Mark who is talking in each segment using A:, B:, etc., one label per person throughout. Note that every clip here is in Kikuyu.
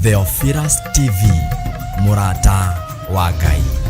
A: Theophilus TV, mũrata wa Ngai.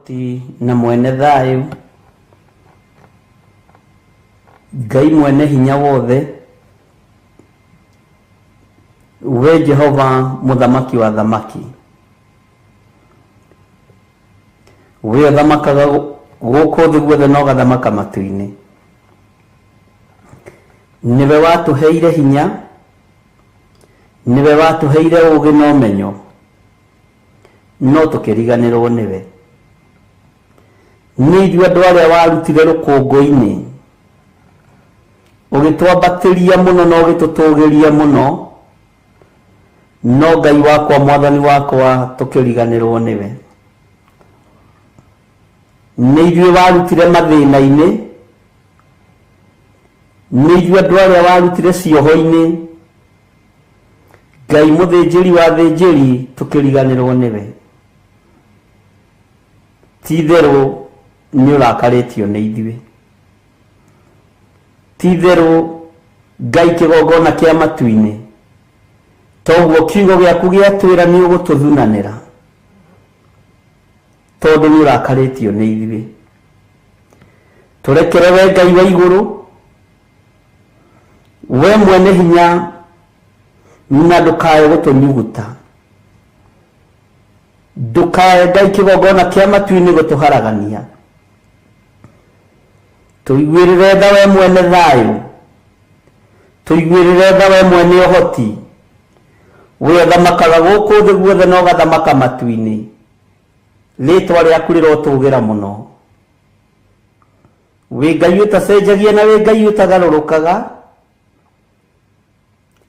B: Ũhoti na mwene thayũ, Ngai mwene hinya wothe, we Jehova mũthamaki wa thamaki, we ũthamakaga gũkũ thĩ guothe na ũgathamaka matu-inĩ. Nĩwe watũheire hinya, nĩwe watũheire ũũgĩ na ũmenyo, no tũkĩriganĩrwo nĩwe. Nĩ ithuĩ andũ arĩa warutire rũkũngũ-inĩ, ũgĩtwambatĩria mũno na ũgĩtũtũgĩria mũno, no Ngai wakwa mwathani wakwa tũkĩriganĩrwo nĩwe. Nĩ ithuĩ warutire mathĩna-inĩ, nĩ ithuĩ andũ arĩa warutire cioho-inĩ, Ngai mũthĩnjĩri wa thĩnjĩri tũkĩriganĩrwo nĩwe. Ti itherũ nĩ ũrakarĩtio nĩ ithuĩ. Ti itherũ Ngai kĩgongona kĩa matu-inĩ, toguo kiugo gĩaku gĩatwĩra nĩ ũgũtũthunanĩra, tondũ nĩ ũrakarĩtio nĩ ithuĩ. Tũrekere we Ngai wa igũrũ, we mwene hinya, na ndũkae gũtũnyuguta. Ndũkae Ngai kĩgongona kĩa matu-inĩ gũtũharagania. Tũiguĩrĩre tha we mwene thayũ, tũiguĩrĩre tha we mwene ũhoti, we ũthamakaga gũkũ thĩ guothe na ũgathamaka matu-inĩ. Rĩtwa rĩaku rĩrotũgĩra mũno. Wĩ Ngai ũtacenjagia na wĩ Ngai ũtagarũrũkaga,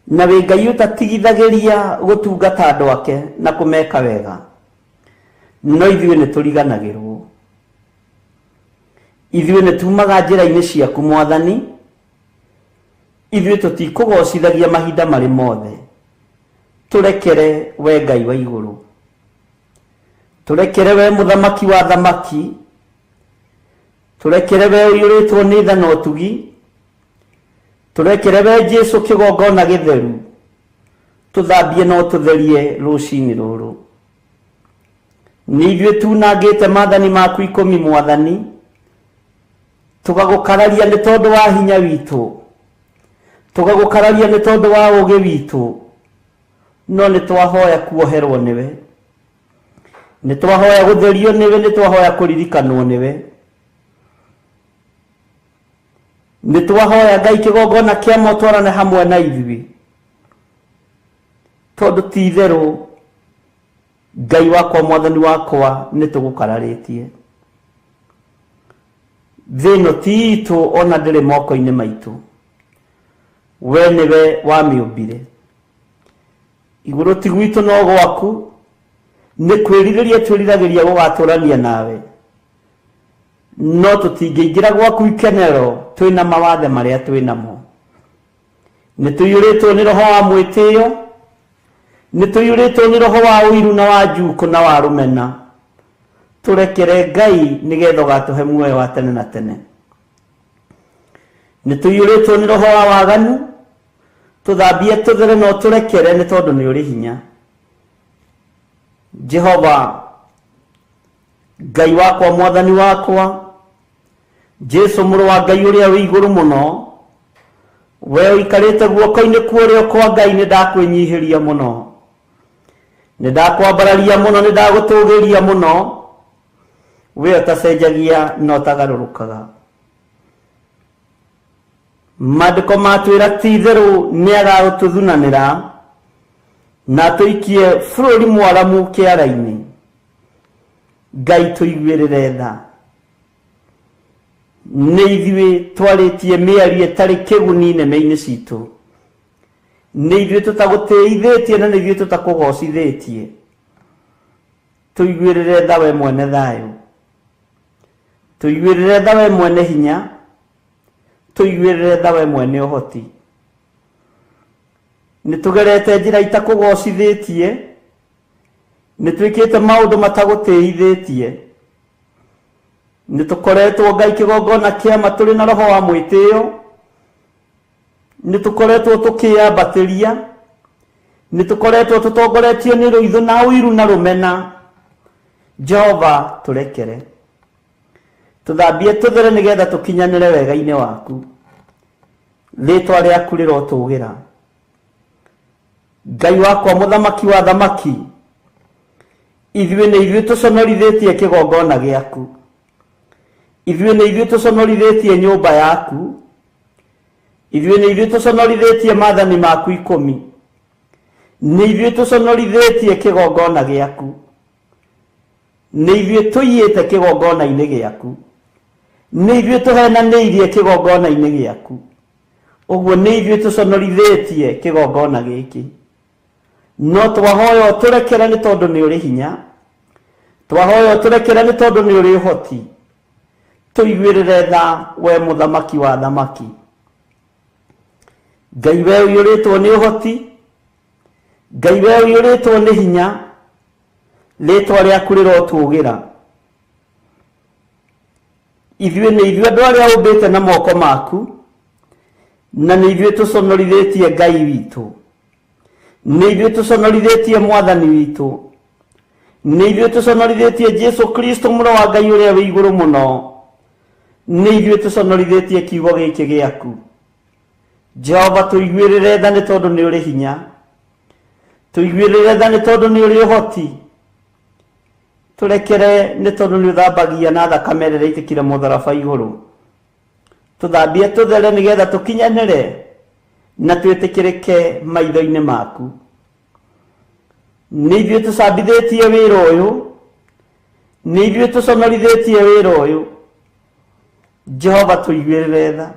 B: na wĩ Ngai ũtatigithagĩria gũtungata andũ ake na kũmeka wega, no ithuĩ nĩ tũriganagĩrwo. Ithuĩ nĩ tumaga njĩra-inĩ ciaku mwathani, ithuĩ tũtikũgocithagia mahinda marĩ mothe. Tũrekere we Ngai wa igũrũ, tũrekere we mũthamaki wa thamaki, tũrekere we ũiyũrĩtwo nĩ tha na ũtugi, tũrekere we Jesu kĩgongona gĩtheru, tũthambie na ũtũtherie rũcinĩ rũrũ. Nĩ ithuĩ tunangĩte maathani maku 10 mwathani, tũgagũkararia nĩ tondũ wa hinya witũ, tũgagũkararia nĩ tondũ wa ũũgĩ witũ, no nĩ twahoya kuoherwo nĩwe, nĩ twahoya gũtherio nĩwe, nĩ twahoya kũririkanwo nĩwe, nĩ twahoya Ngai kĩgongona kĩa motwarane hamwe na ithuĩ, tondũ ti itherũ Ngai wakwa mwathani wakwa nĩ tũgũkararĩtie. Thĩ ĩno ti itũ ona ndĩrĩ moko-inĩ maitũ, we nĩwe wamĩũmbire. Igũrũ ti gwitũ no gwaku, nĩ kwĩrirĩria twĩriragĩria gũgatũrania nawe, no tũtingĩingĩra gwaku ikenero twĩna mawathe marĩa twĩnamo. Nĩ tũiyũrĩtwo nĩ roho wa mwĩtĩo, nĩ tũiyũrĩtwo nĩ roho wa ũiru na wa njukũ na wa rũmena. Tũrekere Ngai nĩgetha ũgatũhe muoyo wa tene na tene. Nĩ tũiyũrĩtwo nĩ roho wa waganu, tũthambie tũthere na ũtũrekere nĩ tondũ nĩ ũrĩ hinya. Jehova Ngai wakwa mwathani wakwa, Jesu mũrũ wa Ngai ũrĩa wĩ igũrũ mũno, we ũikarĩte guoko-inĩ kwa ũrĩo kwa Ngai, nĩ ndakwĩnyihĩria mũno, nĩ ndakwambararia mũno, nĩ ndagũtũgĩria mũno, we ũtacenjagia na ũtagarũrũkaga. Maandĩko matwĩra ti itherũ nĩ agagũtũthunanĩra na atũikie bũrũri mwaramu kĩara-inĩ. Ngai tũiguĩrĩre tha. Nĩ ithuĩ twarĩtie mĩario ĩtarĩ kĩguni neme-inĩ citũ, nĩ ithuĩ tũtagũtĩithĩtie na nĩ ithuĩ tũtakũgocithĩtie. Tũiguĩrĩre tha we mwene thayũ, tũiguĩrĩre tha we mwene hinya, tũiguĩrĩre tha we mwene ũhoti. Nĩ tũgerete njĩra itakũgocithĩtie, nĩ twĩkĩte maũndũ matagũtĩithĩtie, nĩ tũkoretwo Ngai kĩgongona kĩama tũrĩ na roho wa mwĩtĩo, nĩ tũkoretwo tũkĩambatĩria, nĩ tũkoretwo tũtongoretio nĩ rũitho na ũiru na rũmena. Jehova tũrekere. Tũthambie tũthere nĩgetha tũkinyanĩre wega-inĩ waku. Rĩtwa rĩaku rĩrotũgĩra. Ngai wakwa mũthamaki wa thamaki, ithuĩ nĩ ithuĩ tũconorithĩtie kĩgongona gĩaku. Ithuĩ nĩ ithuĩ tũconorithĩtie nyũmba yaku. Ithuĩ nĩ ithuĩ tũconorithĩtie maathani maku 10. Nĩ ithuĩ tũconorithĩtie kĩgongona gĩaku. Nĩ ithuĩ tũiyĩte kĩgongona-inĩ gĩaku. Nĩ ithuĩ tũhenanĩirie kĩgongona-inĩ gĩaku. Ũguo nĩ ithuĩ tũconorithĩtie kĩgongona gĩkĩ. No twahoya ũtũrekere nĩ tondũ nĩ ũrĩ hinya. Twahoya ũtũrekere nĩ tondũ nĩ ũrĩ ũhoti. Tũiguĩrĩre tha we mũthamaki wa thamaki. Ngai we ũiyũrĩtwo nĩ ũhoti, Ngai we ũiyũrĩtwo nĩ hinya, rĩtwa rĩaku rĩrotũgĩra. Ithuĩ nĩ ithuĩ andũ arĩa ũmbĩte na moko maku, na nĩ ithuĩ tũconorithĩtie Ngai witũ. Nĩ ithuĩ tũconorithĩtie Mwathani witũ. Nĩ ithuĩ tũconorithĩtie Jesu Kristo mũrũ wa Ngai ũrĩa wĩ igũrũ mũno. Nĩ ithuĩ tũconorithĩtie kiugo gĩkĩ gĩaku. Jehova tũiguĩrĩre tha nĩ tondũ nĩ ũrĩ hinya. Tũiguĩrĩre tha nĩ tondũ nĩ ũrĩ ũhoti. Tũrekere nĩ tondũ nĩ ũthambagia na thakame ĩrĩa ĩitĩkire mũtharaba igũrũ. Tũthambie tũthere nĩgetha tũkinyanĩre na twĩtĩkĩrĩke maitho-inĩ maku. Nĩ ithuĩ tũcambithĩtie wĩra ũyũ, nĩ ithuĩ tũconorithĩtie wĩra ũyũ. Jehova tũiguĩrĩre tha.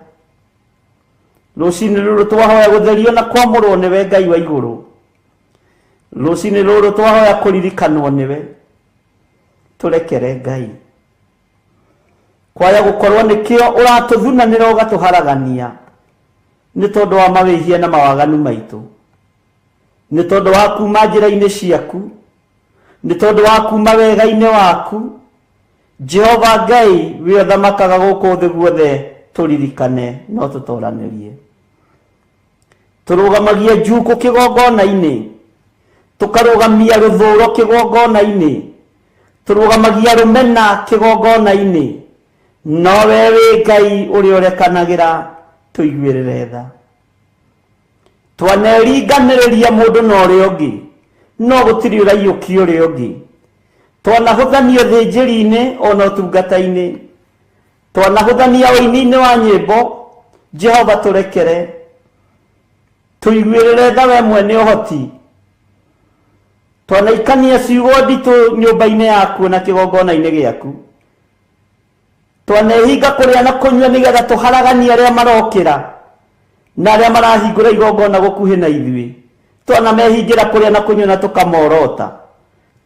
B: Rũcinĩ rũrũ twahoya gũtherio na kwamũrwo nĩwe Ngai wa igũrũ. Rũcinĩ rũrũ twahoya kũririkanwo nĩwe. Tũrekere Ngai. Kwaya gũkorwo nĩkĩo ũratũthunanĩra ũgatũharagania nĩ tondũ wa mawĩhia na mawaganu maitũ. Nĩ tondũ wa kuma njĩra-inĩ ciaku, nĩ tondũ wa kuma wega-inĩ waku. Jehova Ngai wĩ ũthamakaga gũkũ thĩ guothe, tũririkane no tũtoranĩrie. Tũrũgamagia njukũ kĩgongona-inĩ, tũkarũgamia rũthũro kĩgongona-inĩ, tũrũgamagia rũmena kĩgongona-inĩ, no we wĩ Ngai ũrĩa ũrekanagĩra, tũiguĩrĩre tha. Twaneringanĩrĩria mũndũ na ũrĩa ũngĩ, no gũtirĩ ũraiyũkia ũrĩa ũngĩ. Twanahũthania ũthĩnjĩri-inĩ ona ũtungata-inĩ, twanahũthania ũini-inĩ wa nyĩmbo. Jehova tũrekere, tũiguĩrĩre tha we mwene ũhoti. Twanaikania ciugo nditũ nyũmba-inĩ yaku na kĩgongona-inĩ gĩaku. Twanehinga kũrĩa na kũnyua nĩgetha tũharaganie arĩa marokĩra na arĩa marahingũra igongona gũkuhĩ na ithuĩ. Twanamehingĩra kũrĩa na kũnyua na tũkamorota.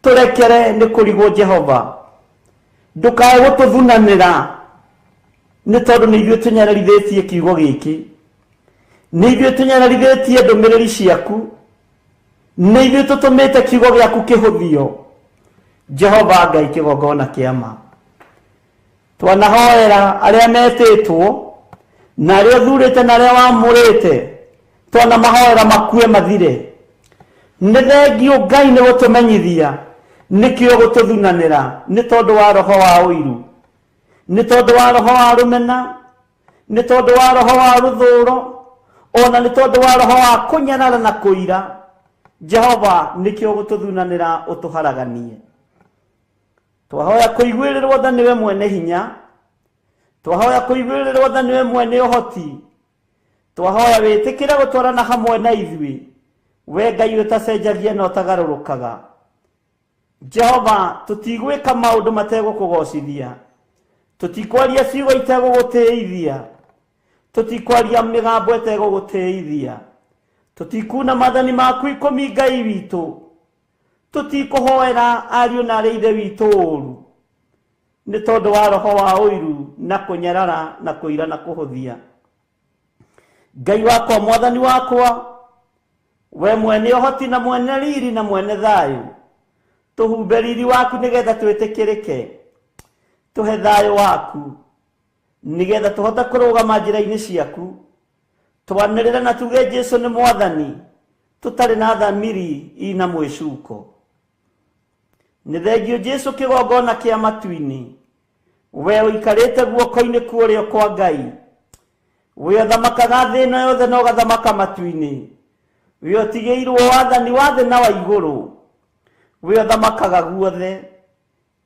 B: Tũrekere nĩ kũrigwo Jehova. Ndũkae gũtũthunanĩra nĩ tondũ nĩ ithuĩ tũnyararithĩtie kiugo gĩkĩ. Nĩ ithuĩ tũnyararithĩtie ndũmĩrĩri ciaku. Nĩ ithuĩ tũtũmĩte kiugo gĩaku kĩhũthio. Jehova Ngai kĩgongona kĩa ma. Twanahoera arĩa metĩtwo na arĩa ũthurĩte na arĩa wamũrĩte, twanamahoera makue mathire. Nĩ thengio Ngai nĩ gũtũmenyithia nĩkĩo gũtũthunanĩra nĩ tondũ wa roho wa ũiru, nĩ tondũ wa roho wa rũmena, nĩ tondũ wa roho wa rũthũro, ona nĩ tondũ wa roho wa kũnyarara na kũira. Jehova nĩkĩo gũtũthunanĩra ũtũharaganie. Twahoya kũiguĩrĩrwo tha nĩwe mwene hinya, twahoya kũiguĩrĩrwo tha nĩwe mwene ũhoti, twahoya wĩtĩkĩre gũtwarana hamwe na ithuĩ, we Ngai ũtacenjagia na ũtagarũrũkaga. Jehova, tũtigwĩka maũndũ mategũkũgocithia, tũtikwaria ciugo itegũgũtĩithia, tũtikwaria mĩgambo ĩtegũgũtĩithia, tũtikuna maathani maku 10 Ngai witũ, tũtikũhoera ariũ na arĩa ithe witũ ũru nĩ tondũ wa roho wa ũiru na kũnyarara na kũira na kũhũthia. Ngai wakwa, Mwathani wakwa, we mwene ũhoti na mwene riri na mwene thayũ, tũhumbe riri waku nĩgetha twĩtĩkĩrĩke, tũhe thayũ waku nĩgetha tũhote kũrũgama njĩra-inĩ ciaku, twanĩrĩre na tuge Jesu nĩ Mwathani, tũtarĩ na thamiri ina mwĩcuko. Nĩ thengio Jesu kĩgongona kĩa matu-inĩ, We ũikarĩte guoko-inĩ kwa ũrĩo kwa Ngai, we ũthamakaga thĩ ĩno yothe na ũgathamaka matu-inĩ, we ũtigĩirwo wathani wa thĩ na wa igũrũ, we ũthamakaga guothe.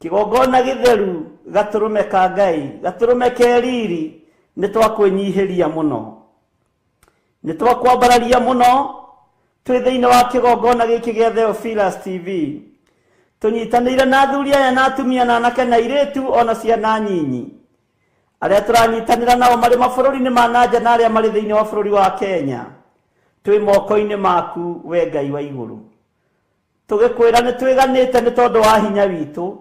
B: Kĩgongona gĩtheru gatũrũme ka Ngai, gatũrũme ke riri, nĩ twakwĩnyihĩria mũno, nĩ twakwambararia mũno twĩ thĩinĩ wa kĩgongona gĩkĩ gĩa Theophilus TV. Tũnyitanĩire na athuri aya na atumia na anake na airĩtu ona ciana nyinyi arĩa tũranyitanĩra nao marĩ mabũrũri-inĩ ma na nja na arĩa marĩ thĩinĩ wa bũrũri wa Kenya. Twĩ moko-inĩ maku we Ngai wa igũrũ, tũgĩkwĩra nĩ twĩganĩte nĩ tondũ wa hinya witũ,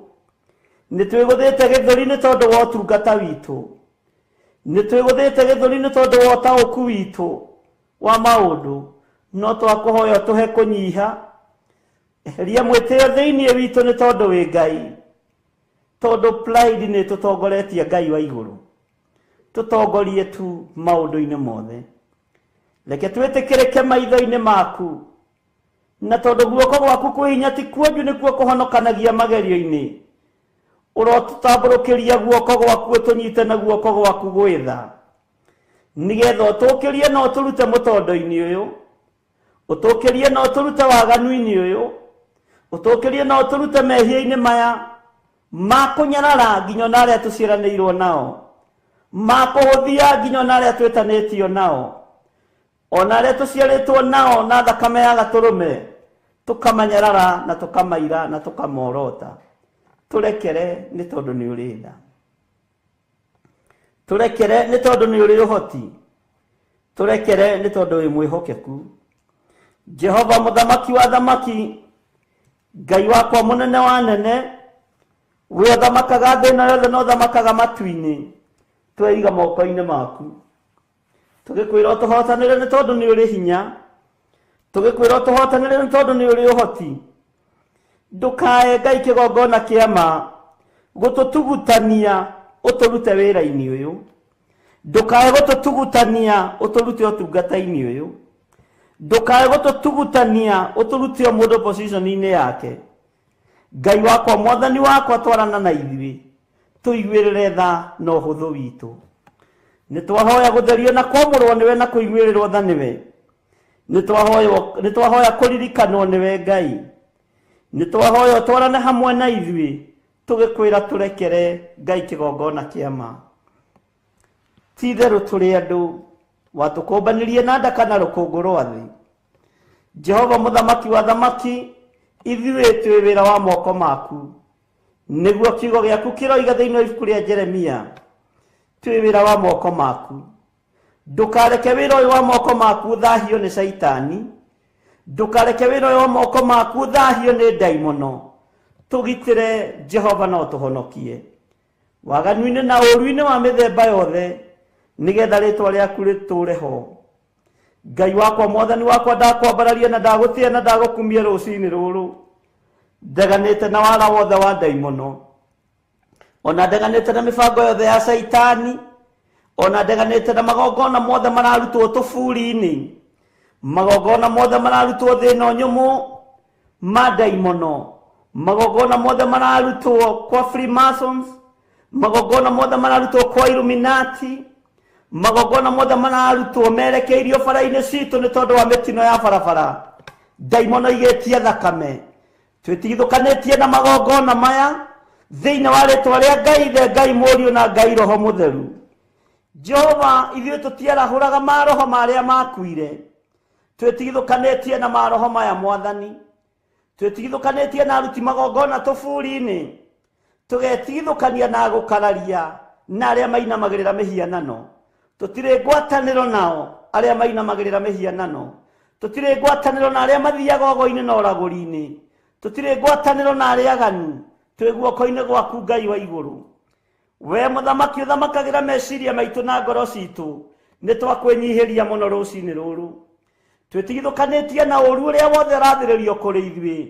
B: nĩ twĩgũthĩte gĩthũri nĩ tondũ wa ũtungata witũ, nĩ twĩgũthĩte gĩthũri nĩ tondũ wa ũtaũku witũ wa maũndũ, no twakũhoya ũtũhe kũnyiha. Eheria mwĩtĩo thĩinĩ witũ nĩ tondũ wĩ Ngai, tondũ pride nĩ tũtongoretie Ngai wa igũrũ. Tũtongorie tu maũndũ-inĩ mothe, reke twĩtĩkĩrĩke maitho-inĩ maku, na tondũ guoko gwaku kwĩ hinya ti kuonju nĩkuo kũhonokanagia magerio-inĩ, ũrotũtambũrũkĩria guoko gwaku ũtũnyite na guoko gwaku gwĩtha, nĩgetha ũtũkĩrie na ũtũrute mũtondo-inĩ ũyũ, ũtũkĩrie na ũtũrute waganu-inĩ ũyũ, ũtũkĩrie na ũtũrute mehia-inĩ maya ma kũnyarara nginya ona arĩa tũciaranĩirwo nao, ma kũhũthia nginya ona arĩa twĩtanĩtio nao, ona arĩa tũciarĩtwo nao na thakame ya gatũrũme, tũkamanyarara na tũkamaira na tũkamorota. Tũrekere nĩ tondũ nĩ ũrĩ tha, tũrekere nĩ tondũ nĩ ũrĩ ũhoti, tũrekere nĩ tondũ wĩ mwĩhokeku. Jehova mũthamaki wa thamaki, Ngai wakwa mũnene wa nene, we ũthamakaga thĩ ĩno yothe na ũthamakaga matu-inĩ, tweiga moko-inĩ maku. Tũgĩkwĩra ũtũhotanĩre nĩ tondũ nĩ ũrĩ hinya, tũgĩkwĩra ũtũhotanĩre nĩ tondũ nĩ ũrĩ ũhoti. Ndũkae Ngai kĩgongona kĩa ma gũtũtugutania ũtũrute wĩra-inĩ ũyũ, ndũkae gũtũtugutania ũtũrute ũtungata-inĩ ũyũ, ndũkae gũtũtugutania ũtũrute o mũndũ position-inĩ yake. Ngai wakwa mwathani wakwa, twarana na ithuĩ, tũiguĩrĩre tha na ũhũthũ witũ. Nĩ twahoya gũtherio na kwamũrwo nĩwe na kũiguĩrĩrwo tha nĩwe. Nĩ twahoya kũririkanwo nĩwe Ngai. Nĩ twahoya ũtwarane hamwe na ithuĩ, tũgĩkwĩra tũrekere Ngai kĩgongona kĩa ma. Ti itherũ tũrĩ andũ watũkũmbanirie na nda kana rũkũngũ rwa thĩ. Jehova mũthamaki wa thamaki, ithuĩ twĩ wĩra wa moko maku, nĩguo kiugo gĩaku kĩroiga thĩinĩ wa ibuku rĩa Jeremia, twĩ wĩra wa moko maku. Ndũkareke wĩra ũyũ wa moko maku ũthahio nĩ Caitani, ndũkareke wĩra ũyũ wa moko maku ũthahio nĩ ndaimono. Tũgitĩre Jehova na ũtũhonokie waganu-inĩ na ũũru-inĩ wa mĩthemba yothe, nĩgetha rĩtwa rĩaku rĩtũũre ho. Ngai wakwa mwathani wakwa, ndakwambararia na ndagũtĩa na ndagũkumia rũcinĩ rũrũ. Ndeganĩte na wara wothe wa ndaimono, ona ndeganĩte na mĩbango yothe ya Caitani, ona ndeganĩte na magongona mothe mararutwo tũburi-inĩ, magongona mothe mararutwo thĩ ĩno nyũmũ ma ndaimono, magongona mothe mararutwo kwa Freemasons, magongona mothe mararutwo kwa Illuminati, magongona mothe mararutwo merekeirio bara-inĩ citũ nĩ tondũ wa mĩtino ya barabara. Ndaimono igĩtie thakame, twĩtigithũkanĩtie na magongona maya thĩinĩ wa rĩtwa rĩa Ngai Ithe, Ngai Mũriũ na Ngai Roho Mũtheru. Jehova, ithuĩ tũtiarahũraga maroho marĩa makuire, twĩtigithũkanĩtie na maroho maya mwathani, twĩtigithũkanĩtie na aruti magongona tũburi-inĩ, tũgetigithũkania na gũkararia na arĩa mainamagĩrĩra mĩhianano. Tũtirĩ ngwatanĩro nao arĩa mainamagĩrĩra mĩhianano, tũtirĩ ngwatanĩro na arĩa mathiaga ogo-inĩ na ũragũri-inĩ, tũtirĩ ngwatanĩro na arĩa aganu. Twĩ guoko-inĩ gwaku Ngai wa igũrũ. We mũthamaki ũthamakagĩra meciria maitũ na ngoro citũ, nĩ twakwĩnyihĩria mũno rũcinĩ rũrũ. Twĩtigithũkanĩtie na ũũru ũrĩa wothe ũrathĩrĩrio kũrĩ ithuĩ.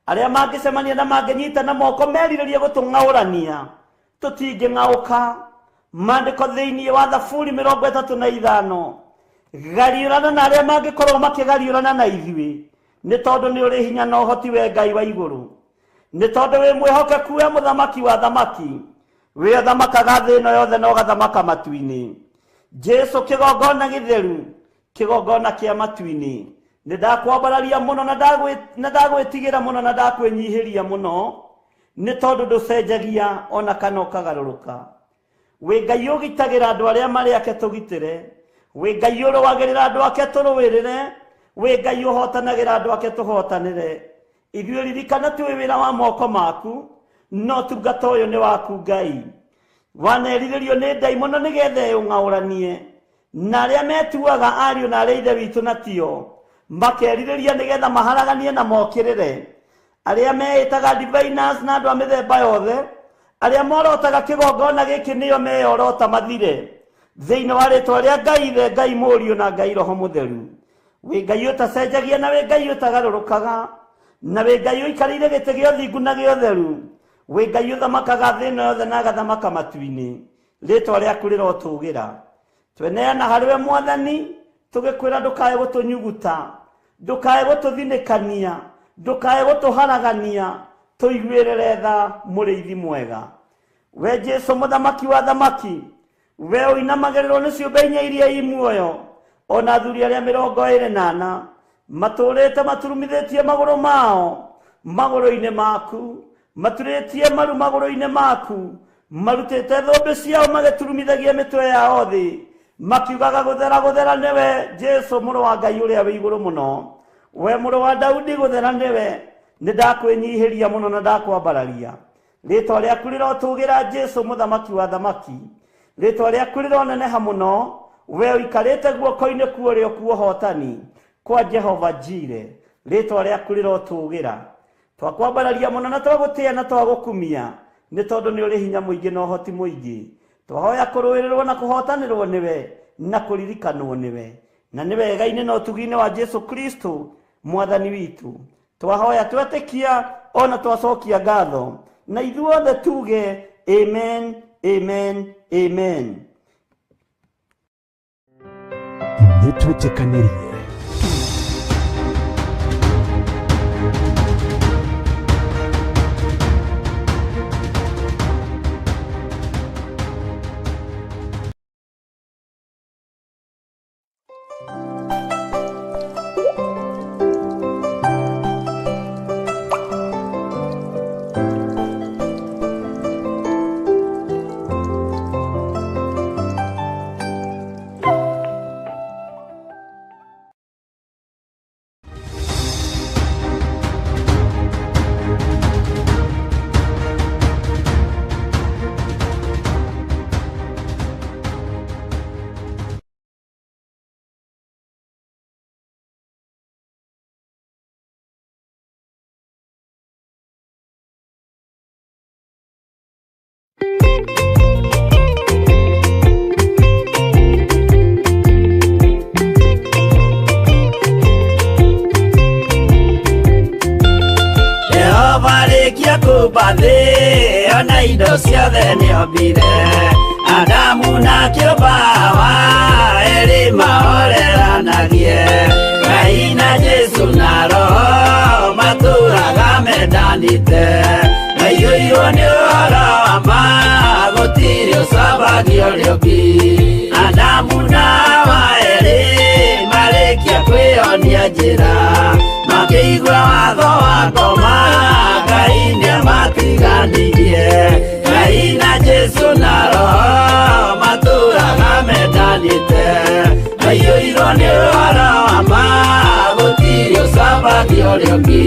B: Arĩa mangĩcemania na mangĩnyita na moko merirĩrie gũtũng'aũrania, tũtingĩng'aũka. Maandĩko thĩinĩ wa Thaburi 35, gariũrana na arĩa mangĩkorwo makĩgariũrana na ithuĩ, nĩ tondũ nĩ ũrĩ hinya na ũhoti we Ngai wa igũrũ, nĩ tondũ wĩ mwĩhokeku we mũthamaki wa thamaki. Wĩ ũthamakaga thĩ ĩno yothe na ũgathamaka matu-inĩ. Jesu kĩgongona gĩtheru, kĩgongona kĩa matu-inĩ. Nĩ ndakwambararia mũno na ndagwĩtigĩra mũno na ndakwĩnyihĩria mũno, nĩ tondũ ndũcenjagia ona kana ũkagarũrũka. Wĩ Ngai ũgitagĩra andũ arĩa marĩ ake tũgitĩre, wĩ Ngai ũrũagĩrĩra andũ ake tũrũĩrĩre, wĩ Ngai ũhotanagĩra andũ ake tũhotanĩre. Ithuĩ ririkana twĩ wĩra wa moko maku, no tungata ũyũ nĩ waku Ngai. Wanerirĩrio nĩ ndaimono nĩgetha ĩũng'aũranie na arĩa metuaga ariũ na arĩa ithe witũ na tio, makerirĩria nĩgetha maharaganie na mokĩrĩre arĩa meĩtaga diviners na andũ a mĩthemba yothe, arĩa morotaga kĩgongona gĩkĩ nĩo meyorota mathire thĩinĩ wa rĩtwa rĩa Ngai Ithe, Ngai Mũriũ na Ngai Roho Mũtheru. Wĩ Ngai ũtacenjagia na wĩ Ngai ũtagarũrũkaga, na wĩ Ngai ũikarĩire gĩtĩ gĩa ũthingu na gĩa ũtheru, wĩ Ngai ũthamakaga thĩ ĩno yothe na agathamaka matu-inĩ. Rĩtwa rĩaku rĩrotũgĩra. Tweneana harĩ we Mwathani, tũgĩkwĩra ndũkae gũtũnyuguta, ndũkae gũtũthinĩkania, ndũkae gũtũharagania, tũiguĩrĩre tha mũrĩithi mwega. We Jesu mũthamaki wa thamaki, we ũinamagĩrĩrwo nĩ ciũmbe inya iria i muoyo, ona athuri arĩa 24 matũrĩte maturumithĩtie magũrũ mao magũrũ-inĩ maku, maturĩtie maru magũrũ-inĩ maku, marutĩte thũmbĩ ciao magĩturumithagia mĩtwe yao thĩ, makiugaga gũthera gũthera nĩwe Jesu mũrũ wa Ngai ũrĩa wĩ igũrũ mũno. We mũrũ wa Daudi gũthera nĩwe, nĩ ndakwĩnyihĩria mũno na ndakwambararia. Rĩtwa rĩaku rĩrotũgĩra Jesu mũthamaki wa thamaki, rĩtwa rĩaku rĩroneneha mũno, we ũikarĩte guoko-inĩ kwa ũrĩo kwa ũhotani kwa Jehova Jire, rĩtwa rĩaku rĩrotũgĩra. Twakwambararia mũno na twagũtĩa na twagũkumia, nĩ tondũ nĩ ũrĩ hinya mũingĩ na ũhoti mũingĩ. Twahoya kũrũĩrĩrwo na kũhotanĩrwo nĩwe na kũririkanwo nĩwe, na nĩ wega-inĩ na ũtugi-inĩ wa Jesu Kristo mwathani witũ. Twahoya twetĩkia ona twacokia ngatho, na ithuothe tuge amen, amen, amen.
A: Nĩ twĩtĩkanĩrie.
C: Jehova rĩkia kũmba thĩ ona indo ciothe nĩombire, Adamu na kĩũmba Hawa erĩ mahoreranagie, Ngai na Jesu na Roho matũraga mendanĩte, maiyũirwo nĩ ũhoro wa ma gũtirĩ ũcambagio ũrĩa ũngĩ. Adamu na Hawa erĩ marĩkia kwĩyonia njĩra, makĩigua watho wa ngoma Ngai nĩamatiganirie, Ngai na Jesu na Roho matũraga mendanĩte, maiyũirwo nĩ ũhoro wa ma gũtirĩ ũcambagio ũrĩa ũngĩ.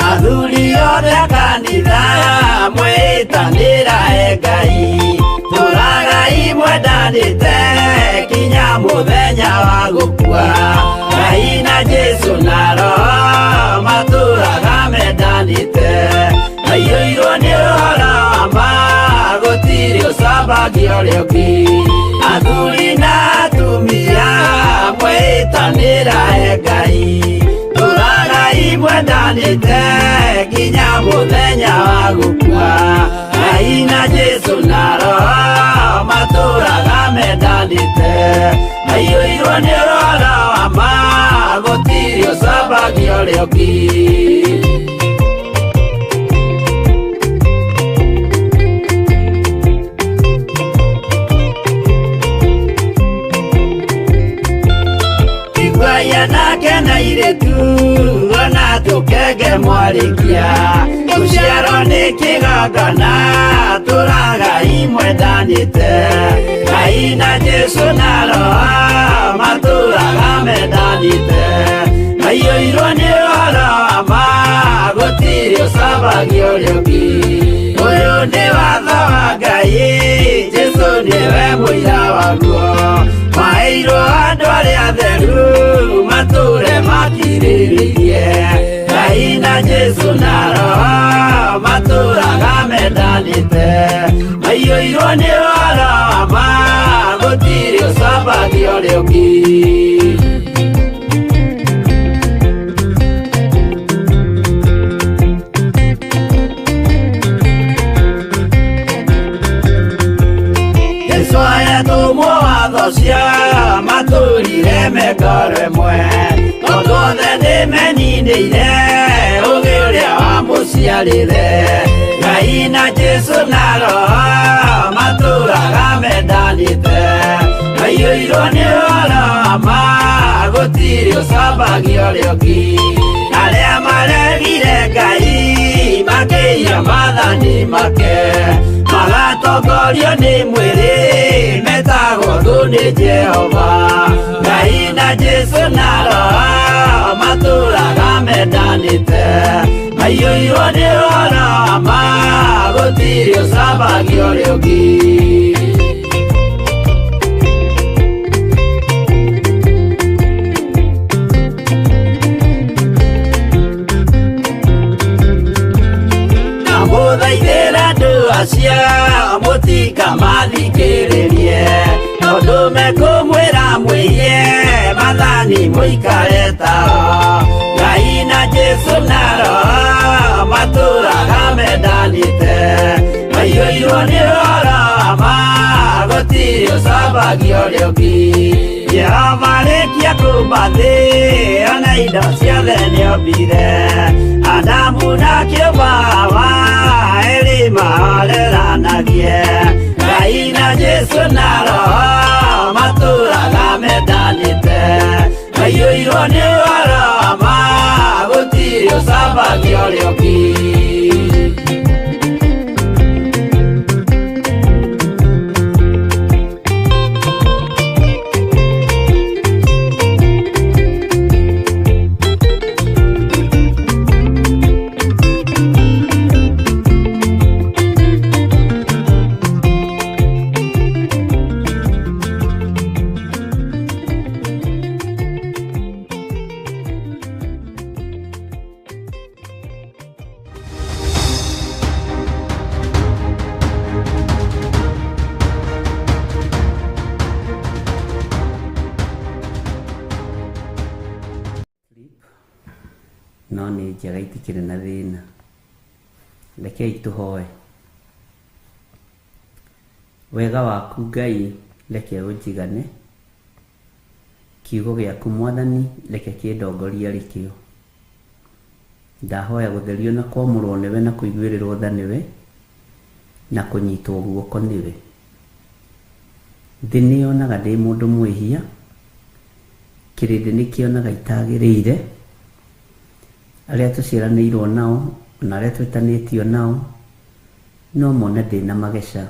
C: Athuri othe a kanitha mwĩtanĩra e Ngai, tũragai mwendanĩte kinya mũthenya wa gũkua. Ngai na Jesu na Roho matũraga mendanĩte, maiyũirwo nĩ ũhoro wa ma gũtirĩ ũcambagio ũrĩa ũngĩ. Athuri na atumia mwĩtanĩra e Ngai, tũragai mwendanĩte nginya mũthenya wa gũkua. Ngai na Jesu na Roho matũraga mendanĩte maiyũirwo nĩ ũhoro wa ma gũtirĩ ũcambagia ũrĩa ũngĩ. Nake na irĩtu ona tũkenge mwarĩkia gũciarwo nĩ kĩgongona tũragai mwendanĩte Ngai na Jesũ na Roho matũraga mendanĩte maiyũirwo nĩ ũhoro wa ma gũtirĩ ũcambagia ũrĩa ũngĩ. Ũyũ nĩ watho wa Ngai Jesũ nĩwe mũira waguo maheirwo andũ arĩa atheru matũre makirĩrĩirie Ngai na Jesũ na Roho matũraga mendanĩte maiyũirwo nĩ ũhoro wa ma gũtirĩ ũcambagia ũrĩa ũngĩ. Jesũ ahetũmwo watho cia matũrire mekore mwe tondũ othe nĩmeninĩire ũgĩ ũrĩa wamũciarire Ngai na Jesũ na Roho matũraga mendanĩte maiyũirwo nĩ ũhoro wa ma gũtirĩ ũcambagia ũrĩa ũngĩ. Arĩa maregire Ngai makĩiya maathani make magatongorio nĩ mwĩrĩ metagwo thũ nĩ Jehova Ngai na Jesũ na Roho matũraga mendanĩte maiyũirwo nĩ ũhoro wa ma gũtirĩ ũcambagia ũrĩa ũngĩ. Ndamũthaithĩra andũ acio mũtikamathikĩrĩrie tondũ mekũmwĩra mwĩiye maathani mũikare tao Ngai na Jesũ na Roho matũraga mendanĩte maiyũirwo nĩ ũhoro wa ma gũtirĩ ũcambagia ũrĩa ũngĩ. Jehova arĩkia kũũmba thĩ ona indo ciothe nĩombire Adamu na kĩũmba Hawa erĩ mahoreranagie Ngai na Jesũ na Roho matũraga mendanĩte maiyũirwo nĩ ũhoro wa ma gũtirĩ ũcambagia ũrĩa ũngĩ.
B: No nĩ njega itikĩrĩ na thĩna. Rekei tũhoe. Wega waku Ngai reke ũnjigane, kiugo gĩaku Mwathani reke kĩndongorie arĩ kĩo. Ndahoya gũtherio na kwamũrwo nĩwe na kũiguĩrĩrwo tha nĩwe na kũnyitwo guoko nĩwe. Thĩ nĩyonaga ndĩ mũndũ mwĩhia, kĩrĩndĩ nĩkĩonaga itagĩrĩire, arĩa tũciaranĩirwo nao na arĩa twĩtanĩtio nao no mone ndĩna mageca,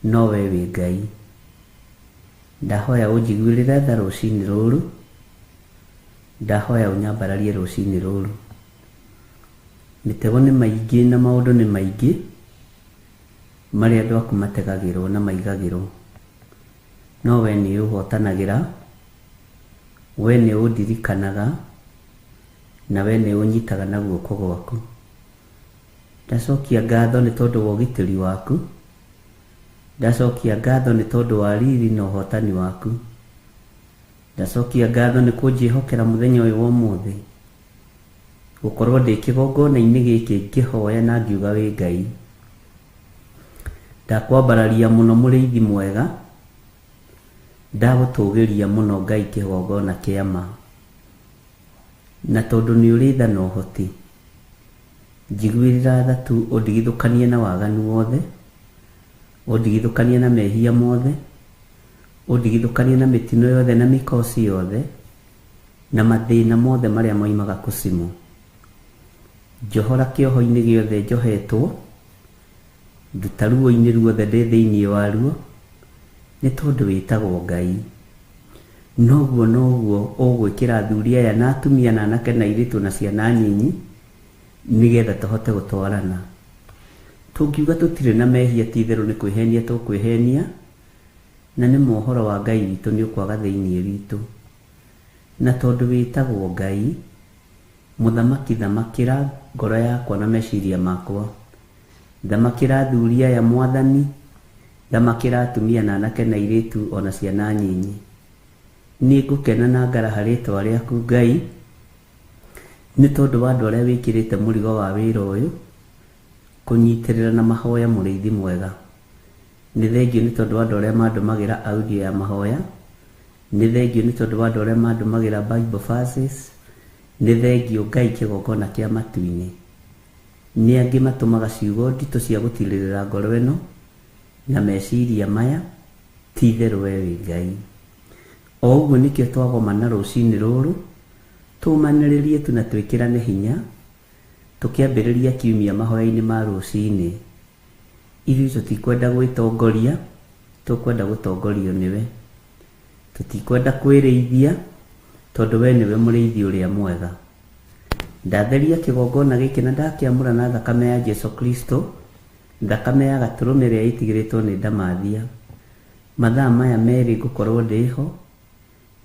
B: no we wĩ Ngai. Ndahoya ũnjiguĩrĩre tha rũcinĩ rũrũ, ndahoya ũnyambararie rũcinĩ rũrũ. Mĩtego nĩ maingĩ na maũndũ nĩ maingĩ marĩa andũ aku mategagĩrwo na maigagĩrwo, no we nĩ ũhotanagĩra, we nĩ ũndirikanaga, na we nĩ ũnyitaga na guoko gwaku. Ndacokia ngatho nĩ tondũ wa ũgitĩri waku, ndacokia ngatho nĩ tondũ wa riri na ũhotani waku, ndacokia ngatho nĩ kũnjĩhokera mũthenya ũyũ wa ũmũthĩ, gũkorwo ndĩ kĩgongona-inĩ gĩkĩ ngĩhoya na ngiuga wĩ Ngai. Ndakwambararia mũno mũrĩithi mwega, ndagũtũgĩria mũno Ngai kĩgongona kĩa ma. Na tondũ nĩ ũrĩ tha na ũhoti, njiguĩrĩra tha tu ũndigithũkanie na waganu wothe, ũndigithũkanie na mehia mothe, ũndigithũkanie na mĩtino yothe na mĩkosi yothe, na mathĩna mothe marĩa moimaga kũcimu. Njohora kĩoho-inĩ gĩothe njohetwo, nduta ruo-inĩ ruothe ndĩ thĩinĩ waruo, nĩ tondũ wĩtagwo Ngai. Noguo noguo ũgwĩkĩra athuri aya na atumia na anake na airĩtu na ciana nyinyi, nĩgetha tũhote gũtwarana. Tũngiuga tũtirĩ na mehia ti itherũ nĩ kwĩhenia tũkwĩhenia, na nĩ mohoro wa Ngai witũ nĩ ũkwaga thĩinĩ witũ. Na tondũ wĩtagwo Ngai, mũthamaki thamakĩra ngoro yakwa na meciria makwa. Thamakĩra athuri aya mwathani, thamakĩra atumia na anake na airĩtu ona ciana nyinyi. Nĩ ngũkena na ngaraha rĩtwa rĩaku Ngai, nĩ tondũ wa andũ arĩa wĩkĩrĩte mũrigo wa wĩra ũyũ, kũnyitĩrĩra na mahoya mũrĩithi mwega. Nĩ thengio nĩ tondũ wa andũ arĩa mandũmagĩra audio ya mahoya, nĩ thengio nĩ tondũ wa andũ arĩa mandũmagĩra Bible verses, nĩ thengio Ngai kĩgongona kĩa matu-inĩ. Nĩ angĩ matũmaga ciugo nditũ cia gũtirĩrĩra ngoro ĩno na meciria maya, ti itherũ we wĩ Ngai. O ũguo nĩkĩo twagomana rũcinĩ rũrũ, tũmanĩrĩrie tu na twĩkĩrane hinya, tũkĩambĩrĩria kiumia mahoya-inĩ ma rũcinĩ. Ithuĩ tũtikwenda gwĩtongoria, tũkwenda gũtongorio nĩwe. Tũtikwenda kwĩrĩithia, tondũ we nĩwe mũrĩithi ũrĩa mwega. Ndatheria kĩgongona gĩkĩ na ndakĩamũra na thakame ya Jesu Kristo, thakame ya gatũrũme ĩrĩa ĩtigĩrĩtwo nĩ ndamathia. Mathaa maya merĩ ngũkorwo ndĩho,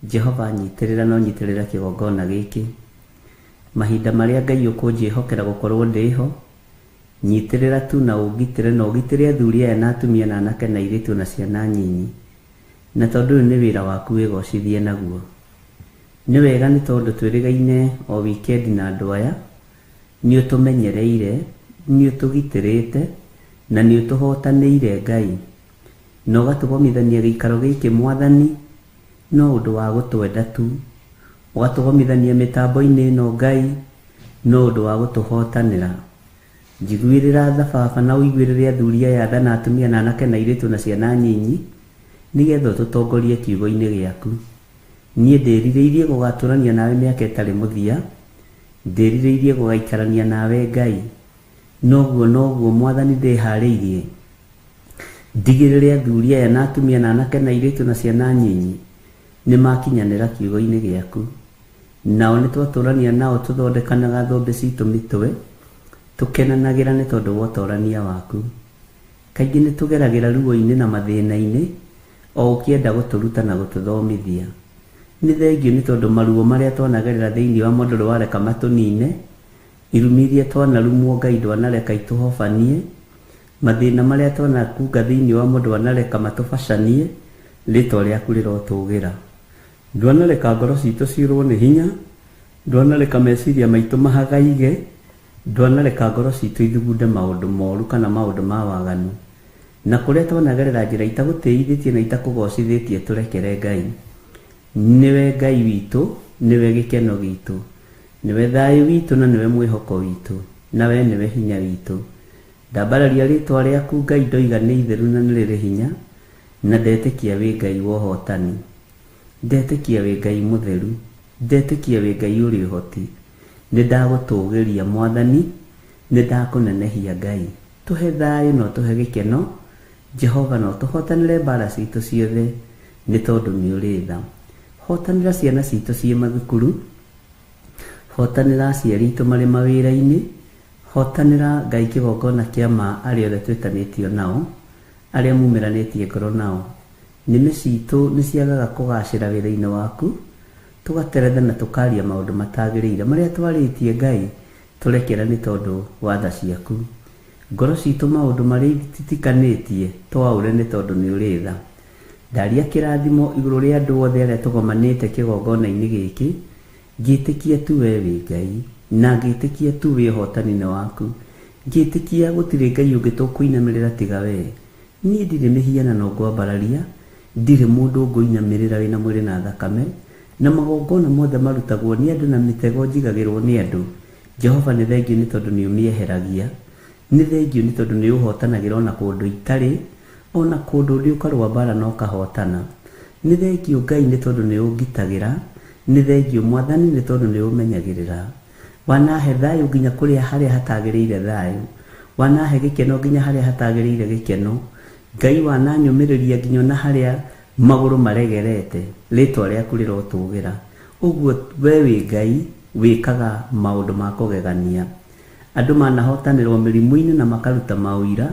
B: Jehova nyitĩrĩra na ũnyitĩrĩre kĩgongona gĩkĩ. Mahinda marĩa Ngai ũkũnjĩhokera gũkorwo ndĩho, nyitĩrĩra tu na ũngitĩre na ũgitĩre athuri aya na atumia na anake na airĩtu na ciana nyinyi. Na tondũ ũyũ nĩ wĩra waku wĩgocithie naguo. Nĩ wega nĩ tondũ twĩrĩgaine o weekend na andũ aya, nĩ ũtũmenyereire, nĩ ũtũgitĩrĩte, na nĩ ũtũhotanĩire Ngai. Na ũgatũgomithania gĩikaro gĩkĩ mwathani, no ũndũ wa gũtwenda tu. Ũgatũgomithania mĩtambo-inĩ ĩno Ngai, no ũndũ wa gũtũhotanĩra. Njiguĩrĩra tha baba na ũiguĩrĩre athuri aya tha na atumia na anake na airĩtu na ciana nyinyi, nĩgetha ũtũtongorie kiugo-inĩ gĩaku. Niĩ ndĩrirĩirie gũgatũrania nawe mĩaka ĩtarĩ mũthia, ndĩrirĩirie gũgaikarania nawe Ngai. Noguo noguo mwathani ndĩharĩirie, ndigĩrĩre athuri aya na atumia na anake na airĩtu na ciana nyinyi nĩ makinyanĩra kiugo-inĩ gĩaku. Nao nĩ twatũrania nao tũthondekanaga thũmbĩ citũ mĩtwe, tũkenanagĩra nĩ tondũ wa ũtorania waku. Kaingĩ nĩ tũgeragĩra ruo-inĩ na mathĩna-inĩ, o ũkĩenda gũtũruta na gũtũthomithia. Nĩ thengio nĩ tondũ maruo marĩa twanagerera thĩinĩ wa ndũrĩ wareka matũnine, irumi iria twanarumwo Ngai ndwanareka itũhobanie, mathĩna marĩa twanakunga thĩinĩ wa ndwanareka matũbacanie, rĩtwa rĩaku rĩrotũgĩra. Ndwanareka ngoro citũ ciũrwo nĩ hinya, ndwanareka meciria maitũ mahagaige, ndwanareka ngoro citũ ithugunde maũndũ moru kana maũndũ ma waganu. Na kũrĩa twanagerera njĩra itagũtĩithĩtie na itakũgocithĩtie tũrekere Ngai. Nĩwe Ngai witũ, nĩwe gĩkeno gitũ, nĩwe thayũ witũ na nĩwe mwĩhoko witũ, na we nĩwe hinya witũ. Ndambararia rĩtwa rĩaku Ngai ndoiga nĩ itheru na nĩ rĩrĩ hinya, na ndetĩkia wĩ Ngai wa ũhotani. Ndetĩkia wĩ Ngai mũtheru, ndetĩkia wĩ Ngai ũrĩ ũhoti. Nĩ ndagũtũgĩria mwathani, nĩ ndakũnenehia Ngai. Tũhe thayũ na ũtũhe gĩkeno, Jehova na ũtũhotanĩre mbara citũ ciothe, nĩ tondũ nĩ ũrĩ tha. Hotanĩra ciana citũ ciĩ mathukuru, hotanĩra aciari aitũ marĩ mawĩra-inĩ, hotanĩra Ngai kĩgongona kĩa ma arĩa othe twĩtanĩtio nao, arĩa mumĩranĩtie ngoro nao. Nĩmĩ citũ nĩ ciagaga kũgacĩra wĩra-inĩ waku, tũgateretha na tũkaria maũndũ matagĩrĩire marĩa twarĩtie Ngai, tũrekera nĩ tondũ wa tha ciaku. Ngoro citũ maũndũ marĩa ititikanĩtie twaũre nĩ tondũ nĩ ũrĩ tha. Ndaria kĩrathimo igũrũ rĩa andũ othe arĩa tũgomanĩte kĩgongona-inĩ gĩkĩ, ngĩtĩkia tu we wĩ Ngai, na ngĩtĩkia tu wĩ ũhotani-inĩ waku. Ngĩtĩkia gũtirĩ Ngai ũngĩ tũkũinamĩrĩra tiga we. Niĩ ndirĩ mĩhianano ngwambararia, ndirĩ mũndũ ngũinamĩrĩra wĩna mwĩrĩ na thakame, na magongona mothe marutagwo nĩ andũ na mĩtego njigagĩrwo nĩ andũ, Jehova nĩ thengiũ nĩ tondũ nĩ ũmĩeheragia. Nĩ thengiũ nĩ tondũ nĩ ũhotanagĩra ona kũndũ itarĩ, ona kũndũ ndĩ ũkarũa mbara na ũkahotana. Nĩ thengiũ Ngai nĩ tondũ nĩ ũngitagĩra, nĩ thengiũ Mwathani nĩ tondũ nĩ ũmenyagĩrĩra. Wanahe thayũ nginya kũrĩa harĩa hatagĩrĩire thayũ, wanahe gĩkeno nginya harĩa hatagĩrĩire gĩkeno. Ngai wananyũmĩrĩria nginya ona harĩa magũrũ maregerete, rĩtwa rĩaku rĩrotũgĩra. Ũguo we wĩ Ngai wĩkaga maũndũ ma kũgegania. Andũ manahotanĩrwo mĩrimũ-inĩ na makaruta maũira,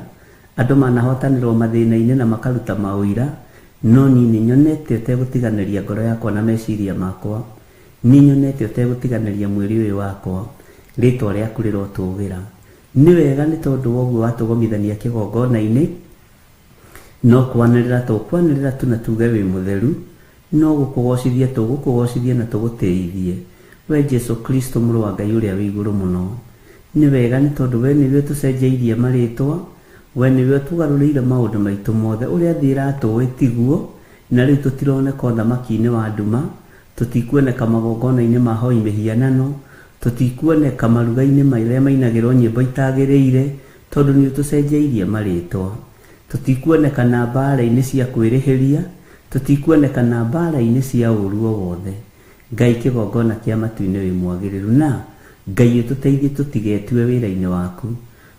B: andũ manahotanĩrwo mathĩna-inĩ na makaruta maũira, no niĩ nĩ nyonete ũtegũtiganĩria ngoro yakwa na meciria makwa. Nĩ nyonete ũtegũtiganĩria mwĩrĩ ũyũ wakwa, rĩtwa rĩaku rĩrotũgĩra. Nĩ wega nĩ tondũ wa ũguo watũgomithania kĩgongona-inĩ, no kwanĩrĩra tũkwanĩrĩra tu na tuge wĩ mũtheru, no gũkũgocithia tũgũkũgocithia na tũgũtĩithie. We Jesu Kristo mũrũ wa Ngai ũrĩa wĩ igũrũ mũno. Nĩ wega nĩ tondũ we nĩwe ũtũcenjeirie marĩtwa, we nĩwe ũtũgarũrĩire maũndũ maitũ mothe, ũrĩa thĩ ĩratũĩ tiguo, na rĩu tũtironeka ũthamaki-inĩ wa nduma, tũtikuoneka magongona-inĩ ma hoi mĩhianano, tũtikuoneka maruga-inĩ marĩa mainagĩrwo nyĩmbo itagĩrĩire, tondũ nĩ ũtũcenjeirie marĩtwa. Tũtikuoneka na mbara-inĩ cia kwĩrĩhĩria, tũtikuoneka na mbara-inĩ cia ũru o wothe. Ngai kĩgongona kĩa matu-inĩ wĩ mwagĩrĩru, na Ngai ũtũteithie tũtigetue wĩra-inĩ waku,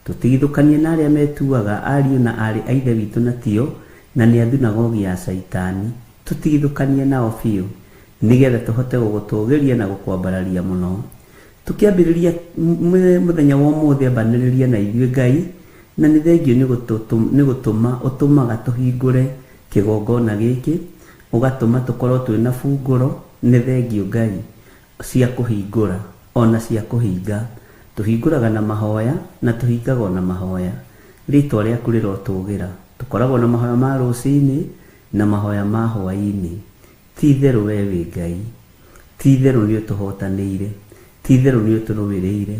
B: tũtigithũkanie na arĩa metuaga ariũ na aarĩ a Ithe witũ na tio, na nĩ a thunagogi ya Caitani, tũtigithũkanie nao biũ, nĩgetha tũhote gũgũtũgĩria na gũkwambararia mũno. Tũkĩambĩrĩria mũthenya wa ũmũthĩ, ambanĩrĩria na ithuĩ Ngai, na nĩ thengiũ nĩ gũtũma ũtũmaga tũhingũre kĩgongona gĩkĩ, ũgatũma tũkorwo twĩna bungũro. Nĩ thengiũ Ngai cia kũhingũra ona cia kũhinga. Tũhingũraga na mahoya na tũhingaga na mahoya. Rĩtwa rĩaku rĩrotũgĩra. Tũkoragwo na mahoya ma rũcinĩ na mahoya ma hwaĩ-inĩ. Ti itherũ we wĩ Ngai, ti itherũ nĩ ũtũhotanĩire, ti itherũ nĩ ũtũrũĩrĩire.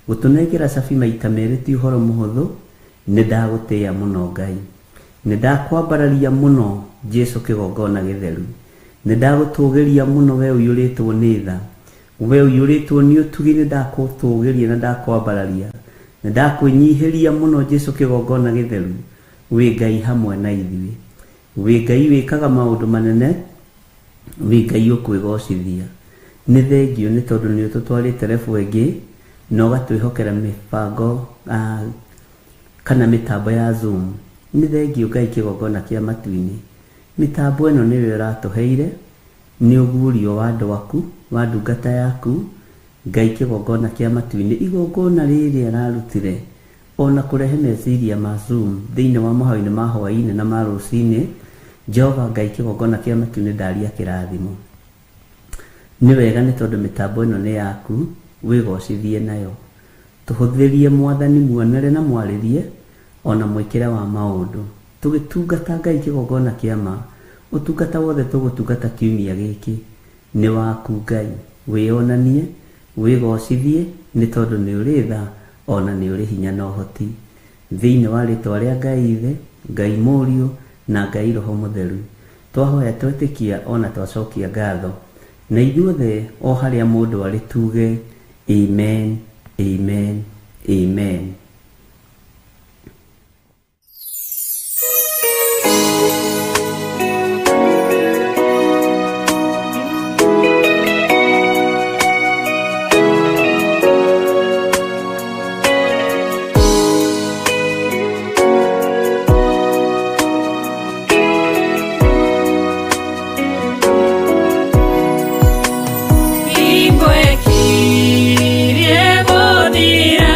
B: Gũtũnengera cabi maita merĩ ti ũhoro mũhũthũ. Nĩ ndagũtĩĩa mũno Ngai, nĩ ndakwambararia mũno Jesu kĩgongona gĩtheru, nĩ ndagũtũgĩria mũno we ũiyũrĩtwo nĩ tha, we ũiyũrĩtwo nĩ ũtugi. Nĩ ndakũtũgĩria na ndakwambararia, nĩ ndakwĩnyihĩria mũno Jesu kĩgongona gĩtheru. Wĩ Ngai hamwe na ithuĩ, wĩ Ngai wĩkaga maũndũ manene, wĩ Ngai ũkwĩgocithia. Nĩ thengiũ nĩ tondũ nĩ ũtũtwarĩte level ĩngĩ na ũgatwĩhokera mĩbango kana mĩtambo ya Zoom. Nĩ thengiũ Ngai kĩgongona kĩa matu-inĩ. Mĩtambo ĩno nĩwe ũratũheire, nĩ ũguũrio wa andũ aku, wa ndungata yaku Ngai kĩgongona kĩa matu-inĩ. Igongona rĩrĩ ararutire ona kũrehe meciria ma Zoom thĩinĩ wa mahoya-inĩ ma hwaĩ-inĩ na ma rũcinĩ. Jehova Ngai kĩgongona kĩa matu-inĩ, ndaria kĩrathimo. Nĩ wega nĩ tondũ mĩtambo ĩno nĩ yaku, wĩgocithie nayo. Tũhũthĩrie Mwathani muonere na mwarĩrie ona mwĩkĩre wa maũndũ tũgĩtungata Ngai kĩgongona kĩa ma. Ũtungata wothe tũgũtungata kiumia gĩkĩ nĩ waku Ngai, wĩyonanie, wĩgocithie, nĩ tondũ nĩ ũrĩ tha ona nĩ ũrĩ hinya na ũhoti. Thĩinĩ wa rĩtwa rĩa Ngai Ithe, Ngai Mũriũ na Ngai Roho Mũtheru, twahoya, twetĩkia ona twacokia ngatho, na ithuothe o harĩa mũndũ arĩ tuge amen, amen, amen.
D: Hingo ĩkirie gũthira.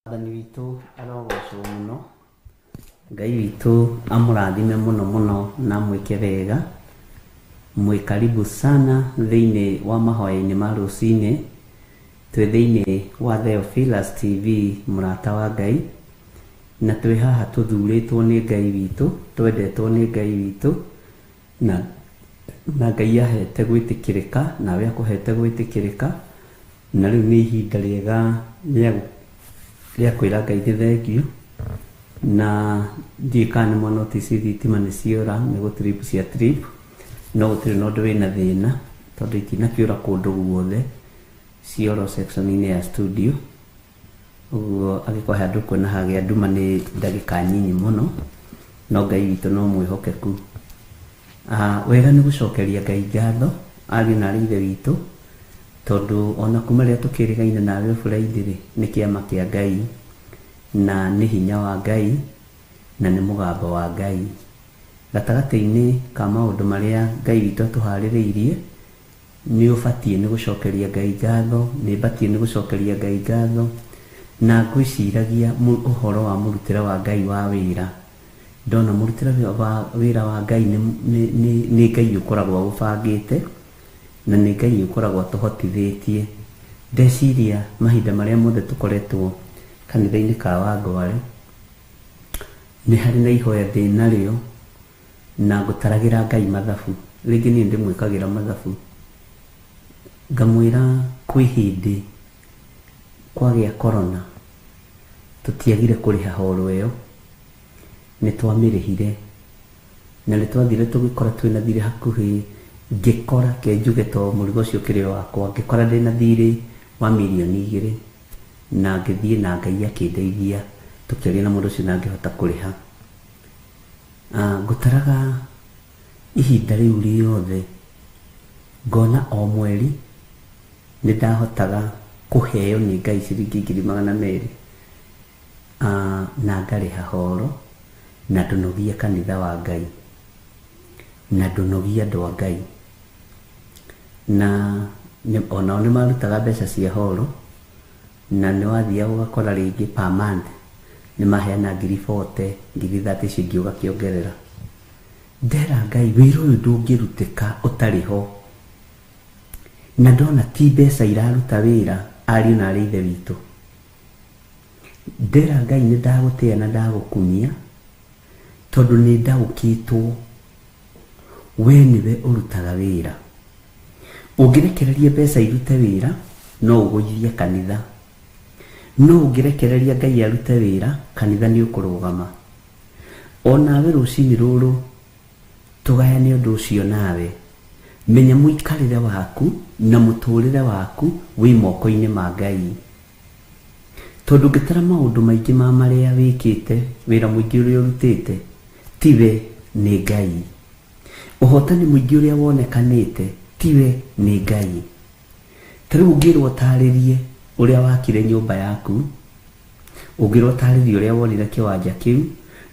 B: Mwathani witũ arogocwo mũno. Ngai witũ amũrathime mũno mũno na amwĩke wega. Mwĩ karibu sana thĩinĩ wa mahoya-inĩ ma rũcinĩ. Twĩ thĩinĩ wa Theophilus TV mũrata wa Ngai. Na twĩ haha tũthurĩtwo nĩ Ngai witũ, twendetwo nĩ Ngai witũ, na na Ngai ahete gwĩtĩkĩrĩka, nawe akũhete gwĩtĩkĩrĩka, na rĩu nĩ ihinda rĩega rĩa rĩa kwĩra Ngai nĩ thengiũ, na ndiũĩ kana nĩ mwa notice thitima nĩ ciora, nĩ gũ trip cia trip, no gũtirĩ na ũndũ wĩna thĩna, tondũ itinakĩũra kũndũ guothe, ciora o section -inĩ ya studio, ũguo angĩkorwo he handũ ũkuona hagĩa nduma nĩ ndagĩka nyinyi mũno, no Ngai witũ no mwĩhokeku. Wega nĩ gũcokeria Ngai ngatho, ariũ na aarĩ a Ithe witũ, Tondũ o na kuuma rĩrĩa tũkĩrĩgaine nawe ũbura-inĩ-rĩ, nĩ kĩama kĩa Ngai, na nĩ hinya wa Ngai, na nĩ mũgambo wa Ngai. Gatagatĩ-inĩ ka maũndũ marĩa Ngai witũ atũharĩrĩirie, nĩ ũbatiĩ nĩ gũcokeria Ngai ngatho, nĩ mbatiĩ nĩ gũcokeria Ngai ngatho, na ngwĩciragia ũhoro wa mũrutĩre wa Ngai wa wĩra. Ndona mũrutĩre wa wĩra wa Ngai nĩ Ngai ũkoragwo aũbangĩte, Na nĩ Ngai ũkoragwo atũhotithĩtie. Ndeciria mahinda marĩa mothe tũkoretwo kanitha-inĩ ka Wangware, nĩ harĩ na ihoya ndĩ narĩo na ngũtaragĩra Ngai mathabu. Rĩngĩ niĩ nĩ ndĩmwĩkagĩra mathabu, ngamwĩra kwĩ hĩndĩ kwagĩa corona, tũtiagire kũrĩha horo ĩyo, nĩ twamĩrĩhire. Na nĩ twathire tũgĩkora twĩna thirĩ hakuhĩ, ngĩkora, reke njuge tondũ mũrigo ũcio ũkĩrĩ o wakwa, ngĩkora ndĩna thirĩ wa mirioni igĩrĩ, na ngĩthiĩ na Ngai akĩndeithia, tũkĩaria na mũndũ ũcio na ngĩhota kũrĩha. Ngũtaraga ihinda rĩu rĩothe, ngona o mweri nĩ ndahotaga kũheo nĩ Ngai ciringi 200,000, na ngarĩha horo. Na ndũnogie kanitha wa Ngai, na ndũnogie andũ a Ngai. Na o nao nĩ marutaga mbeca cia horo, na nĩ wathiaga ũgakora rĩngĩ per month nĩ maheana ngiri 40, ngiri 30 icio ingĩ ũgakĩongerera. Ndera Ngai wĩra ũyũ ndũngĩrutĩka ũtarĩ ho. Na ndona ti mbeca iraruta wĩra ariũ na arĩ a Ithe witũ. Ndera Ngai nĩ ndagũtĩa na ndagũkumia, tondũ nĩ ndaũkĩtwo we nĩwe ũrutaga wĩra. Ũngĩrekereria mbeca irute wĩra, no ũgũithie kanitha. No ũngĩrekereria Ngai arute wĩra, kanitha nĩ ũkũrũgama. O nawe rũcinĩ rũrũ tũgayane ũndũ ũcio nawe. Menya mũikarĩre waku na mũtũrĩre waku wĩ moko-inĩ ma Ngai. Tondũ ũngĩtara maũndũ maingĩ ma marĩa wĩkĩte, wĩra mũingĩ ũrĩa ũrutĩte, tiwe, nĩ Ngai. Ũhotani mũingĩ ũrĩa wonekanĩte, tiwe, nĩ Ngai. Ta rĩu ũngĩrwo ũtarĩrie ũrĩa wakire nyũmba yaku, ũngĩrwo ũtarĩrie ũrĩa wonire kĩwanja kĩu,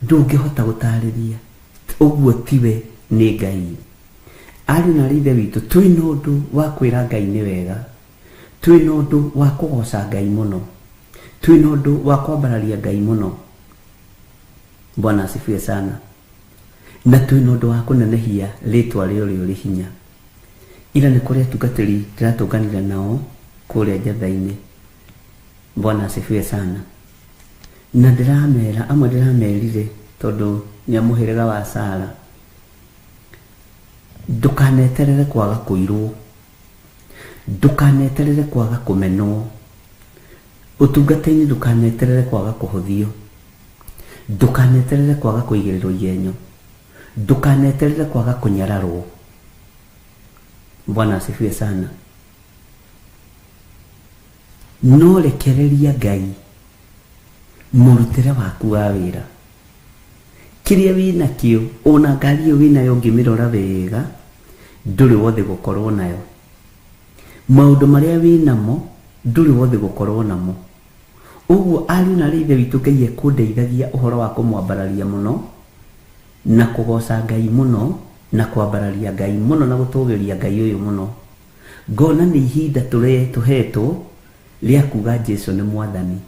B: ndũngĩhota gũtarĩria. Ũguo tiwe, nĩ Ngai. Ariũ na aarĩ a Ithe witũ, twĩna ũndũ wa kwĩra Ngai nĩ wega. Twĩna ũndũ wa kũgooca Ngai mũno. Twĩna ũndũ wa kwambararia Ngai mũno. Bwana asifiwe sana. Na twĩna ũndũ wa kũnenehia rĩtwa rĩa ũrĩa ũrĩ hinya. Ira nĩ kũrĩ atungatĩri ndĩratũnganire nao kũrĩa Njatha-inĩ. Bwana asifiwe sana. Na ndĩramera, amwe ndĩramerire tondũ nĩ a mũhĩrĩga wa Sara, ndũkaneterere kwaga kũirwo. Ndũkaneterere kwaga kũmenwo. Ũtungata-inĩ ndũkaneterere kwaga kũhũthio. Ndũkaneterere kwaga kũigĩrĩrwo igenyo. Ndũkaneterere kwaga kũnyararwo. Bwana asifiwe sana. No rekereria Ngai mũrutĩre waku wa wĩra. Kĩrĩa wĩnakĩo, ona ngari ĩyo wĩnayo ũngĩmĩrora wega, ndũrĩ wothe gũkorwo nayo. Maũndũ marĩa wĩnamo, ndũrĩ wothe gũkorwo namo. Ũguo ariũ na aarĩ a Ithe witũ Ngai ekũndeithagia ũhoro wa kũmwambararia mũno, na kũgoca Ngai mũno, na kwambararia Ngai mũno na gũtũgĩria Ngai ũyũ mũno. Ngona nĩ ihinda tũhetwo rĩa kuga Jesu nĩ Mwathani.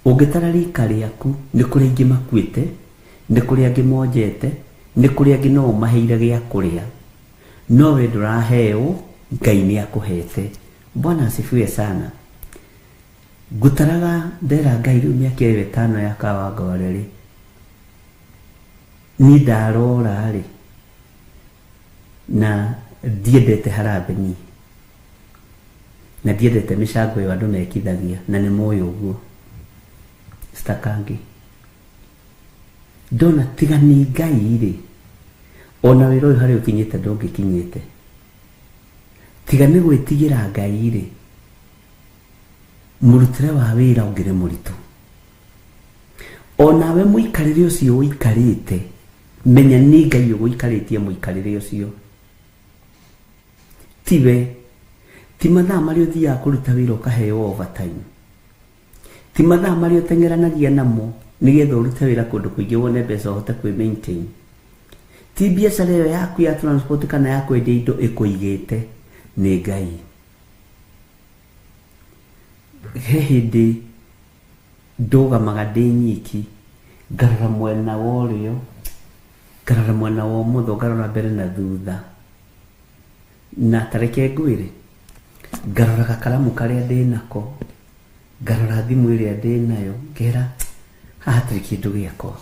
B: Ũngĩtara rika rĩaku nĩ kũrĩ aingĩ makuĩte, nĩ kũrĩ angĩ monjete, nĩ kũrĩ angĩ no ũmaheire gĩa kũrĩa, no we ndũraheo, Ngai nĩ akũhete. Bwana asifiwe sana. Ngũtaraga ndera Ngai rĩu mĩaka ĩyo 5 ya Kawangware rĩ, niĩ ndarora rĩ, na ndiendete harambee niĩ, na ndiendete mĩcango ĩyo andũ mekithagia, na nĩ moĩ ũguo citakangi. Ndona tiga nĩ Ngai rĩ, ona wĩra ũyũ harĩa ũkinyĩte ndũngĩkinyĩte. Tiga nĩ gwĩtigĩra Ngai rĩ, mũrutĩre wa wĩra ũngĩrĩ mũritũ. Onawe mũikarĩre ũcio ũikarĩte, menya nĩ Ngai ũgũikarĩtie mũikarĩre ũcio. Tiwe, ti mathaa marĩa ũthiaga kũruta wĩra ũkaheo overtime, ti mathaa marĩa ũteng'eranagia namo nĩgetha ũrute wĩra kũndũ kũingĩ wone mbeca ũhote kwĩ maintain, ti biacara ĩyo yaku ya transport kana ya kwendia indo ĩkũigĩte, nĩ Ngai. He hĩndĩ ndũgamaga ndĩ nyiki, ngarora mwena wa ũrĩo, ngarora mwena wa ũmotho, ngarora mbere na thutha, na tareke ngwĩre, ngarora gakaramu karĩa ndĩ nako, ngarora thimũ ĩrĩa ndĩ nayo, ngera haha hatirĩ kĩndũ gĩakwa,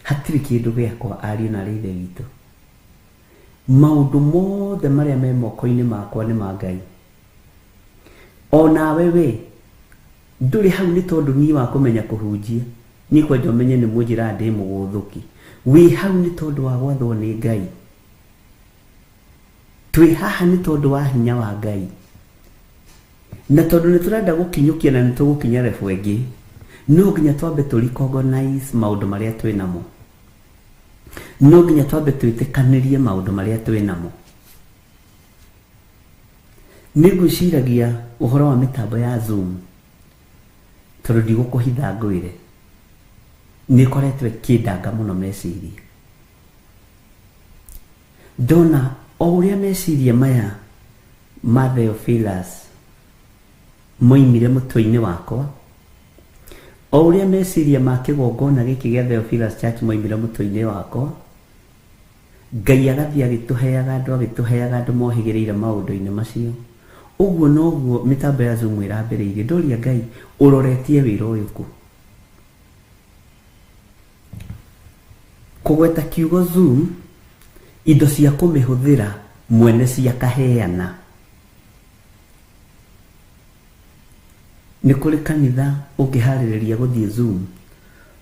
B: hatirĩ kĩndũ gĩakwa. Ariũ na arĩ ithe witũ, maũndũ mothe marĩa me moko-inĩ makwa nĩ ma Ngai. Onawe we ndũrĩ hau nĩ tondũ niĩ wa kũmenya kũhunjia, niĩ kwanja ũmenye nĩ mũnjĩraga ndĩ mũgũthũki. Wĩ hau nĩ tondũ wa gwathwo nĩ Ngai. Twĩ haha nĩ tondũ wa hinya wa Ngai, na tondũ nĩ tũrenda gũkinyũkia na nĩ tũgũkinya level ĩngĩ, no nginya twambe tũ recognize maũndũ marĩa twĩ namo, no nginya twambe twĩtĩkanĩrie maũndũ marĩa twĩ namo. Nĩ ngwĩciragia ũhoro wa mĩtambo ya Zoom, tondũ ndigũkũhitha ngwĩre nĩ ĩkoretwo ĩkĩndanga mũno meciria. Ndona o ũrĩa meciria maya ma Theophilus moimire mũtwe-inĩ wakwa, o ũrĩa meciria ma kĩgongona gĩkĩ gĩa Theophilus Church moimire mũtwe-inĩ wakwa, Ngai agathiĩ agĩtũheaga andũ, agĩtũheaga andũ mohĩgĩrĩire maũndũ-inĩ macio. Ũguo noguo mĩtambo ya Zoom ĩrambĩrĩirie. Ndoria Ngai, ũroretie wĩra ũyũ kũ? Kũgweta kiugo Zoom, indo cia kũmĩhũthĩra mwene ciakaheana. Nĩ kũrĩ kanitha ũngĩharĩrĩria gũthiĩ Zoom,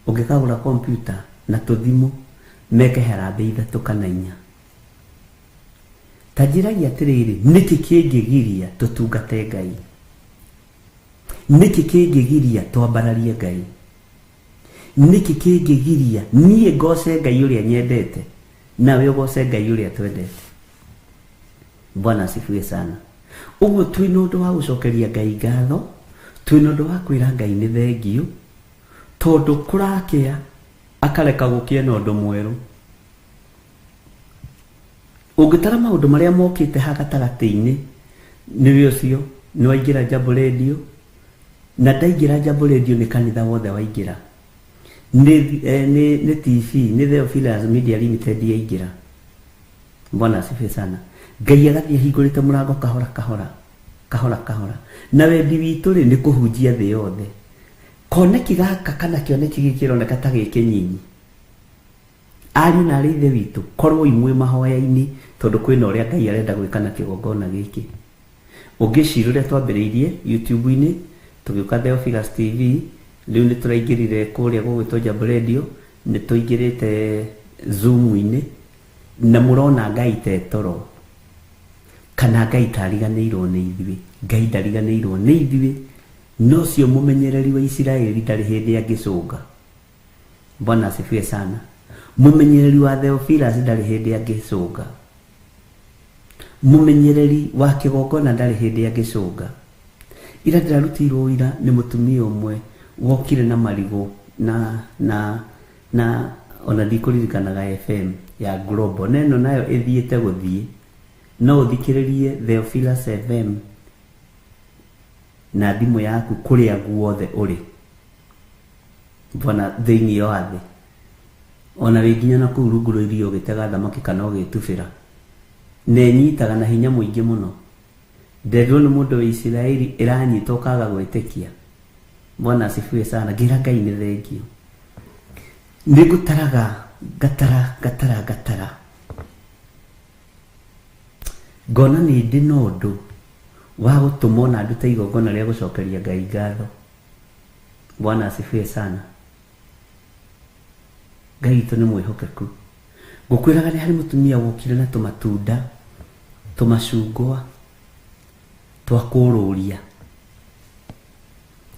B: ũngĩkagũra kompyuta na tũthimũ meke harambee 3 kana 4. Ta njĩragia atĩrĩrĩ, nĩkĩ kĩngĩgiria tũtungate Ngai? Nĩkĩ kĩngĩgiria twambararie Ngai? Nĩkĩ kĩngĩgiria niĩ ngoce Ngai ũrĩa nyendete, nawe ũgoce Ngai ũrĩa twendete? Bwana asifiwe sana. Ũguo twĩna ũndũ wa gũcokeria Ngai ngatho, twĩna ũndũ wa kwĩra Ngai nĩ thengiũ, tondũ kũrakĩa akareka gũkĩe na ũndũ mwerũ. Ũngĩtara maũndũ marĩa mokĩte ha gatagatĩ-inĩ, nĩwe ũcio nĩ waingĩra Jambo Radio, na ndaingĩra Jambo Radio nĩ kanitha wothe waingĩra, nĩ TV, nĩ Theophilus Media Limited yaingĩra. Bwana asifiwe sana. Ngai agathiĩ ahingũrĩte mũrango kahora kahora kahora kahora, na wendi witũ rĩ nĩ kũhunjia thĩ yothe. Koneki gaka kana kĩoneki gĩkĩ kĩroneka ta gĩ kĩnyinyi, ariũ na arĩ ithe witũ, korwo imwe mahoya-inĩ, tondũ kwĩna ũrĩa Ngai arenda gwĩka na kĩgongona gĩkĩ. Ũngĩciria ũrĩa twambĩrĩirie YouTube-inĩ, tũgĩũka Theophilus TV, rĩu nĩ tũraingĩrire kũrĩa gũgwĩtwo Jambo Radio, nĩ tũingĩrĩte Zoom-inĩ, na mũrona Ngai te toro, kana Ngai tariganĩirwo nĩ ithuĩ. Ngai ndariganĩirwo nĩ ithuĩ, no cio mũmenyereri wa Isiraeli ndarĩ hĩndĩ angĩcũnga. Bwana asifiwe sana. Mũmenyereri wa Theophilus ndarĩ hĩndĩ angĩcũnga. Mũmenyereri wa kĩgongona ndarĩ hĩndĩ angĩcũnga. Ira ndĩrarutirwo ũira nĩ mũtumia ũmwe wokire na marigũ na na na ona ndikũririkanaga FM ya Global, na ĩno nayo ĩthiĩte gũthiĩ, no ũthikĩrĩrie Theophilus FM na thimũ yaku kũrĩa guothe ũrĩ. Bwana thĩinĩ wa thĩ. Ona wĩ nginya na kũu rungu rwa iria ũgĩtega thamaki kana ũgĩtubĩra. Na ĩnyitaga na hinya mũingĩ mũno. Nderirwo nĩ mũndũ wa Isiraeli ĩranyita ũkaga gwĩtĩkia. Bwana asifiwe sana. Ngĩra Ngai nĩ thengio. Nĩ ngũtaraga ngatara ngatara ngatara. Ngona nĩ ndĩ na ũndũ wa gũtũma ona ndute igongona rĩa gũcokeria Ngai ngatho. Bwana asifiwe sana. Ngai witũ nĩ mwĩhokeku. Ngũkwĩraga nĩ harĩ mũtumia wokire na tũmatunda, tũmacungwa twa kũrũria.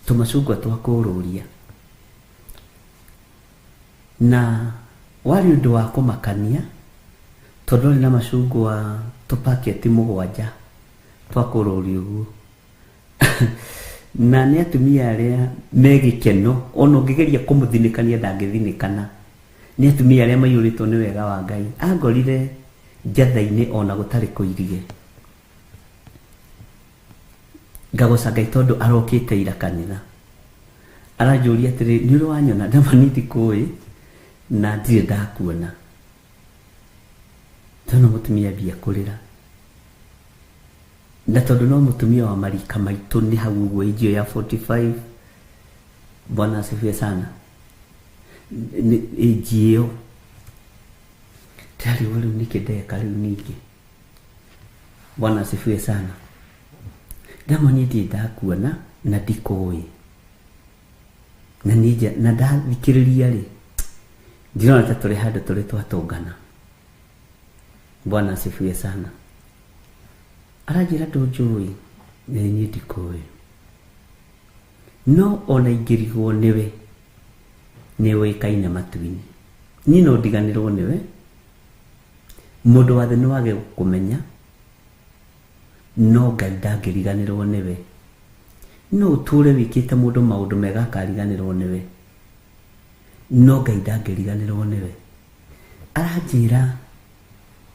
B: Tũmacungwa twa kũrũria. Na warĩ ũndũ wa kũmakania tondũ arĩ na macungwa tũpaketi mũgwanja twa kũrũria ũguo. Na nĩ atumia arĩa me gĩkeno, ona ũngĩgeria kũmũthinĩkania ndangĩthinĩkana. Nĩ atumia arĩa maiyũrĩtwo nĩ wega wa Ngai. Angorire njatha-inĩ ona gũtarĩ kũirige. Ngagoca Ngai tondũ arokĩte ira kanitha. Aranjũria atĩrĩ, nĩ ũrĩ wanyona? Ndama niĩ ndikũĩ na ndirĩ ndakuona. Ndona mũtumia ambia kũrĩra. Na tondũ no mũtumia wa marika maitũ nĩ hau ũguo age ĩyo ya 45. Bwana asifiwe sana. Age ĩyo. Ndĩrarigwo rĩu nĩkĩ ndeka rĩu ningĩ. Bwana asifiwe sana. Ndamona niĩ ndirĩ ndakuona na ndikũĩ. Na niĩ na ndathikĩrĩria rĩ, ndirona ta tũrĩ handũ tũrĩ twatũngana. Bwana asifiwe sana. Aranjĩra ndũnjũĩ, na niĩ ndikũĩ. No ona ingĩrigwo nĩwe, nĩ ũĩkaine matu-inĩ. Niĩ no ndiganĩrwo nĩwe, mũndũ wa thĩ no age gũkũmenya, no Ngai ndangĩriganĩrwo nĩwe. No ũtũre wĩkĩte mũndũ maũndũ mega akariganĩrwo nĩwe, no Ngai ndangĩriganĩrwo nĩwe. Aranjĩra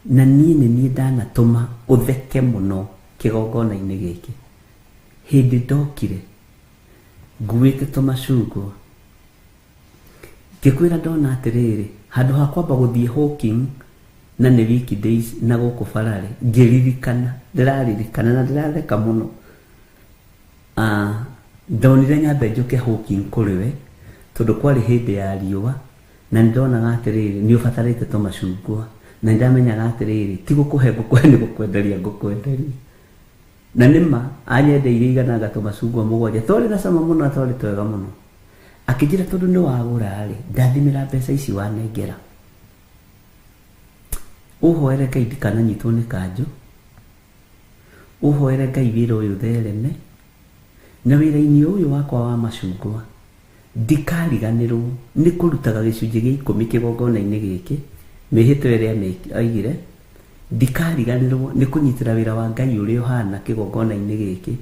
B: na niĩ nĩ niĩ ndanatũma ũtheke mũno kĩgongona-inĩ gĩkĩ. Hĩndĩ ndokire nguĩte tũmacungwa, ngĩkwĩra ndona atĩrĩrĩ, handũ ha kwamba gũthiĩ hawking na nĩ weekdays na gũkũ bararĩ, ngĩririkana, ndĩraririkana na ndĩratheka mũno. Ndonire nyambe njũke hawking kũrĩ we, tondũ kwarĩ hĩndĩ ya riũa, na nĩndonaga atĩrĩrĩ, nĩ ũbatarĩte tũmacungwa, na nĩndamenyaga atĩrĩrĩ, ti gũkũhe ngũkũhe nĩ gũkwenderia ngũkwenderia. Na nĩma anyendeirie igananga tũmacungwa mũgwanja, twarĩ na cama mũno na twarĩ twega mũno. Akĩnjĩra tondũ nĩ wagũra rĩ, ndathimĩra mbeca ici wanengera. Ũhoere Ngai ndikananyitwo nĩ kanjũ, ũhoere Ngai wĩra ũyũ ũthereme, na wĩra-inĩ ũyũ wakwa wa macungwa ndikariganĩrwo nĩ kũrutaga gĩcunjĩ gĩa ikũmi kĩgongona-inĩ gĩkĩ, mĩhĩtwa ĩrĩa aigire, ndikariganĩrwo nĩ kũnyitĩra wĩra wa Ngai ũrĩa ũhana kĩgongona-inĩ gĩkĩ.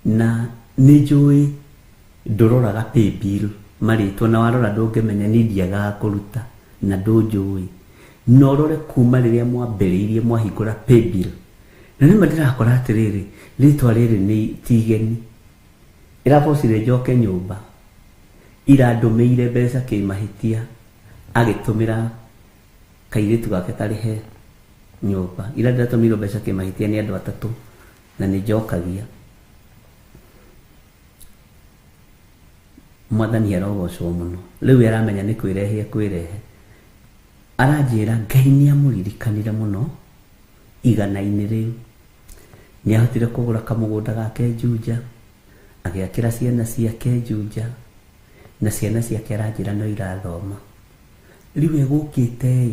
B: Na nĩ njũĩ ndũroraga paybill marĩtwa, na warora ndũngĩmenya niĩ ndiagaga kũruta na ndũnjũĩ. Na ũrore kuma rĩrĩa mwambĩrĩirie mwahingũra paybill. Na nĩma ndĩrakora atĩrĩrĩ, rĩtwa rĩrĩ nĩ ti igeni. Ĩrabocire njoke nyũmba, irandũmĩire mbeca kĩmahĩtia, agĩtũmĩra kairĩtu gake karĩhe nyũmba. Ira ndĩratũmĩirwo mbeca kĩmahĩtia nĩ andũ atatũ, na nĩ njokagia. Mwathani arogocwo mũno. Rĩu aramenya nĩ kwĩrehe ekwĩrehe. Aranjĩra Ngai nĩ amũririkanire mũno igana-inĩ rĩu. Nĩ ahotire kũgũra kamũgũnda gake Juja, agĩakĩra ciana ciake Juja, na ciana ciake aranjĩra no irathoma. Rĩu egũkĩte ĩ,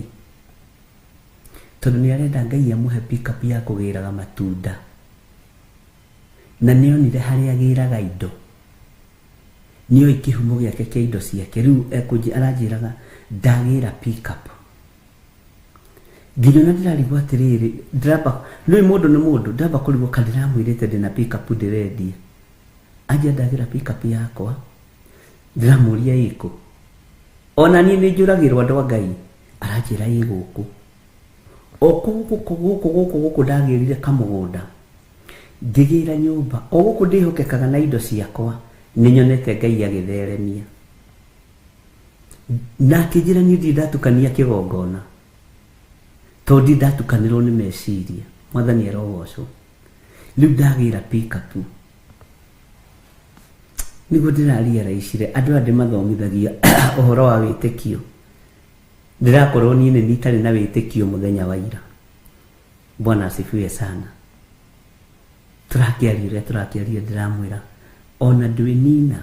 B: tondũ nĩ arenda Ngai amũhe pick-up ya kũgĩraga matunda. Na nĩ onire harĩa agĩraga indo. Nĩoĩ kĩhumo gĩake kĩa indo ciake. Rĩu aranjĩraga ndagĩra pick-up. Nginya ona ndĩrarigwo atĩrĩrĩ, ndĩramba, nĩũĩ mũndũ nĩ mũndũ, ndĩramba kũrigwo kana ndĩramwĩrĩte ndĩna pick-up ndĩrendia. Anjia ndagĩra pick-up yakwa, ndĩramũria ĩkũ. Ona niĩ nĩ njũragĩrwo andũ a Ngai, aranjĩra ĩ gũkũ. O kũu gũkũ gũkũ gũkũ gũkũ ndagĩrire kamũgũnda. Ngĩgĩra nyũmba o gũkũ ndĩhokekaga na indo ciakwa, nĩ nyonete Ngai agĩtheremia. Na akĩnjĩra niĩ ndirĩ ndatukania kĩgongona, tondũ ndirĩ ndatukanĩrwo nĩ meciria. Mwathani arogocwo. Rĩu ndagĩra pick-up nĩguo ndĩrarealize andũ aya ndĩmathomithagia ũhoro wa wĩtĩkio, ndĩrakorwo niĩ nĩ itarĩ na wĩtĩkio mũthenya wa ira. Bwana asifiwe sana. Tũrakĩaria ũrĩa tũrakĩaria, ndĩramwĩra ona ndwĩnina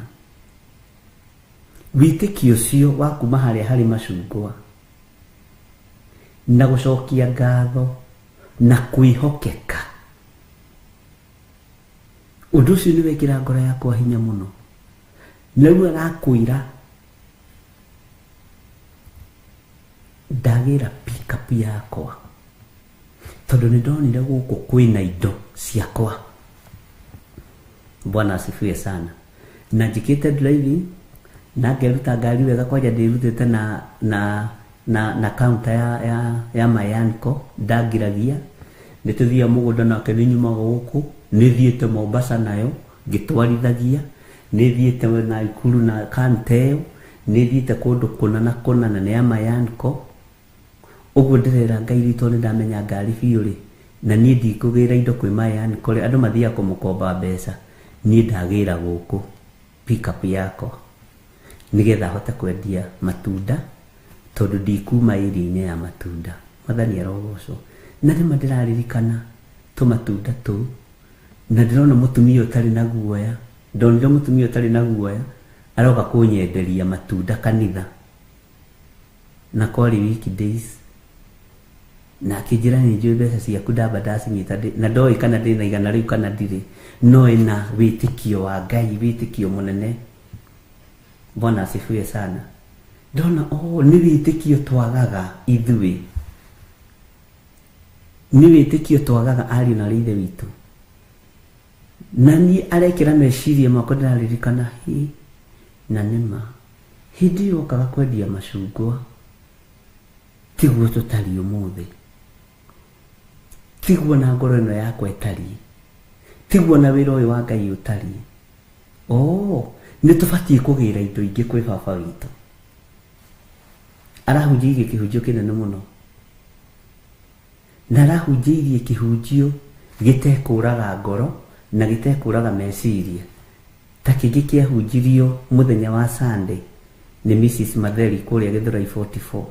B: wĩtĩkio ũcio wa kuma harĩa harĩ macungwa na gũcokia ngatho na kwĩhokeka. Ũndũ ũcio nĩ wekĩra ngoro yakwa hinya mũno. Na rĩu arakwĩra ndagĩra pick-up yakwa tondũ nĩ ndonire gũkũ kwĩna indo ciakwa. Bwana asifiwe sana. Na njĩkĩte driving na ngeruta ngari wega, kwanja ndĩrutĩte na counter ya Mayanko ndangiragia. Nĩ tũthiaga mũgũnda nake, nĩ nyumaga gũkũ, nĩ thiĩte Mombasa nayo ngĩtwarithagia, nĩ thiĩte Nakuru na counter ĩyo, nĩ thiĩte kũndũ kũna na kũna na nĩ ya Mayanko. Ũguo ndĩrera Ngai rĩ, tondũ nĩ ndamenya ngari biũ rĩ, na niĩ ndikũgĩra indo kwĩ Mayanko rĩ, andũ mathiaga kũmũkomba mbeca, niĩ ndagĩra gũkũ pick-up yakwa nĩgetha hote kwendia matunda tondũ ndikuma area-inĩ ya matunda. Mwathani arogocwo. Na rĩmwe ndĩraririkana tũmatunda tũu na ndĩrona mũtumia ũtarĩ na guoya, ndonire mũtumia ũtarĩ na guoya aroka kũnyenderia matunda kanitha, na kwarĩ weekdays, na akĩnjĩra nĩ njũĩ mbeca ciaku ndamba ndacinyita, na ndoĩ kana ndĩna igana rĩu kana ndirĩ, no ĩna wĩtĩkio wa Ngai, wĩtĩkio mũnene. Bwana asifiwe sana. Ndona oh, nĩ wĩtĩkio twagaga ithuĩ, nĩ wĩtĩkio twagaga ariũ na ithe witũ. Na niĩ arekĩra meciria makwa, ndĩraririkana hi na nĩma hĩndĩ ĩyo okaga kwendia macungwa tiguo tũtariĩ ũmũthĩ, tiguo na ngoro ĩno yakwa ĩtariĩ, tiguo na wĩra ũyũ wa Ngai ũtariĩ. Oh, nĩ tũbatiĩ kũgĩra indo ingĩ kwĩ baba witũ. Arahunjĩirie kĩhunjio kĩnene mũno, na arahunjĩirie kĩhunjio gĩtekũraga ngoro na gĩtekũraga meciria, ta kĩngĩ kĩahunjirio mũthenya wa Sunday nĩ Mrs Matheri kũrĩa Gĩthũrai 44.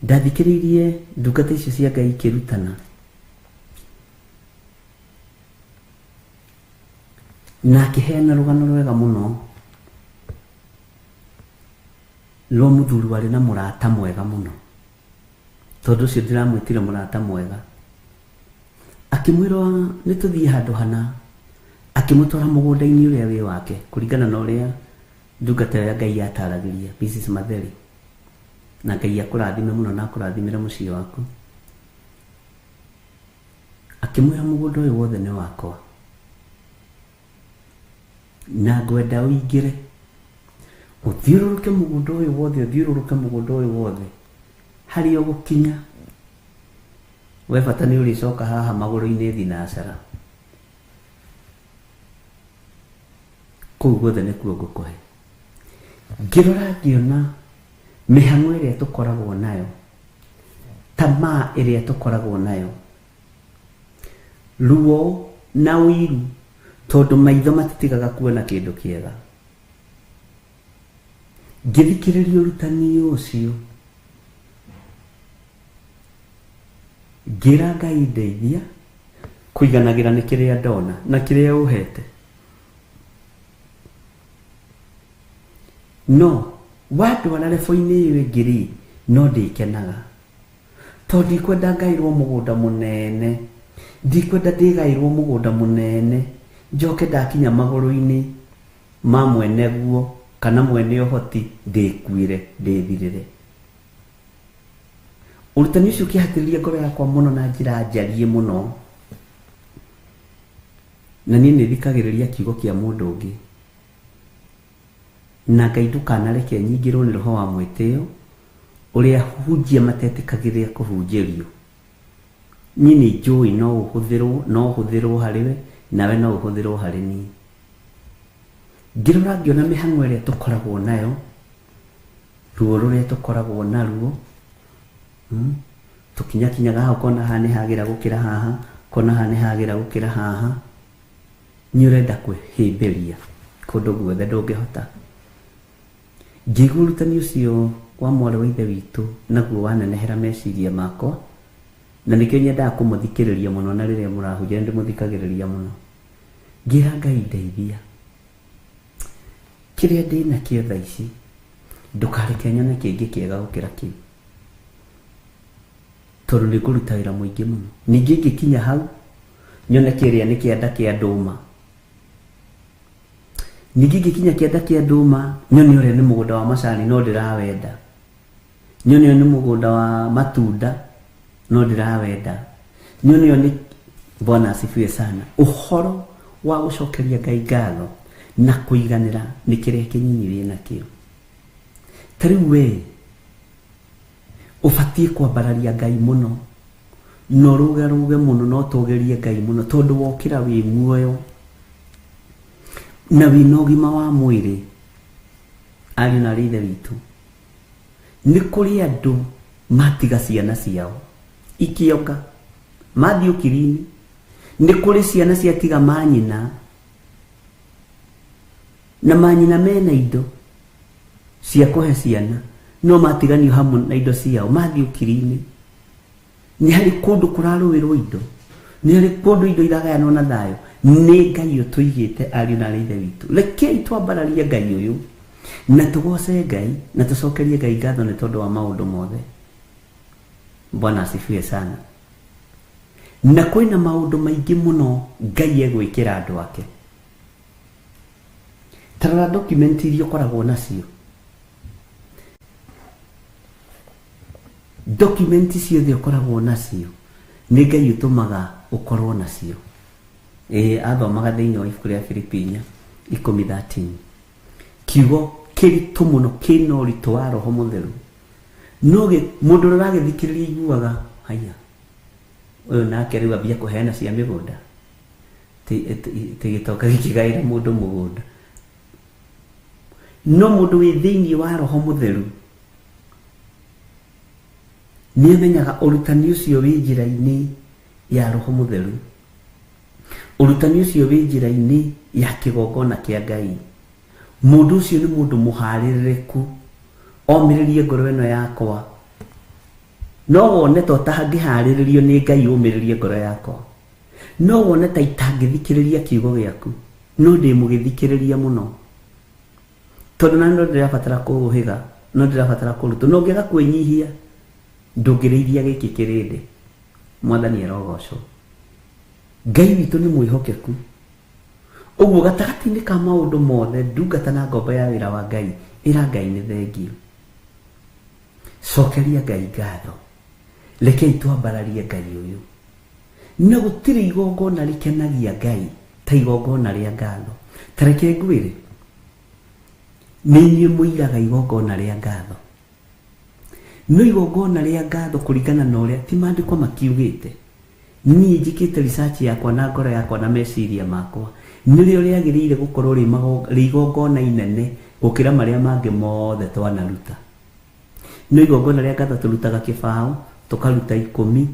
B: Ndathikĩrĩirie ndungata icio cia Ngai ikĩrutana, na akĩheana rũgano rwega mũno rwa mũthuri warĩ na mũrata mwega mũno, tondũ ũcio ndĩramwĩtire mũrata mwega. Akĩmwĩra nĩ tũthiĩ handũ hana, akĩmũtwara mũgũnda-inĩ ũrĩa wĩ wake kũringana na ũrĩa ndungata ya Ngai yataragĩria Mrs Matheri. Na Ngai akũrathime mũno na akũrathimĩre mũciĩ waku. Akĩmwĩra mũgũnda ũyũ wothe nĩ wakwa na ngwenda ũingĩre ũthiũrũrũke mũgũnda ũyũ wothe, ũthiũrũrũke mũgũnda ũyũ wothe harĩa ũgũkinya we bata nĩ ũrĩcoka haha magũrũ-inĩ thinacara, kũu guothe nĩkuo ngũkũhe. Ngĩrora ngĩona mĩhang'o ĩrĩa tũkoragwo nayo, tamaa ĩrĩa tũkoragwo nayo, ruo na ũiru, tondũ maitho matitigaga kuona kĩndũ kĩega. Ngĩthikĩrĩria ũrutani ũcio, ngĩra Ngai ndeithia kũiganagĩra nĩ kĩrĩa ndona na kĩrĩa ũhete. No wandwara rebo-inĩ ĩyo ĩngĩ rĩ, no ndĩkenaga tondũ ndikwenda ngaĩrwo mũgũnda mũnene, ndikwenda ndĩgaĩrwo mũgũnda mũnene njoke ndakinya magũrũ-inĩ ma mwene guo kana mwene ũhoti ndĩkuĩre ndĩthirĩre. Ũrutani ũcio ũkĩhatĩrĩria ngoro yakwa mũno na njĩra njarie mũno, na niĩ nĩ thikagĩrĩria kiugo kĩa mũndũ ũngĩ. Na Ngai ndũkanareke nyingĩrwo nĩ roho wa mwĩtĩo ũrĩa hunjia matetĩkagĩria kũhunjĩrio. Niĩ nĩ njũĩ no ũhũthĩrwo, no hũthĩrwo harĩ we, nawe no ũhũthĩrwo harĩ niĩ. Ngĩrora ngĩona mĩhang'o ĩrĩa tũkoragwo nayo, ruo rũrĩa tũkoragwo naruo, tũkinyakinyaga haha ũkona haha nĩ hagĩra gũkĩra haha, ũkona haha nĩ hagĩra gũkĩra haha, nĩ ũrenda kwĩhĩmbĩria kũndũ guothe ndũngĩhota. Ngĩigua ũrutani ũcio wa mwarĩ wa ithe witũ naguo wanenehera meciria makwa, na nĩkĩo nyendaga kũmũthikĩrĩria mũno, na rĩrĩa mũrahunjia nĩ ndĩmũthikagĩrĩria mũno. Ngĩra Ngai ndeithia, kĩrĩa ndĩnakĩo thaa ici ndũkareke nyone kĩngĩ kĩega gũkĩra kĩu, tondũ nĩ ngũruta wĩra mũingĩ mũno. Ningĩ ngĩkinya hau nyone kĩrĩa nĩ kĩanda kĩa ndũma, ningĩ ngĩkinya kĩanda kĩa ndũma nyone ũrĩa nĩ mũgũnda wa macani no ndĩrawenda, nyone ũyũ nĩ mũgũnda wa matunda no ndĩrawenda, nyone ũyũ nĩ. Bwana asifiwe sana. Ũhoro wa gũcokeria Ngai ngatho na kũiganĩra nĩ kĩrĩa kĩnyinyi wĩ nakĩo. Ta rĩu we ũbatiĩ kwambararia Ngai mũno, na ũrũgarũge mũno, na ũtũgĩrie Ngai mũno, tondũ wokĩra wĩ muoyo na wĩna ũgima wa mwĩrĩ. Ariũ na aarĩ a Ithe witũ, nĩ kũrĩ andũ matiga ciana ciao ikĩonga mathiĩ ũkiri-inĩ, nĩ kũrĩ ciana ciatiga manyina na manyina mena indo cia kũhe ciana, no matiganio hamwe na indo ciao mathiĩ ũkiri-inĩ. Nĩ harĩ kũndũ kũrarũĩrwo indo, nĩ harĩ kũndũ indo iragayanwo na thayũ. Nĩ Ngai ũtũigĩte, ariũ na aarĩ a Ithe witũ. Rekei twambararie Ngai ũyũ na tũgoce Ngai na tũcokerie Ngai ngatho nĩ tondũ wa maũndũ mothe. Bwana asifiwe sana. Na kwĩna maũndũ maingĩ mũno Ngai egwĩkĩra andũ ake. Ta rora document iria ũkoragwo nacio, document ciothe ũkoragwo nacio nĩ Ngai ũtũmaga ũkorwo nacio. Ĩĩ, athomaga thĩinĩ wa ibuku rĩa Filipi 4:10, kiugo kĩritũ mũno kĩna ũritũ wa Roho Mũtheru, no mũndũ ũrĩa ũragĩthikĩrĩria iguaga haya, ũyũ nake rĩu ambia kũheana cia mĩgũnda, ti gĩtonga gĩkĩgaĩra mũndũ mũgũnda. No mũndũ wĩ thĩinĩ wa Roho Mũtheru nĩ amenyaga ũrutani ũcio wĩ njĩra-inĩ ya Roho Mũtheru, ũrutani ũcio wĩ njĩra-inĩ ya kĩgongona kĩa Ngai. Mũndũ ũcio nĩ mũndũ mũharĩrĩrĩku, omĩrĩrie ngoro ĩno yakwa. No wone ta ũtangĩharĩrĩrio nĩ Ngai ũmĩrĩrie ngoro yakwa, no wone ta itangĩthikĩrĩria kiugo gĩaku, no ndĩ mũgĩthikĩrĩria mũno, tondũ na no ndĩrabatara kũũhĩga, no ndĩrabatara kũrutwo. No ũngĩaga kwĩnyihia ndũngĩrĩithia gĩkĩ kĩrĩndĩ. Mwathani arogocwo. Ngai witũ nĩ mwĩhokeku. Ũguo gatagatĩ-inĩ ka maũndũ mothe, ndungata na ngombo ya wĩra wa Ngai, ĩra Ngai nĩ thengio. Cokeria Ngai ngatho. Rekei twambararie Ngai ũyũ. Na gũtirĩ igongona rĩkenagia Ngai ta igongona rĩa ngatho. Ta reke ngwĩre, nĩ inyuĩ mũiraga igongona rĩa ngatho. No igongona rĩa ngatho kũringana na ũrĩa ti maandĩko makiugĩte, niĩ njĩkĩte research yakwa na ngoro yakwa na meciria makwa, nĩrĩo rĩagĩrĩire gũkorwo rĩ igongona inene gũkĩra marĩa mangĩ mothe twanaruta. No igongona rĩa ngatho tũrutaga kĩbaũ, tũkaruta 10,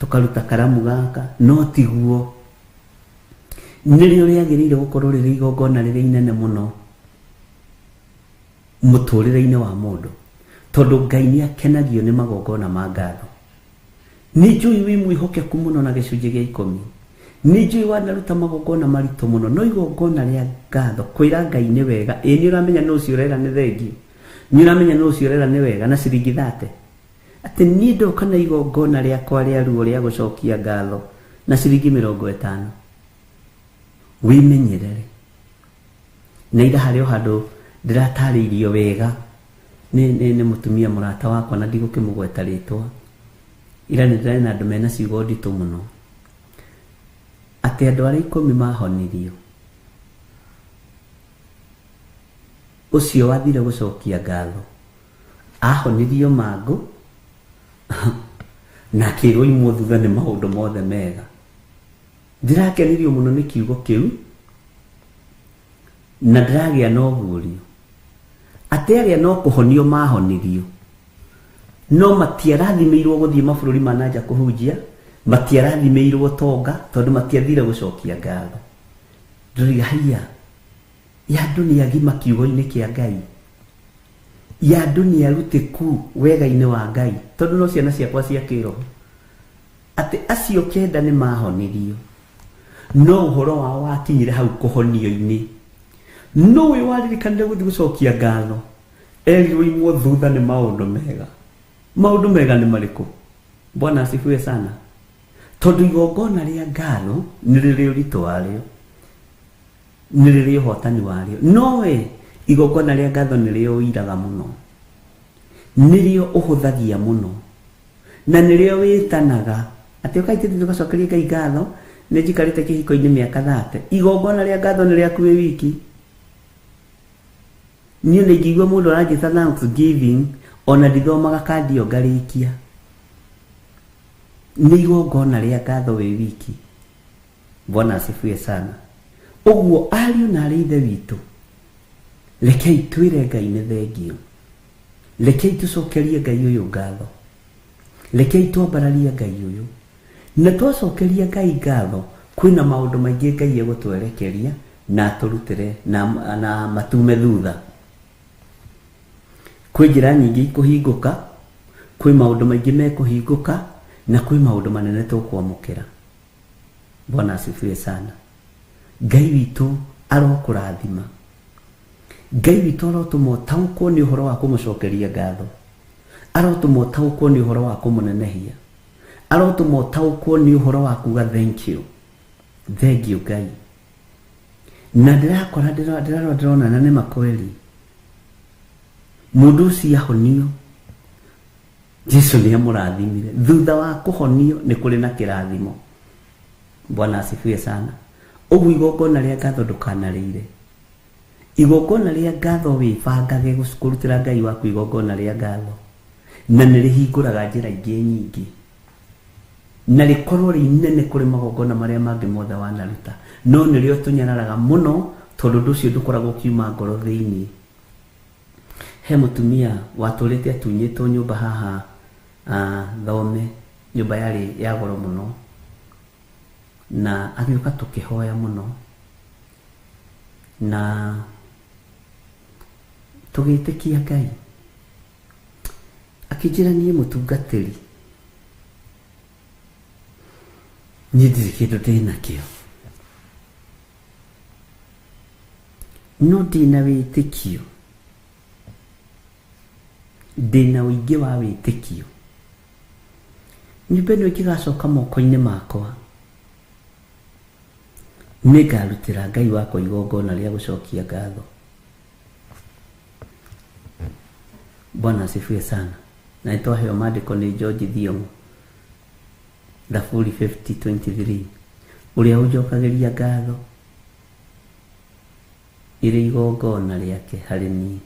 B: tũkaruta karamu gaka, no tiguo. Nĩrĩo rĩagĩrĩire gũkorwo rĩrĩ igongona rĩrĩa inene mũno mũtũrĩre-inĩ wa mũndũ, tondũ Ngai nĩ akenagio nĩ magongona ma ngatho. Nĩ njũĩ wĩ mwĩhokeku mũno na gĩcunjĩ gĩa 10, nĩ njũĩ wanaruta magongona maritũ mũno, no igongona rĩa ngatho kwĩra Ngai nĩ wega. Ĩ nĩ ũramenya nũ ũcio ũrera nĩ thengio, nĩ ũramenya nũ ũcio ũrera nĩ wega na ciringi 30, atĩ niĩ ndoka na igongona rĩakwa rĩa ruo rĩa gũcokia ngatho na ciringi 50. Wĩmenyerere. Na ira harĩ o handũ ndĩratarĩirio wega nĩ mũtumia mũrata wakwa, na ndigũkĩmũgweta rĩtwa. Ira nĩ ndĩrarĩ na andũ mena ciugo nditũ mũno, atĩ andũ arĩa 10 mahonirio, ũcio wathire gũcokia ngatho ahonirio mangũ, Na akĩrwo imwo thutha nĩ maũndũ mothe mega. Ndĩrakenirio mũno nĩ kiugo kĩu na ndĩragĩa na ũguũrio atĩ arĩa no kũhonio mahonirio no matiarathimĩirwo gũthiĩ mabũrũri ma nanja kũhunjia, matiarathimĩirwo tonga tondũ matiathire gũcokia ngatho. Ndĩroiga haiya, ya andũ nĩ agima kiugo-inĩ kĩa Ngai, ya andũ nĩ arutĩku wega-inĩ wa Ngai, tondũ no ciana ciakwa cia kĩroho atĩ acio kenda nĩ mahonirio no ũhoro wao wakinyire hau kũhonio-inĩ. No ũyũ waririkanire gũthiĩ gũcokia ngatho erirwo imwo thutha nĩ maũndũ mega. Maũndũ mega nĩ marĩkũ? Bwana asifiwe sana. Tondũ igongona rĩa ngatho nĩ rĩrĩ ũritũ warĩo, nĩ rĩrĩ ũhotani warĩo, nowe igongona rĩa ngatho nĩ rĩo ũiraga mũno, nĩrĩo ũhũthagia mũno, na nĩrĩo wĩtanaga atĩ ũkai tũthiĩ tũgacokerie Ngai ngatho, nĩ njikarĩte kĩhiko-inĩ mĩaka 30. Igongona rĩa ngatho nĩ rĩaku wĩ wiki. Niĩ nĩ ingĩigua mũndũ aranjĩta thanksgiving ona ndithomaga kandi ĩyo ngarĩkia. Nĩ igongona rĩa ngatho wĩ wiki. Bwana asifiwe sana. Ũguo ariũ na arĩ ithe witũ, rekei twĩre Ngai nĩ thengio, rekei tũcokerie Ngai ũyũ ngatho, rekei twambararie Ngai ũyũ, na twacokeria Ngai ngatho kwĩna maũndũ maingĩ Ngai egũtwerekeria na atũrutĩre na matume thutha. Kwĩ njĩra nyingĩ ikũhingũka, kwĩ maũndũ maingĩ mekũhingũka, na kwĩ maũndũ manene tũkwamũkĩra. Bwana asifiwe sana. Ngai witũ arokũrathima, Ngai witũ arotũma ũtaũkwo nĩ ũhoro wa kũmũcokeria ngatho, arotũma ũtaũkwo nĩ ũhoro wa kũmũnenehia, arotũma ũtaũkwo nĩ ũhoro wa kuga thank you, thank you Ngai. Na ndĩrakora ndĩrarora ndĩrona na nĩ makweli mũndũ ũcio ahonio Jesu nĩ amũrathimire. Thutha wa kũhonio nĩ kũrĩ na kĩrathimo. Bwana asifiwe sana. Ũguo igongona rĩa ngatho ndũkanarĩire. Igongona rĩa ngatho wĩbangage kũrutĩra Ngai waku igongona rĩa ngatho, na nĩ rĩhingũraga njĩra ingĩ nyingĩ, na rĩkorwo rĩ inene kũrĩ magongona marĩa mangĩ mothe wanaruta, no nĩrĩo tũnyararaga mũno tondũ ũndũ ũcio ndũkoragwo ũkiuma ngoro thĩinĩ. He mũtumia watũrĩte atunyĩtwo nyũmba haha thome, nyũmba yarĩ ya goro mũno, na agĩũka tũkĩhoya mũno na tũgĩtĩkia Ngai. Akĩnjĩra niĩ mũtungatĩri, niĩ ndirĩ kĩndũ ndĩnakĩo, no ndĩna wĩtĩkio, ndĩna ũingĩ wa wĩtĩkio, nyũmba ĩno ĩngĩgacoka moko-inĩ makwa nĩngarutĩra Ngai wakwa igongona rĩa gũcokia ngatho. Bwana asifiwe sana. Na nĩtwaheo maandĩko nĩ George Thiong'o, Thaburi 50:23, ũrĩa ũnjokagĩria ngatho irĩ igongona rĩake harĩ niĩ,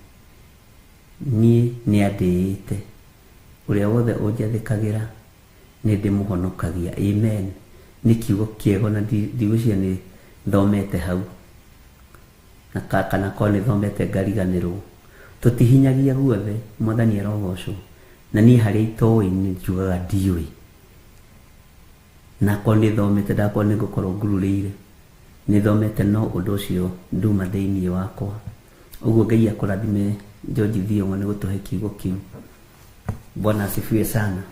B: niĩ nĩandĩĩte, ũrĩa wothe ũnjathĩkagĩra nĩ ndĩmũhonokagia. Amen. Nĩ kiugo kĩega na ndigwĩciria nĩ thomete hau, na kana korwo nĩ thomete ngariganĩrwo. Tũtihinyagia guothe, Mwathani arogocwo. Na niĩ harĩa itoĩ nĩ njugaga ndiũĩ, na korwo nĩ thomete ndakorwo nĩ ngũkorwo ngururĩire, nĩ thomete no ũndũ ũcio nduma thĩinĩ wakwa. Ũguo Ngai akũrathime George Thiong'o nĩ gũtũhe kiugo kĩu. Bwana asifiwe sana.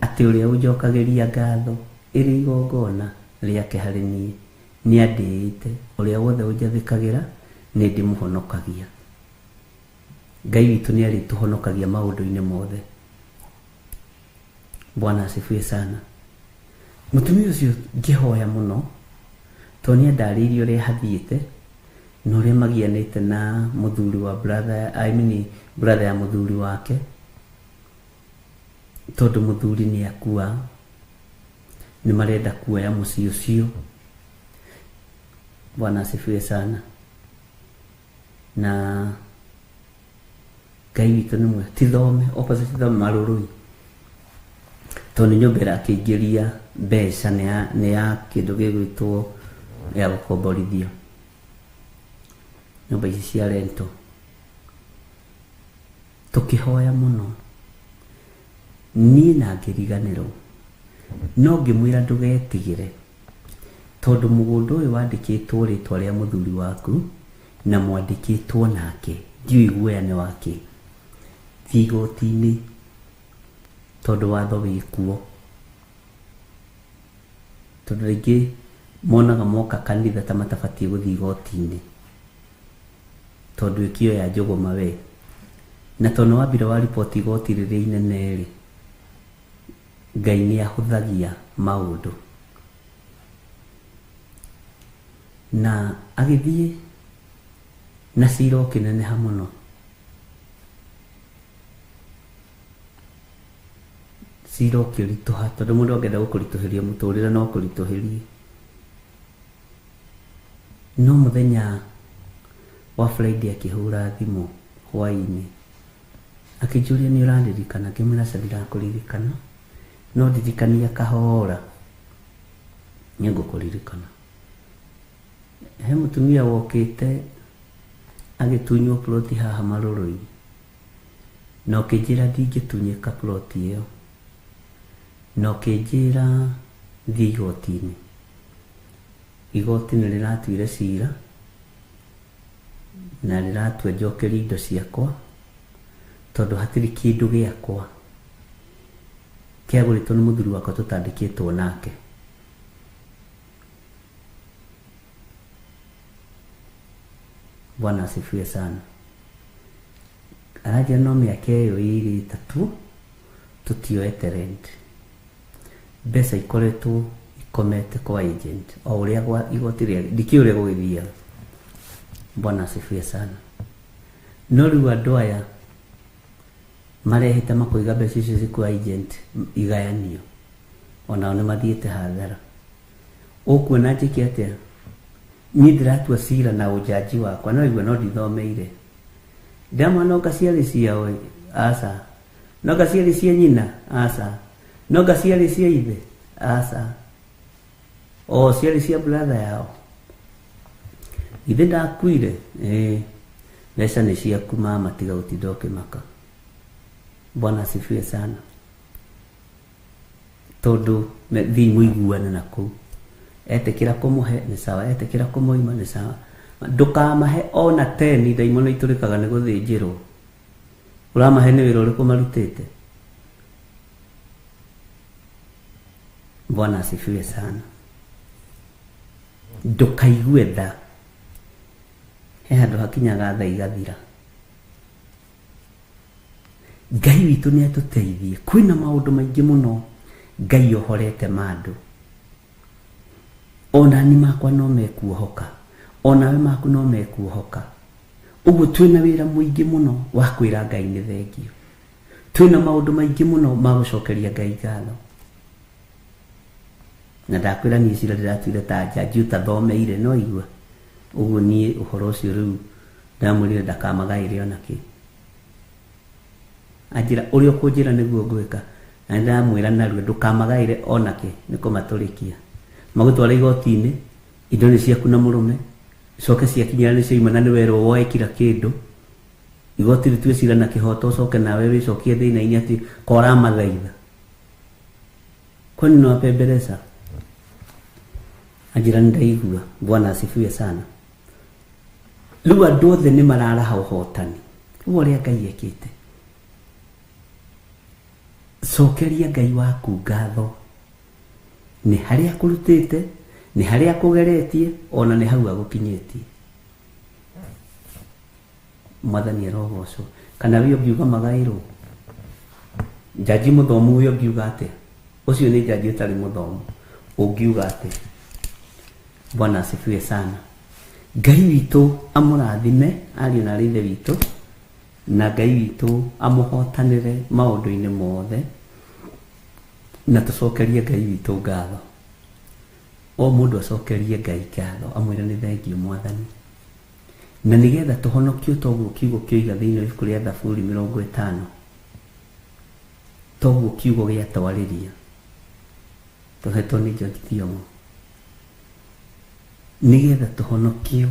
B: Atĩ ũrĩa ũnjokagĩria ngatho ĩrĩ igongona rĩake harĩ niĩ nĩ andĩĩte, ũrĩa wothe ũnjathĩkagĩra nĩ ndĩmũhonokagia. Ngai witũ nĩ arĩtũhonokagia maũndũ-inĩ mothe. Bwana asifiwe sana. Mũtumia ũcio ngĩhoya mũno tondũ nĩ andarĩirie ũrĩa hathiĩte na ũrĩa magianĩte na mũthuri wa brother, I mean brother ya mũthuri wake, tondũ mũthuri nĩ akua, nĩ marenda kuoya mũciĩ ũcio. Bwana asifiwe sana. Na Ngai witũ nĩ mwega. Ti thome, opposite thome marũrũi. Tondũ nĩ nyũmba ĩrakĩingĩria mbeca nĩ ya kĩndũ gĩgwĩtwo ya gũkomborithio. Nyũmba ici cia rento. Tũkĩhoya mũno. Niĩ na ngĩriganĩrwo. No ngĩmwĩra ndũgetigĩre. Tondũ mũgũnda ũyũ wandĩkĩtwo rĩtwa rĩa mũthuri waku na mwandĩkĩtwo nake. Ndiũĩ guoya nĩ wake. Thiĩ igoti-inĩ tondũ watho wĩkuo. Tondũ rĩngĩ monaga moka kanitha ta matabatiĩ gũthiĩ igoti-inĩ. Tondũ ĩkĩoya njũgũma we. Na tondũ wambire wa riboti igoti rĩrĩa inene rĩ, Ngai nĩ ahũthagia maũndũ. Na agĩthiĩ na cira ũkĩneneha mũno. Cira ũkĩritũha tondũ mũndũ angĩenda gũkũritũhĩria mũtũrĩre no kũritũhĩrie. No mũthenya wa Friday akĩhũra thimũ hwaĩ-inĩ. Akĩnjũria nĩ ũrandirikana, ngĩmwĩra aca ndirakũririkana, no ndirikania kahora nĩngũkũririkana. He mũtumia wokĩte agĩtunywo ploti haha Marũrũ-inĩ na ũkĩnjĩra ndingĩtunyĩka ploti ĩyo na ũkĩnjĩra thiĩ igoti-inĩ. Igoti nĩ rĩratuire cira na rĩratua njokerie indo ciakwa tondũ hatirĩ kĩndũ gĩakwa kĩagũrĩtwo nĩ mũthuri wakwa tũtandĩkĩtwo nake. Bwana asifiwe sana. Aranjĩra no mĩaka ĩyo ĩrĩ ĩtatũ tũtioete rent. Mbeca ikoretwo ikomete kwa agent o ũrĩa gwa igoti rĩa ndikĩũĩ ũrĩa gũgĩthiaga. Bwana asifiwe sana. No rĩu andũ aya marehete makoiga mbeca icio ci kwa agent igayanio onao nĩ mathiĩte hathara. Ũkuona njĩke atĩa? Niĩ ndĩratua cira na ũjanji wakwa no igua no ndithomeire. Ndamwona no ciarĩ ciao aca, no ciarĩ cia nyina aca, no ciarĩ cia ithe aca, o ciarĩ cia brother yao. Ithe ndakuire? Ĩĩ. Mbeca nĩ ciaku mama, tiga gũtinda ũkĩmaka. Bwana asifiwe sana. Tondũ thiĩ mũiguane na kũu. Etĩkĩra kũmũhe nĩ sawa, etĩkĩra kũmũima nĩ sawa. Ndũkamahe ona 10 ndaimono itũrĩkaga nĩ gũthĩnjĩrwo. Ũramahe nĩ wĩra ũrĩkũ marutĩte? Bwana asifiwe sana. Ndũkaigue tha. He handũ hakinyaga tha igathira. Ngai witũ nĩ atũteithie. Kwĩna maũndũ maingĩ mũno Ngai ohorete mandũ. Ona ni makwa no mekuohoka, onawe maku no mekuohoka. Ũguo twĩna wĩra mũingĩ mũno wa kwĩra Ngai nĩ thengio. Twĩna maũndũ maingĩ mũno ma gũcokeria Ngai ngatho. Na ndakwĩra niĩ cira ndĩratuire ta njanji ũtathomeire no igua. Ũguo niĩ ũhoro ũcio rĩu ndamwĩrire ndakamagaĩre ona kĩ. Anjĩra ũrĩa ũkũnjĩra nĩguo ngwĩka. Na ndamwĩra narua ndũkamagaĩre ona kĩ nĩ kũmatũrĩkia. Magũtwara igoti-inĩ, indo nĩ ciaku na mũrũme, coke ciakinyĩra nĩ ciauma na nĩ werwo woe kira kĩndũ. Igoti rĩtue cira na kĩhoto ũcoke nawe wĩcokie thĩna-inĩ atĩ ko ũramathaitha. Kwani nĩwapembeleza? Anjĩra nĩ ndaigua. Bwana asifiwe sana. Rĩu andũ othe nĩ mararaha ũhotani. Ũguo ũrĩa Ngai ekĩte. Cokeria Ngai waku ngatho. Nĩ harĩa akũrutĩte, nĩ harĩa akũgeretie, ona nĩ hau agũkinyĩtie. Mwathani arogocwo. Kana we ũngiuga magaĩrwo? Njanji mũthomu we ũngiuga atĩa? Ũcio nĩ njanji ũtarĩ mũthomu. Ũngiuga atĩa? Bwana asifiwe sana. Ngai witũ amũrathime ariũ na aarĩ ithe witũ, na Ngai witũ amũhotanĩre maũndũ-inĩ mothe, na tũcokerie Ngai witũ ngatho. O mũndũ acokerie Ngai ngatho, amwĩre nĩ thengio Mwathani. Na nĩgetha tũhonokio toguo kiugo kĩoiga thĩinĩ wa ibuku rĩa Thaburi 50. Toguo kiugo gĩatwarĩria. Tũhetwo nĩ George Thiong'o nĩgetha tũhonokio.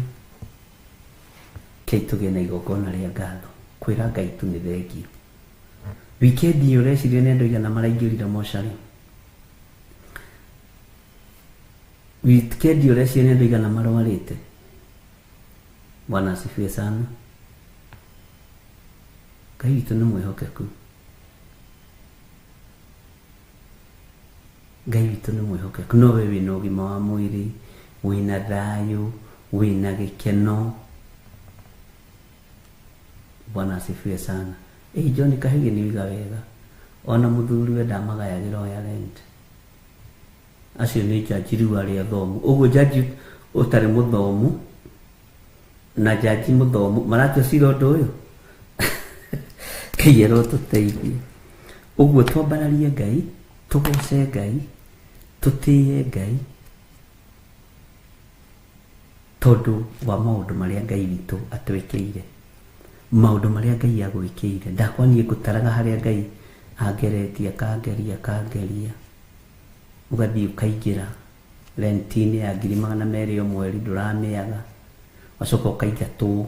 B: Kei tũgĩe na igongona rĩa ngatho kwĩra Ngai tu nĩ thengio. Wikendi ĩyo ũreciria nĩ andũ aigana maraingĩrire mocarĩ? Wikendi ĩyo ũreciria nĩ andũ aigana marwarĩte? Bwana asifiwe sana. Ngai witũ nĩ mwĩhokeku. Ngai witũ nĩ mwĩhokeku. No we wĩna ũgima wa mwĩrĩ, wĩna thayũ, wĩna gĩkeno. Bwana asifiwe sana. Ĩ John Kahigi nĩ oiga wega, ona mũthuri we ndamagayagĩra oya rent. Acio nĩ njanji rĩu arĩa athomu. Ũguo njanji ũtarĩ mũthomu na njanji mũthomu maratua cira ũndũ ũyũ. Ngai arotũteithia. Ũguo twambararie Ngai, tũgoce Ngai, tũtĩye Ngai tondũ wa maũndũ marĩa Ngai witũ atwĩkĩire. Maũndũ marĩa Ngai agwĩkĩire. Ndakwa niĩ ngũtaraga harĩa Ngai angeretie, akangeria, akangeria. Ũgathiĩ ũkaingĩra renti-inĩ ya 200,000 o mweri ndũramĩaga. Ũgacoka ũkaingatwo,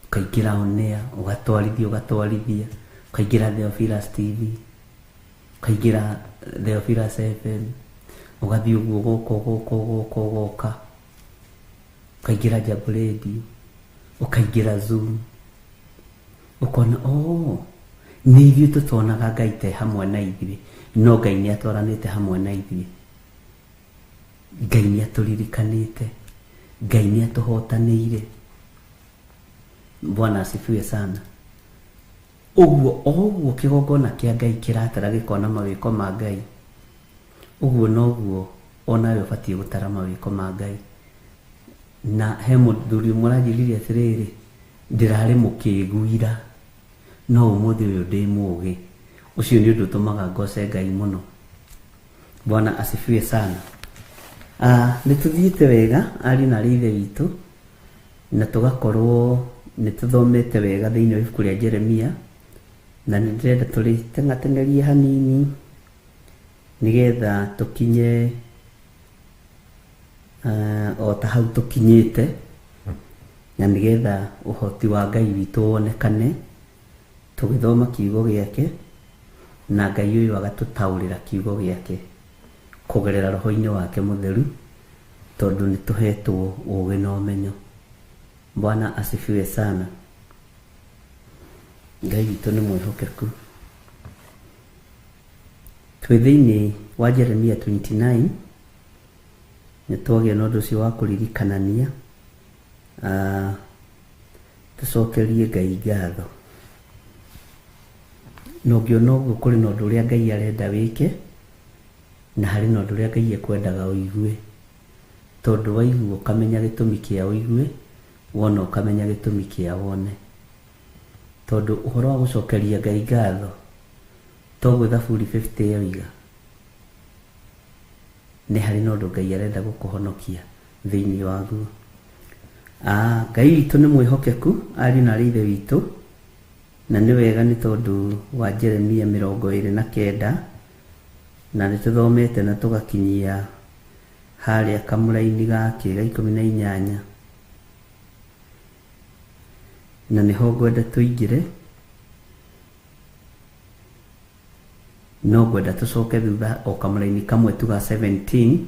B: ũkaingĩra on air, ũgatwarithia, ũgatwarithia, ũkaingĩra Theophilus TV, ũkaingĩra Theophilus FM, ũgathiĩ ũguo ũgoka, ũgoka, ũgoka, ũgoka, ũkaingĩra Jambo Radio, ũkaingĩra Zoom, ũkona oh, nĩ ithuĩ tũtonaga Ngai te hamwe na ithuĩ, no Ngai nĩ atwaranĩte hamwe na ithuĩ. Ngai nĩ atũririkanĩte, Ngai nĩ atũhotanĩire. Bwana asifiwe sana. Ũguo o ũguo kĩgongona kĩa Ngai kĩratara gĩkona mawĩko ma Ngai, ũguo noguo onawe ũbatiĩ gũtara mawĩko ma Ngai. Na he mũthuri ũmwe ũranjĩrire atĩrĩrĩ, ndĩrarĩ mũkĩgu ira, no ũmũthĩ ũyũ ndĩ mũgĩ. Ũcio nĩ ũndũ ũtũmaga ngoce Ngai mũno. Bwana asifiwe sana. Nĩ tũthiĩte wega ariũ na arĩ ithe witũ, na tũgakorwo nĩ tũthomete wega thĩinĩ wa ibuku rĩa Jeremia, na nĩ ndĩrenda tũrĩteng'ateng'erie hanini nĩgetha tũkinye o ta hau tũkinyĩte, na nĩgetha ũhoti wa Ngai witũ wonekane tũgĩthoma kiugo gĩake, na Ngai ũyũ agatũtaũrĩra kiugo gĩake kũgerera roho-inĩ wake mũtheru, tondũ nĩ tũhetwo ũũgĩ na ũmenyo. Bwana asifiwe sana. Ngai witũ nĩ mwĩhokeku. Twĩ thĩinĩ wa Jeremia 29, nĩ twagĩa na ũndũ ũcio wa kũririkanania, tũcokerie Ngai ngatho. Na ũngĩona ũguo kũrĩ na ũndũ ũrĩa Ngai arenda wĩke, na harĩ na ũndũ ũrĩa Ngai ekwendaga ũigue. Tondũ waigua ũkamenya gĩtũmi kĩa ũigue, wona ũkamenya gĩtũmi kĩa wone. Tondũ ũhoro wa gũcokeria Ngai ngatho toguo Thaburi 50 yoiga, nĩ harĩ na ũndũ Ngai arenda gũkũhonokia thĩinĩ waguo. Ngai witũ nĩ mwĩhokeku, ariũ na arĩ ithe witũ, na nĩ wega nĩ tondũ wa Jeremia 29, na nĩ tũthomete na tũgakinyia harĩa kamũraini gake ga 18, na nĩho ngwenda tũingĩre. No ngwenda tũcoke thutha o kamũraini kamwe tu ga 17,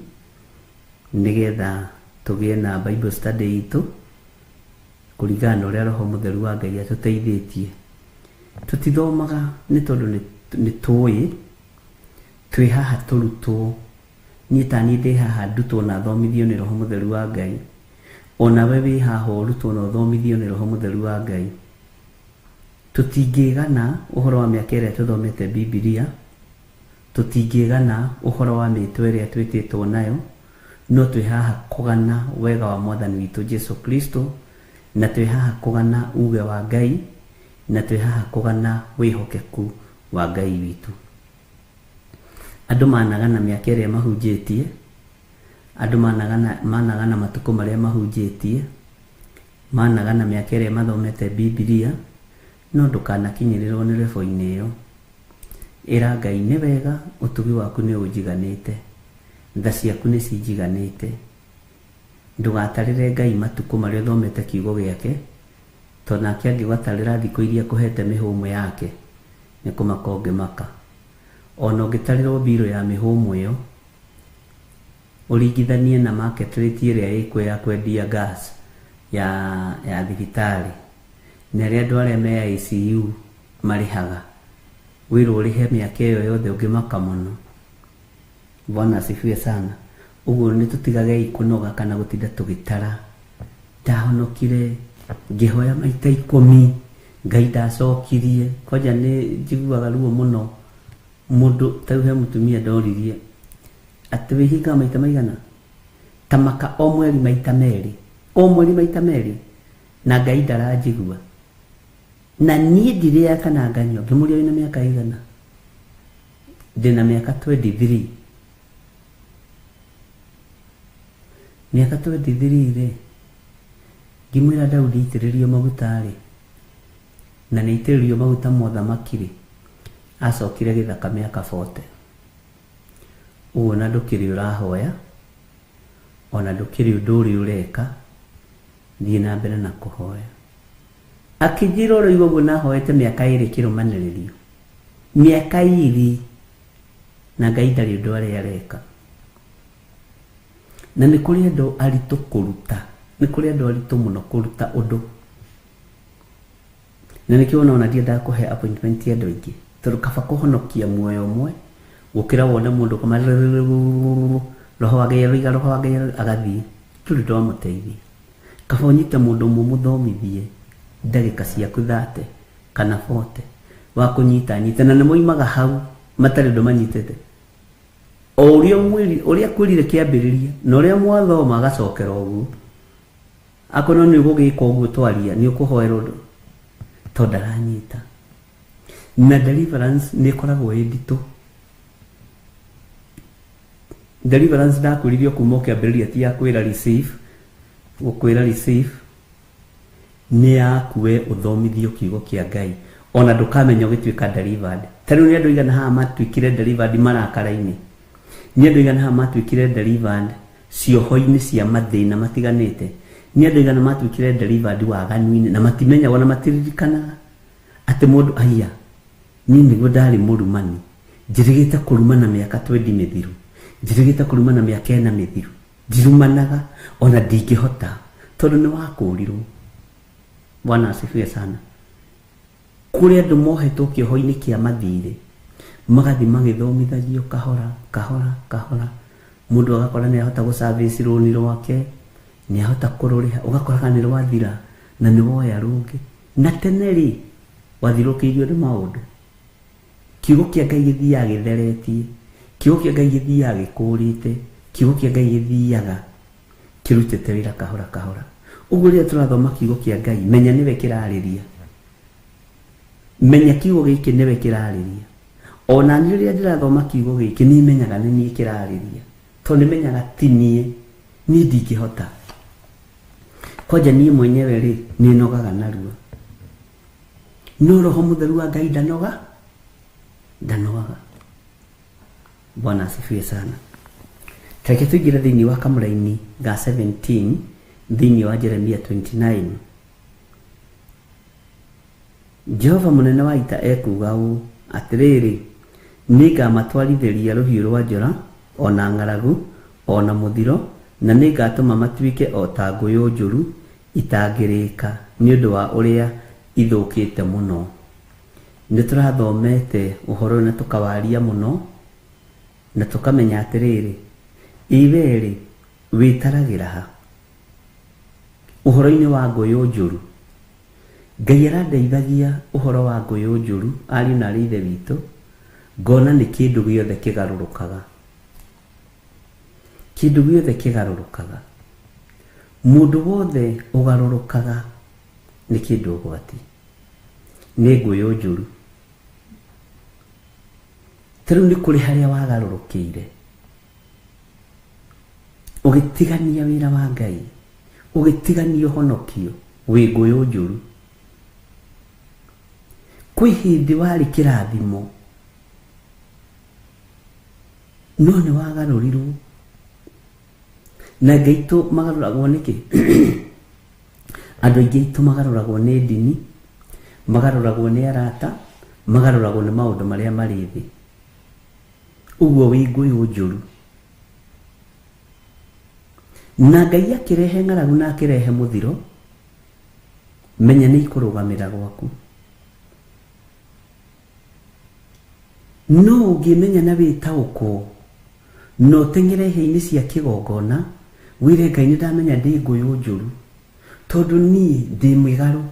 B: nĩgetha tũgĩe na Bible study itũ kũringana na ũrĩa Roho Mũtheru wa Ngai atũteithĩtie. Tũtithomaga nĩ tondũ nĩ tũĩ, twĩ haha tũrutwo. Niĩ ta niĩ ndĩ haha ndutwo na thomithio nĩ Roho Mũtheru wa Ngai. Onawe wĩ haha ũrutwo na ũthomithio nĩ Roho Mũtheru wa Ngai. Tũtingĩgana ũhoro wa mĩaka ĩrĩa tũthomete Bibilia, tũtingĩgana ũhoro wa mĩtwe ĩrĩa twĩtĩtwo nayo, no twĩ haha kũgana wega wa Mwathani witũ Jesu Kristo, na twĩ haha kũgana uge wa Ngai, na twĩ haha kũgana wĩhokeku wa Ngai witũ. Andũ managana mĩaka ĩrĩa mahunjĩtie, andũ managana matukũ marĩa mahunjĩtie, managana mĩaka ĩrĩa mathomete Bibilia, no ndũkanakinyĩrĩrwo nĩ rebo-inĩ ĩyo. Ĩra Ngai nĩ wega, ũtugi waku nĩ ũnjiganĩte, tha ciaku nĩ cinjiganĩte. Ndũgatarĩre Ngai matukũ marĩa ũthomete kiugo gĩake, tondũ nake angĩgwatarĩra thikũ iria akũhete mĩhũmũ yake, nĩ kũmaka ũngĩmaka. Ona ũngĩtarĩrwo mbirũ ya mĩhũmũ ĩyo, ũringithanie na market rate ĩrĩa ĩkuo ya kwendia gas ya thibitarĩ, na ĩrĩa andũ arĩa me ICU marĩhaga, wĩrwo ũrĩhe mĩaka ĩyo yothe ũngĩmaka mũno. Bwana asifiwe sana. Ũguo nĩ tũtigagei kũnoga kana gũtinda tũgĩtara. Ndahonokire ngĩhoya maita 10, Ngai ndacokirie. Kwanja nĩ njiguaga ruo mũno mũndũ ta rĩu he mũtumia ndoririe atĩ wĩhingaga maita maigana ta maka o mweri maita merĩ, o mweri maita merĩ, na Ngai ndaranjigua, na niĩ ndirĩaga kana nganyua. Ngĩmũria wĩna mĩaka igana? Ndĩna mĩaka 23. Mĩaka 23 rĩ, ngĩmwĩra Daudi aitĩrĩrio maguta rĩ, na nĩ aitĩrĩrio maguta mothamaki rĩ, acokire gĩthaka mĩaka 40. Ũguo na ndũkĩrĩ ũrahoya, ona ndũkĩrĩ ũndũ ũrĩ ũreka, thiĩ na mbere na kũhoya. Akĩnjĩra ũroigua ũguo nahoete mĩaka 2 kĩrũmanĩrĩrio, mĩaka 2, na Ngai ndarĩ ũndũ arĩa areka. Na nĩ kũrĩ andũ aritũ kũruta, nĩ kũrĩ andũ aritũ mũno kũruta ũndũ. Na nĩkĩo wona ndiendaga kũhe appointment ya andũ aingĩ, tondũ kaba kũhonokia muoyo ũmwe gũkĩra wone mũndũ kama roho wa Ngai aroiga, roho wa Ngai agathiĩ, ndũrĩ ndwamũteithia. Kaba ũnyite mũndũ ũmwe mũthomithie ndagĩka ciaku 30 kana 40 wa kũnyita nyita, na nĩmoimaga hau matarĩ ũndũ manyitĩte. O ũrĩa mwĩri, ũrĩa kwĩrire kĩambĩrĩria na ũrĩa mwathoma agacokera ũguo. Akorwo nĩ ũgũgĩka ũguo twaria, nĩ ũkũhoera ũndũ, tondũ ndaranyita. Na deliverance nĩ ĩkoragwo ĩ nditũ. Deliverance ndakwĩririe kuma ũkĩambĩrĩria ti ya kwĩra receive, gũkwĩra receive nĩ yaku we ũthomithio kiugo kĩa Ngai, ona ndũkamenya ũgĩtuĩka delivered. Ta rĩu nĩ andũ aigana haha matuĩkire delivered marakara-inĩ, nĩ andũ aigana haha matuĩkire delivered cioho-inĩ cia mathĩna matiganĩte, nĩ andũ aigana matuĩkire delivered waganu-inĩ na matimenyagwo na matiririkanaga atĩ mũndũ aiya, niĩ nĩguo ndarĩ mũrumani, njĩrĩgĩte kũrumana mĩaka 20 mĩthiru, njĩrĩgĩte kũrumana mĩaka 4 mĩthiru, ndirumanaga ona ndingĩhota tondũ nĩ wakũrirwo. Bwana asifiwe sana. Kũrĩ andũ mohetwo kĩoho-inĩ kĩa mathirĩ, magathiĩ magĩthomithagio kahora kahora kahora, mũndũ agakora nĩ ahota gũ-service rũni rwake, nĩ ahota kũrũrĩha, ũgakoraga nĩ rwathira na nĩ woya rũngĩ. Na tene rĩ, wathirũkĩirio nĩ maũndũ. Kiugo kĩa Ngai gĩthiaga gĩtheretie, kiugo kĩa Ngai gĩthiaga gĩkũrĩte, kiugo kĩa Ngai gĩthiaga kĩrutĩte wĩra kahora kahora. Ũguo rĩrĩa tũrathoma kiugo kĩa Ngai, menya nĩwe kĩrarĩria, menya kiugo gĩkĩ nĩwe kĩrarĩria. Ona niĩ rĩrĩa ndĩrathoma kiugo gĩkĩ nĩ menyaga nĩ niĩ kĩrarĩria, tondũ nĩ menyaga ti niĩ, niĩ ndingĩhota. Kwanja niĩ mwenyewe rĩ, nĩ nogaga narua, no Roho Mũtheru wa Ngai ndanoga, ndanogaga. Bwana asifiwe sana. Tareke tũingĩre thĩinĩ wa kamũraini ga 17 thĩinĩ wa Jeremia 29. Jehova mũnene wa ita ekuuga ũũ, atĩrĩrĩ, nĩngamatwarithĩria rũhiũ rwa njora, ona ng'aragu, ona mũthiro, na nĩngatũma matuĩke o ta ngũyũ njũru itangĩrĩka nĩ ũndũ wa ũrĩa ithũkĩte mũno. Nĩ tũrathomete ũhoro ũyũ na tũkawaria mũno, na tũkamenya atĩrĩrĩ, iwe rĩ, wĩtaragĩra ha ũhoro-inĩ wa ngũyũ njũru? Ngai arandeithagia ũhoro wa ngũyũ njũru, ariũ na arĩ ithe witũ, ngona nĩ kĩndũ gĩothe kĩgarũrũkaga, kĩndũ gĩothe kĩgarũrũkaga. Mũndũ wothe ũgarũrũkaga nĩ kĩndũ ũgwati, nĩ ngũyũ njũru. Ta rĩu nĩ kũrĩ harĩa wagarũrũkĩire, ũgĩtigania wĩra wa Ngai, ũgĩtigania ũhonokio, wĩ ngũyũ njũru. Kwĩ hĩndĩ warĩ kĩrathimo, No nĩ wagarũrirwo. Na Ngai aitũ magarũragwo nĩkĩ? Andũ aingĩ aitũ magarũragwo nĩ ndini, magarũragwo nĩ arata, magarũragwo nĩ maũndũ marĩa marĩ thĩ. Ũguo wĩ ngũyũ njũru. Na Ngai akĩrehe ng'aragu na akĩrehe mũthiro, menya nĩ ikũrũgamĩra gwaku. No ũngĩmenya na wĩtaũkwo na ũteng'ere hĩa-inĩ cia kĩgongona, wĩre Ngai nĩ ndamenya ndĩ ngũyũ njũru, tondũ niĩ ndĩ mĩgarũ,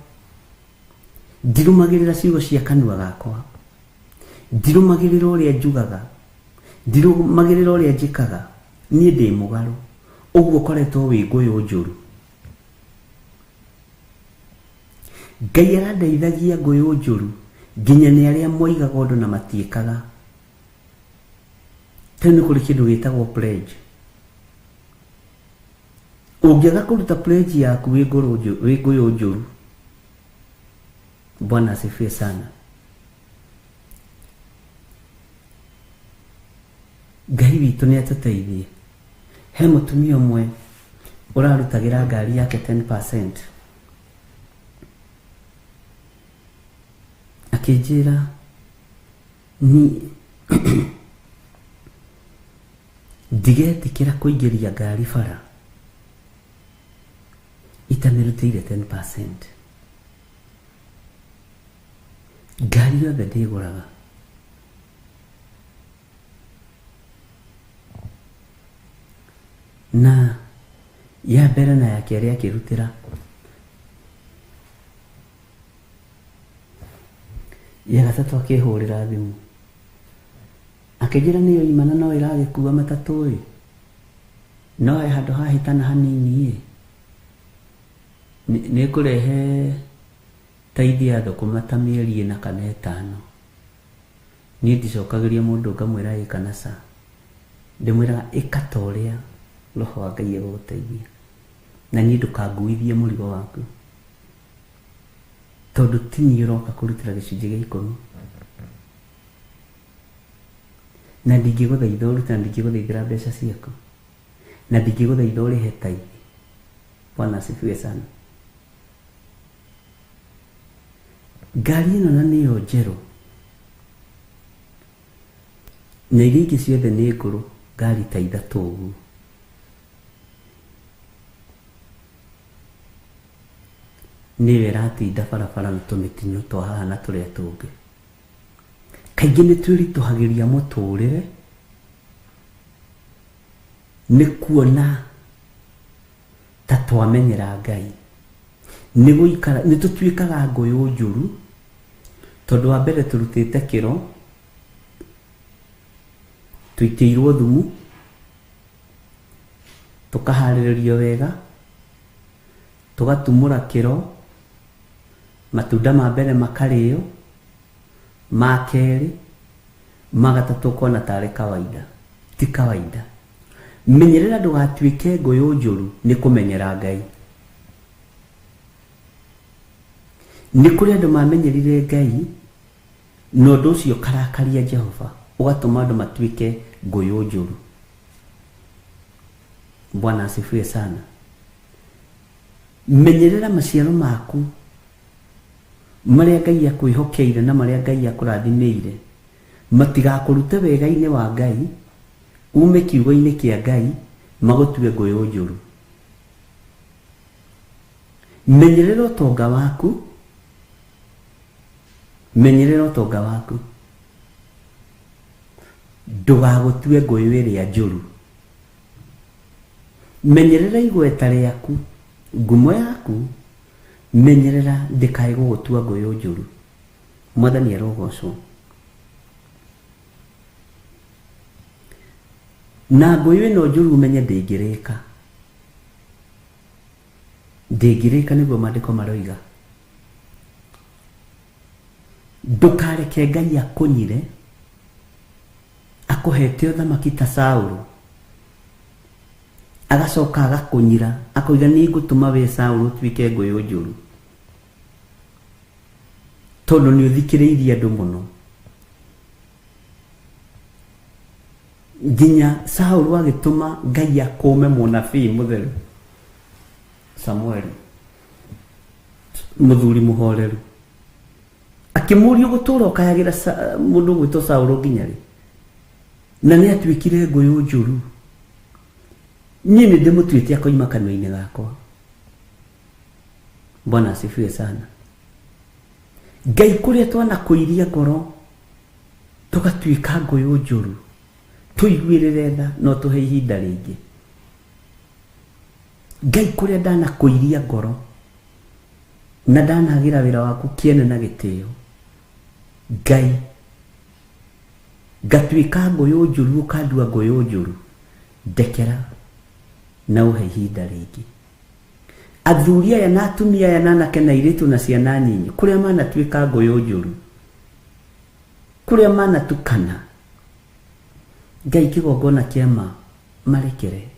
B: ndirũmagĩrĩra ciugo cia kanua gakwa, ndirũmagĩrĩra ũrĩa njugaga, ndirũmagĩrĩra ũrĩa njĩkaga, niĩ ndĩ mũgarũ. Ũguo ũkoretwo wĩ ngũyũ njũru. Ngai arandeithagia ngũyũ njũru nginya nĩ arĩa moigaga ũndũ na matiĩkaga. Tene nĩ kũrĩ kĩndũ gĩtagwo pledge. Ũngĩaga kũruta pledge yaku wĩ ngũyũ njũru. Bwana asifiwe sana. Ngai witũ nĩ atũteithie. He mũtumia ũmwe ũrarutagĩra ngari yake 10%. Akĩnjĩra ni ndigetĩkĩra kũingĩria ngari bara itamĩrutĩire 10%. Ngari yothe ndĩgũraga. Na ya mbere na ya kerĩ akĩrutĩra ya gatatũ akĩhũrĩra thimũ akĩnjĩra nĩyo imana no ĩragĩkua matatũ ĩ, no he handũ hahĩtana hanini ĩ, nĩngũrehe taithi ya thũkũma ta mĩeri ĩna kana ĩtano. Niĩ ndicokagĩria mũndũ ngamwĩra ĩ kana ca, ndĩmwĩraga ĩka ta ũrĩa roho wa Ngai egũgũteithia, na niĩ ndũkanguithie mũrigo waku, tondũ ti niĩ ũroka kũrutĩra gĩcunjĩ gĩa ikũmi, na ndingĩgũthaitha ũrute, na ndingĩgũthaithĩra mbeca ciaku, na ndingĩgũthaitha ũrĩhe taithi. Bwana asifiwe sana. Ngari ĩno na nĩyo njerũ, na iria ingĩ ciothe nĩ ngũrũ, ngari ta ithatũ ũguo. Nĩyo ĩratinda barabara na tũmĩtino twa haha na tũrĩa tũngĩ. Kaingĩ nĩ twĩritũhagĩria mũtũrĩre nĩ kuona ta twamenyera Ngai. Nĩ gũikara nĩ tũtuĩkaga ngũyũ njũru, tondũ wa mbere tũrutĩte kĩro, tũitĩirwo thumu, tũkaharĩrĩrio wega, tũgatumũra kĩro, matunda ma mbere makarĩo, ma kerĩ, ma gatatũ ũkona tarĩ kawaida. Ti kawaida. Menyerera ndũgatuĩke ngũyũ njũru nĩ kũmenyera Ngai. Nĩ kũrĩ andũ mamenyerire Ngai na ũndũ ũcio ũkarakaria Jehova, ũgatũma andũ matuĩke ngũyũ njũru. Bwana asifiwe sana. Menyerera maciaro maku marĩa Ngai akwĩhokeire na marĩa Ngai akũrathimĩire, matigakũrute wega-inĩ wa Ngai, ume kiugo-inĩ kĩa Ngai, magũtue ngũyũ njũru. Menyerera ũtonga waku, menyerera ũtonga waku, ndũgagũtue ngũyũ ĩrĩa njũru. Menyerera igweta rĩaku, ngumo yaku, menyerera ndĩkae gũgũtua ngũyũ njũru. Mwathani arogocwo. Na ngũyũ ĩno njũru ũmenye ndĩngĩrĩka. Ndĩngĩrĩka nĩguo maandĩko maroiga. Ndũkareke Ngai akũnyire, akũhete ũthamaki ta Saũlũ, agacoka agakũnyira, akoiga nĩ ngũtũma we Saũlũ ũtuĩke ngũyũ njũru, tondũ nĩ ũthikĩrĩirie andũ mũno. Nginya Saulu agĩtũma Ngai akũme mũnabii mũtheru Samueli, mũthuri mũhoreru, akĩmũria gũtũra ũkayagĩra mũndũ ũgwĩtwo Saulu nginya rĩ, na nĩ atuĩkire ngũyũ njũru. Niĩ nĩ ndĩmũtuĩte akoima kanua-inĩ gakwa. Bwana asifiwe sana. Ngai kũrĩa twanakũiria ngoro tũgatuĩka ngũyũ njũru, tũiguĩrĩre tha no tũhe ihinda rĩngĩ. Ngai kũrĩa ndanakũiria ngoro na ndanagĩra wĩra waku kĩene na gĩtĩo, Ngai ngatuĩka ngũyũ njũru, ũkandua ngũyũ njũru, ndekera na ũhe ihinda rĩngĩ. Athuri aya na atumia aya na anake na airĩtu na ciana nyinyi, kũrĩa manatuĩka ngũyũ njũru, kũrĩa manatukana, Ngai kĩgongona kĩa ma marekere,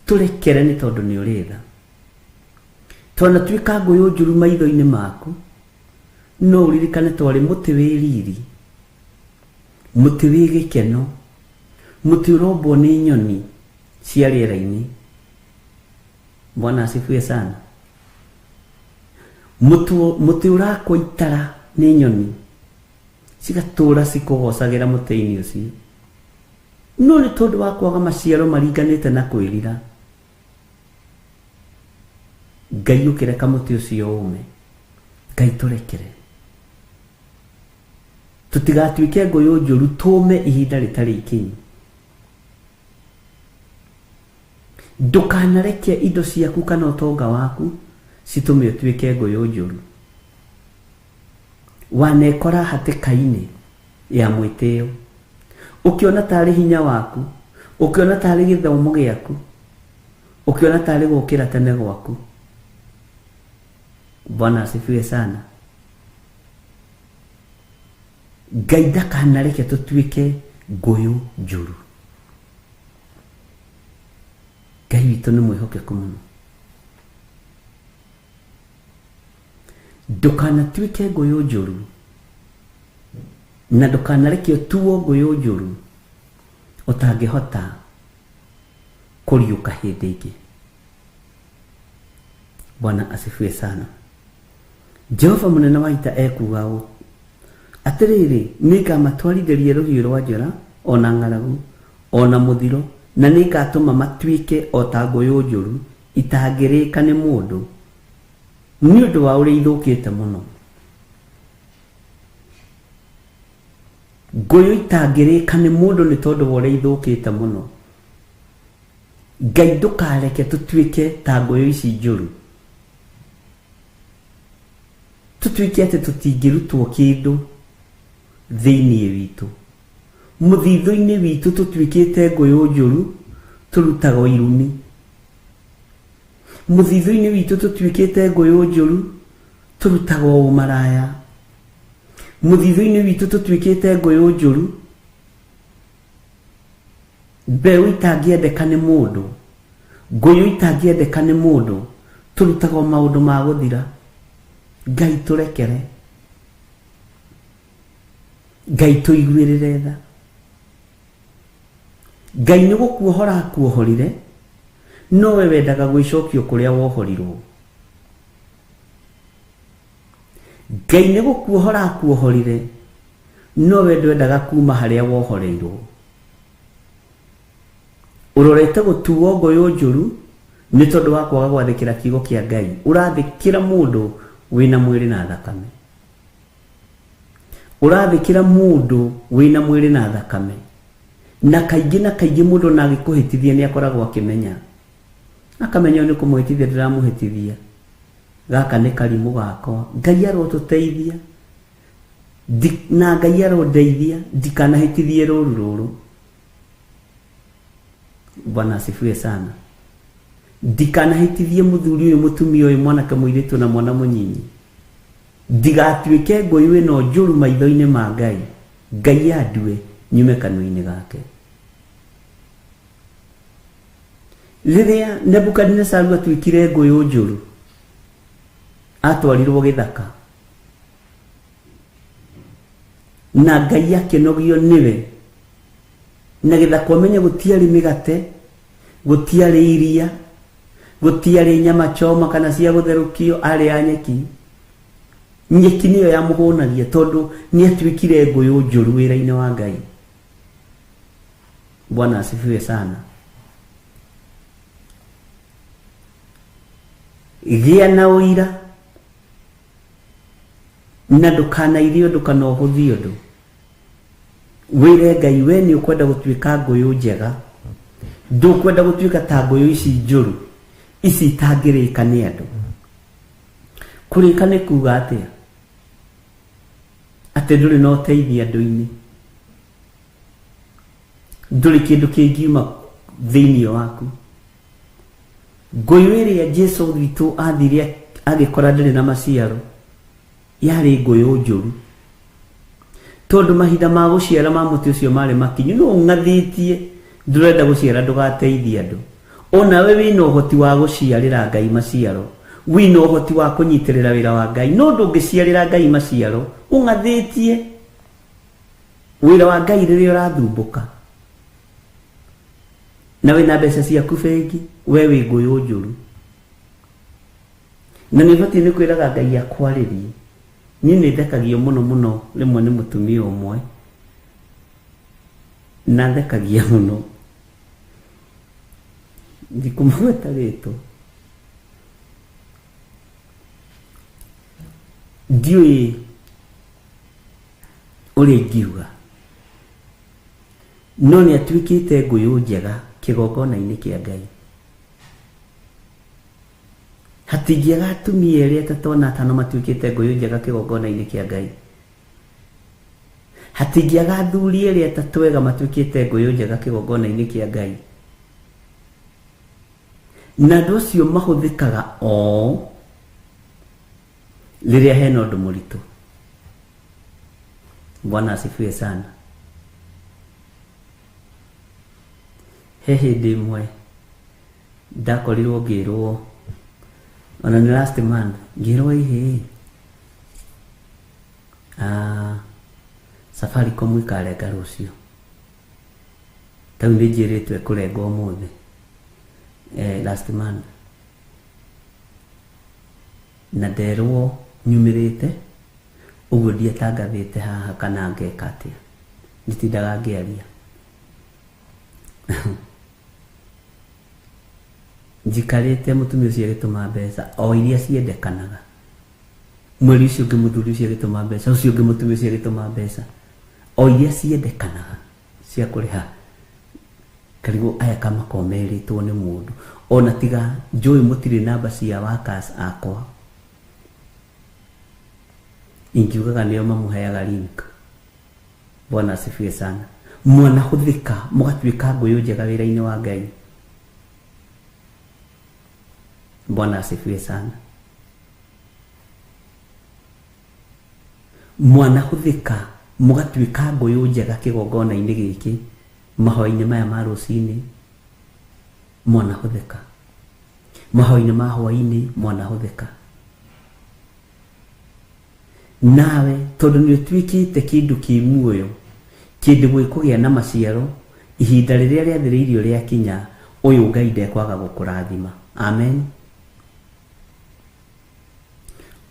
B: tũrekere nĩ tondũ nĩ ũrĩ tha. Twanatuĩka ngũyũ njũru maitho-inĩ maku, no ũririkane twarĩ mũtĩ wĩ riri, mũtĩ wĩ gĩkeno, mũtĩ ũrombwo nĩ nyoni cia rĩera-inĩ. Bwana asifiwe sana. Mũtĩ ũrakwo itara nĩ nyoni cigatũra cikũgocagĩra mũtĩ-inĩ ũcio, no nĩ tondũ wa kwaga maciaro maringanĩte na kwĩrira, Ngai ũkĩreka mũtĩ ũcio ũme. Ngai tũrekere, tũtigatuĩke ngũyũ njũru, tũme ihinda rĩtarĩ ikinyu. Ndũkanareke indo ciaku kana ũtonga waku citũme ũtuĩke ngũyũ njũru. Wanekora hatĩka-inĩ ya mwĩtĩo, ũkĩona tarĩ hinya waku, ũkĩona tarĩ gĩthomo gĩaku, ũkĩona tarĩ gũkĩra tene gwaku. Bwana asifiwe sana. Ngai ndakanareke tũtuĩke ngũyũ njũru. Ngai witũ nĩ mwĩhokeku mũno. Ndũkanatuĩke ngũyũ njũru, na ndũkanareke ũtuo ngũyũ njũru ũtangĩhota kũriũka hĩndĩ ĩngĩ. Bwana asifiwe sana. Jehova mũnene wa ita ekuuga ũũ, atĩrĩrĩ, nĩngamatwarithĩria rũhiũ rwa njora, ona ng'aragu, ona mũthiro, na nĩngatũma matuĩke o ta ngũyũ njũru itangĩrĩka nĩ mũndũ, nĩ ũndũ wa ũrĩa ithũkĩte mũno. Ngũyũ itangĩrĩka nĩ mũndũ nĩ tondũ wa ũrĩa ithũkĩte mũno. Ngai ndũkareke tũtuĩke ta ngũyũ ici njũru, tũtuĩke atĩ tũtingĩrutwo kĩndũ thĩinĩ witũ, mũthithũ-inĩ witũ tũtuĩkĩte ngũyũ njũru, tũrutaga irumi. Mũthithũ-inĩ witũ tũtuĩkĩte ngũyũ njũru, tũrutaga ũmaraya. Mũthithũ-inĩ witũ tũtuĩkĩte ngũyũ njũru, mbeũ itangĩendeka nĩ mũndũ, ngũyũ itangĩendeka nĩ mũndũ, tũrutaga maũndũ ma gũthira. Ngai tũrekere, Ngai tũiguĩrĩre tha. Ngai nĩ gũkuohora akuohorire, no we wendaga gwĩcokio kũrĩa wohorirwo. Ngai nĩ gũkuohora akuohorire, no we ndwendaga kuma harĩa wohoreirwo. Ũrorete gũtuo ngũyũ njũru nĩ tondũ wa kwaga gwathĩkĩra kiugo kĩa Ngai. Ũrathĩkĩra mũndũ wĩna mwĩrĩ na thakame, ũrathĩkĩra mũndũ wĩna mwĩrĩ na thakame, na kaingĩ mũndũ na agĩkũhĩtithia nĩ akoragwo akĩmenya, akamenya nĩ kũmũhĩtithia ndĩramũhĩtithia, gaka nĩ karimũ gakwa. Ngai arotũteithia na Ngai arondeithia ndikanahĩtithie rũru rũrũ. Bwana asifiwe sana. Ndikanahĩtithie mũthuri ũyũ, mũtumia ũyũ, mwanake mũirĩtu na mwana mũnyinyi. Ndigatuĩke ngũyũ ĩno njũru maitho-inĩ ma Ngai. Ngai andue nyume kanua-inĩ gake. Rĩrĩa Nebukadinesaru atuĩkire ngũyũ njũru, atwarirwo gĩthaka, na Ngai akĩnogio nĩwe Na gĩthaka ũmenye gũtiarĩ mĩgate, gũtiarĩ iria, gũtiarĩ nyama choma kana cia gũtherũkio, arĩ a nyeki. Nyeki nĩyo yamũhũnagia tondũ nĩ atuĩkire ngũyũ njũru wĩra-inĩ wa Ngai. Bwana asifiwe sana. Gĩa na ũira na ndũkanairie ũndũ kana ũhũthie ũndũ. Wĩre Ngai we nĩ ũkwenda gũtuĩka ngũyũ njega, ndũkwenda gũtuĩka ta ngũyũ ici njũru, ici itangĩrĩka nĩ andũ. Kũrĩka nĩ kuga atĩa? Atĩ ndũrĩ na ũteithio andũ-inĩ, ndũrĩ kĩndũ kĩngiuma thĩinĩ waku. Ngũyũ ĩrĩa Jesu witũ athire agĩkora ndĩrĩ na maciaro yarĩ ngũyũ njũru, tondũ mahinda ma gũciara ma mũtĩ ũcio marĩ makinyu. No ũng'athĩtie ndũrenda gũciara ndũgateithie andũ. Onawe wĩna ũhoti wa gũciarĩra Ngai maciaro, wĩna ũhoti wa kũnyitĩrĩra wĩra wa Ngai, no ndũngĩciarĩra Ngai maciaro ũng'athĩtie wĩra wa Ngai rĩrĩa ũrathumbũka na wĩna mbeca ciaku bengi, we wĩ ngũyũ njũru. Na nĩ ũbatiĩ nĩ kwĩraga Ngai akwarĩrie. Niĩ nĩ thekagio mũno mũno rĩmwe nĩ mũtumia ũmwe, na thekagia mũno, ndikũmũgweta rĩtwa, ndiũĩ ũrĩa ingiuga, no nĩ atuĩkĩte ngũyũ njega kĩgongona-inĩ kĩa Ngai. Hatingĩaga atumia erĩ atatũ ona atano matuĩkĩte ngũyũ njega kĩgongona-inĩ kĩa Ngai. Hatingĩaga athuri erĩ atatũ ega matuĩkĩte ngũyũ njega kĩgongona-inĩ kĩa Ngai. Na andũ acio mahũthĩkaga o rĩrĩa hena ũndũ mũritũ. Bwana asifiwe sana. He hĩndĩ ĩmwe ndakorirwo ngĩrwo, ona nĩ last month, ngĩrwo ihĩ Safaricom ĩkarenga rũciũ. Tau nĩ njĩrĩtwo ĩkũrenga ũmũthĩ, last month. Na nderwo nyumĩrĩte ũguo ndiatangathĩte haha kana ngeka atĩa, nditindaga ngĩaria. Njikarĩte mũtumia ũcio agĩtũma mbeca o iria ciendekanaga. Mweri ũcio ũngĩ mũthuri ũcio agĩtũma mbeca, ũcio ũngĩ mũtumia ũcio agĩtũma mbeca o iria ciendekanaga cia kũrĩha. Karigwo aya kamakorwo merĩtwo nĩ mũndũ, ona tiga njũĩ mũtirĩ namba cia workers akwa, ingiugaga nĩo mamũheaga link. Bwana asifiwe sana. Mwanahũthĩka mũgatuĩka ngũyũ njega wĩra-inĩ wa Ngai. Bwana asifiwe sana. Mwanahũthĩka mũgatuĩka ngũyũ njega kĩgongona-inĩ gĩkĩ, mahoya-inĩ maya ma rũcinĩ mwanahũthĩka, mahoya-inĩ ma hwaĩ-inĩ mwanahũthĩka. Nawe tondũ nĩ ũtuĩkĩte kĩndũ kĩ muoyo, kĩndũ gĩkũgĩa na maciaro ihinda rĩrĩa rĩathĩrĩirio rĩakinya, ũyũ Ngai ndekwaga gũkũrathima. Amen.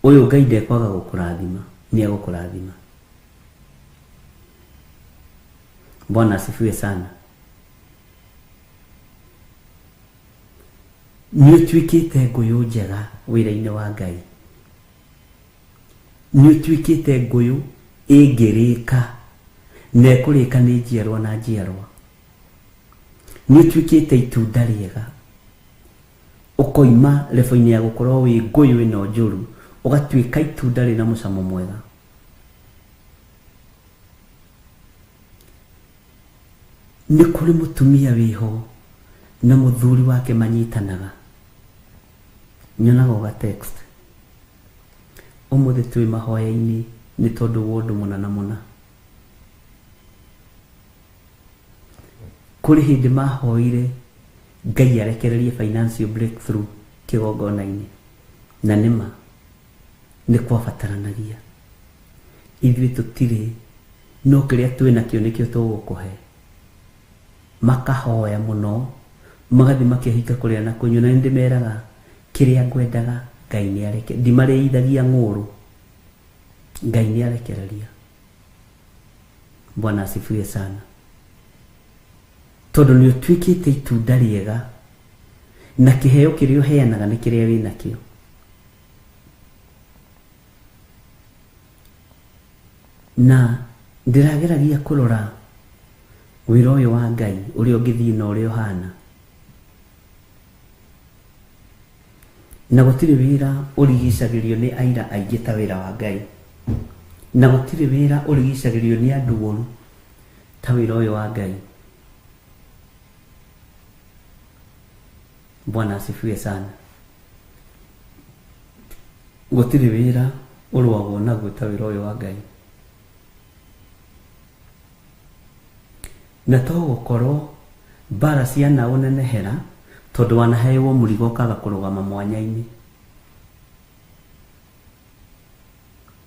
B: Ũyũ Ngai ndekwaga gũkũrathima, nĩ egũkũrathima. Bwana asifiwe sana. Nĩ ũtuĩkĩte ngũyũ njega wĩra-inĩ wa Ngai. Nĩ ũtuĩkĩte ngũyũ ĩngĩrĩka na ĩkũrĩka nĩ njiarwa na njiarwa. Nĩ ũtuĩkĩte itunda rĩega, ũkoima level-inĩ ya gũkorwo wĩ ngũyũ ĩno njũru, ũgatuĩka itunda rĩna mũcamo mwega. Nĩ kũrĩ mũtumia wĩho na mũthuri wake manyitanaga. Nyonaga ũga text, ũmũthĩ twĩ mahoya-inĩ nĩ tondũ wa ũndũ mũna na mũna. Kũrĩ hĩndĩ mahoire Ngai arekererie financial breakthrough kĩgongona-inĩ, na nĩma nĩ kwabataranagia. Ithuĩ tũtirĩ, no kĩrĩa twĩ nakĩo nĩkĩo tũgũkũhe. Makahoya mũno, magathiĩ makehinga kũrĩa na kũnyua, na nĩ ndĩmeraga kĩrĩa ngwendaga Ngai nĩ areke, ndimarĩithagia ng'ũrũ, Ngai nĩ arekereria. Bwana asifiwe sana. Tondũ nĩ ũtuĩkĩte itunda rĩega, na kĩheo kĩrĩa ũheanaga nĩ kĩrĩa wĩ nakĩo. Na ndĩrageragia kũrora wĩra ũyũ wa Ngai ũrĩa ũngĩthiĩ na ũrĩa ũhana. Na gũtirĩ wĩra ũrigicagĩrio nĩ aira aingĩ ta wĩra wa Ngai. Na gũtirĩ wĩra ũrigicagĩrio nĩ andũ oru ta wĩra ũyũ wa Ngai. Bwana asifiwe sana. Gũtirĩ wĩra ũrũagwo naguo ta wĩra ũyũ wa Ngai. Na to gũkorwo mbara cianaũnenehera tondũ wanaheirwo mũrigo ũkaga kũrũgama mwanya-inĩ.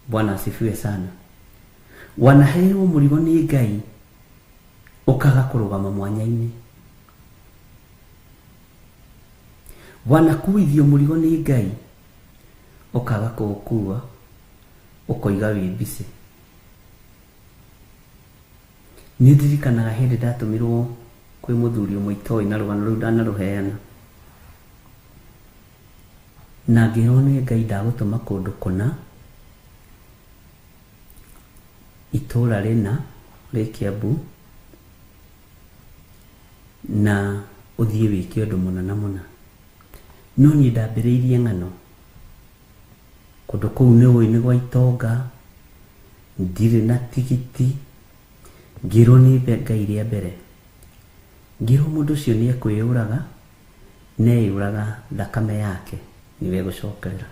B: Bwana asifiwe sana. Wanaheirwo mũrigo nĩ Ngai ũkaga kũrũgama mwanya-inĩ. Wanakuithio mũrigo nĩ Ngai ũkaga kũũkua ũkoiga wĩ busy. Nĩ ndirikanaga hĩndĩ ndatũmirwo kwĩ mũthuri ũmwe itoĩ na rũgano rũu ndanarũheana, na ngĩrwo nĩ Ngai ndagũtũma kũndũ kũna, itũra rĩna rĩ Kiambu, na ũthiĩ wĩke ũndũ mũna na mũna. No niĩ ndambĩrĩirie ng'ano, kũndũ kũu nĩ ũĩ nĩ gwa itonga, ndirĩ na tigiti, ngĩrwo nĩ Ngai rĩa mbere, ngĩrwo mũndũ ũcio nĩ ekwĩyũraga, na eyũraga thakame yake nĩwe ĩgũcokerera,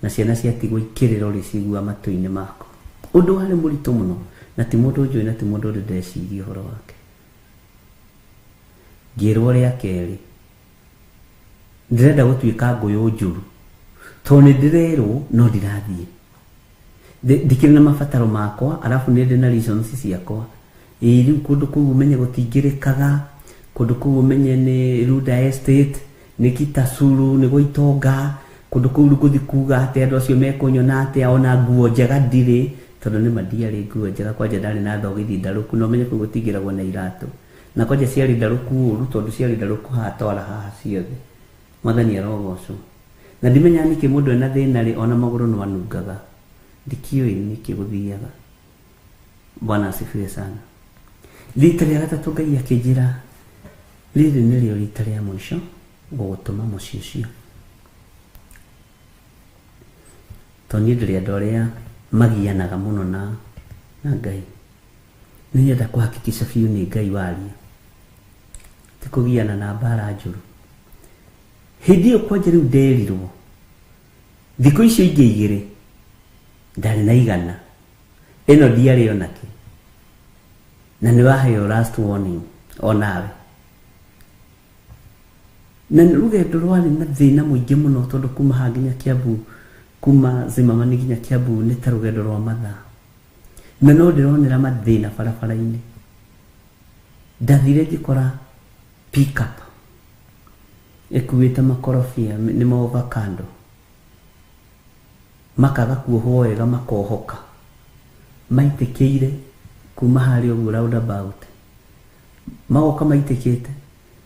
B: na ciana ciatigwo ikĩrĩra ũrĩcigua matũ-inĩ maku. Ũndũ warĩ mũritũ mũno, na ti mũndũ njũĩ na ti mũndũ ũrĩ ndeciria ũhoro wake. Ngĩrwo rĩa kerĩ, ndĩrenda gũtuĩka ngũyũ njũru, tondũ nĩ ndĩrerwo no ndirathiĩ. Ndikĩrĩ na mabataro makwa, arabu nĩ ndĩ na reasons ciakwa. Ĩĩ rĩu kũndũ kũu ũmenye gũtingĩrĩkaga, kũndũ kũu ũmenye nĩ Runda Estate, nĩ Kitasuru, nĩ gwa itonga, kũndũ kũu rĩu ngũthiĩ kuga atĩa, andũ acio mekũnyona atĩa, ona nguo njega ndirĩ, tondũ nĩma ndiarĩ nguo njega, kwanja ndarĩ na thogithi ndarũku, na ũmenye kũu gũtingĩragwo na iratũ. Na kwanja ciarĩ ndarũku ũru, tondũ ciarĩ ndarũku haha twara haha ciothe. Mwathani arogocwo. Na ndimenyaga nĩkĩ mũndũ ena thĩna rĩ, ona magũrũ no anungaga. Ndikĩũĩ nĩkĩ gũthiaga. Bwana asifiwe sana. Rita rĩa gatatũ Ngai akĩnjĩra, rĩrĩ nĩrĩo rita rĩa mũico gũgũtũma mũciĩ ũcio. Tondũ niĩ ndĩrĩ andũ arĩa magianaga mũno na Ngai. Nĩ nyenda kũhakikisha biũ nĩ Ngai waria. Ti kũgiana na mbara njũru. Hĩndĩ ĩyo kwanja rĩu nderirwo, thikũ icio ingĩ igĩrĩ, ndarĩ na igana. Ĩno ndiarĩ onakĩ. Na nĩ waheo last warning onawe. Na nĩ rũgendo rwarĩ na thĩna mũingĩ mũno tondũ kuma haha nginya Kiambu, kuma Zimmerman nginya Kiambu nĩ ta rũgendo rwa mathaa. Na no ndĩronera mathĩna barabara-inĩ. Ndathire ngĩkora pick-up ĩkuĩte makorobia nĩmo avocado, makaga kuohwo wega makohoka, maitĩkĩire kuma harĩa ũguo roundabout, magoka maitĩkĩte,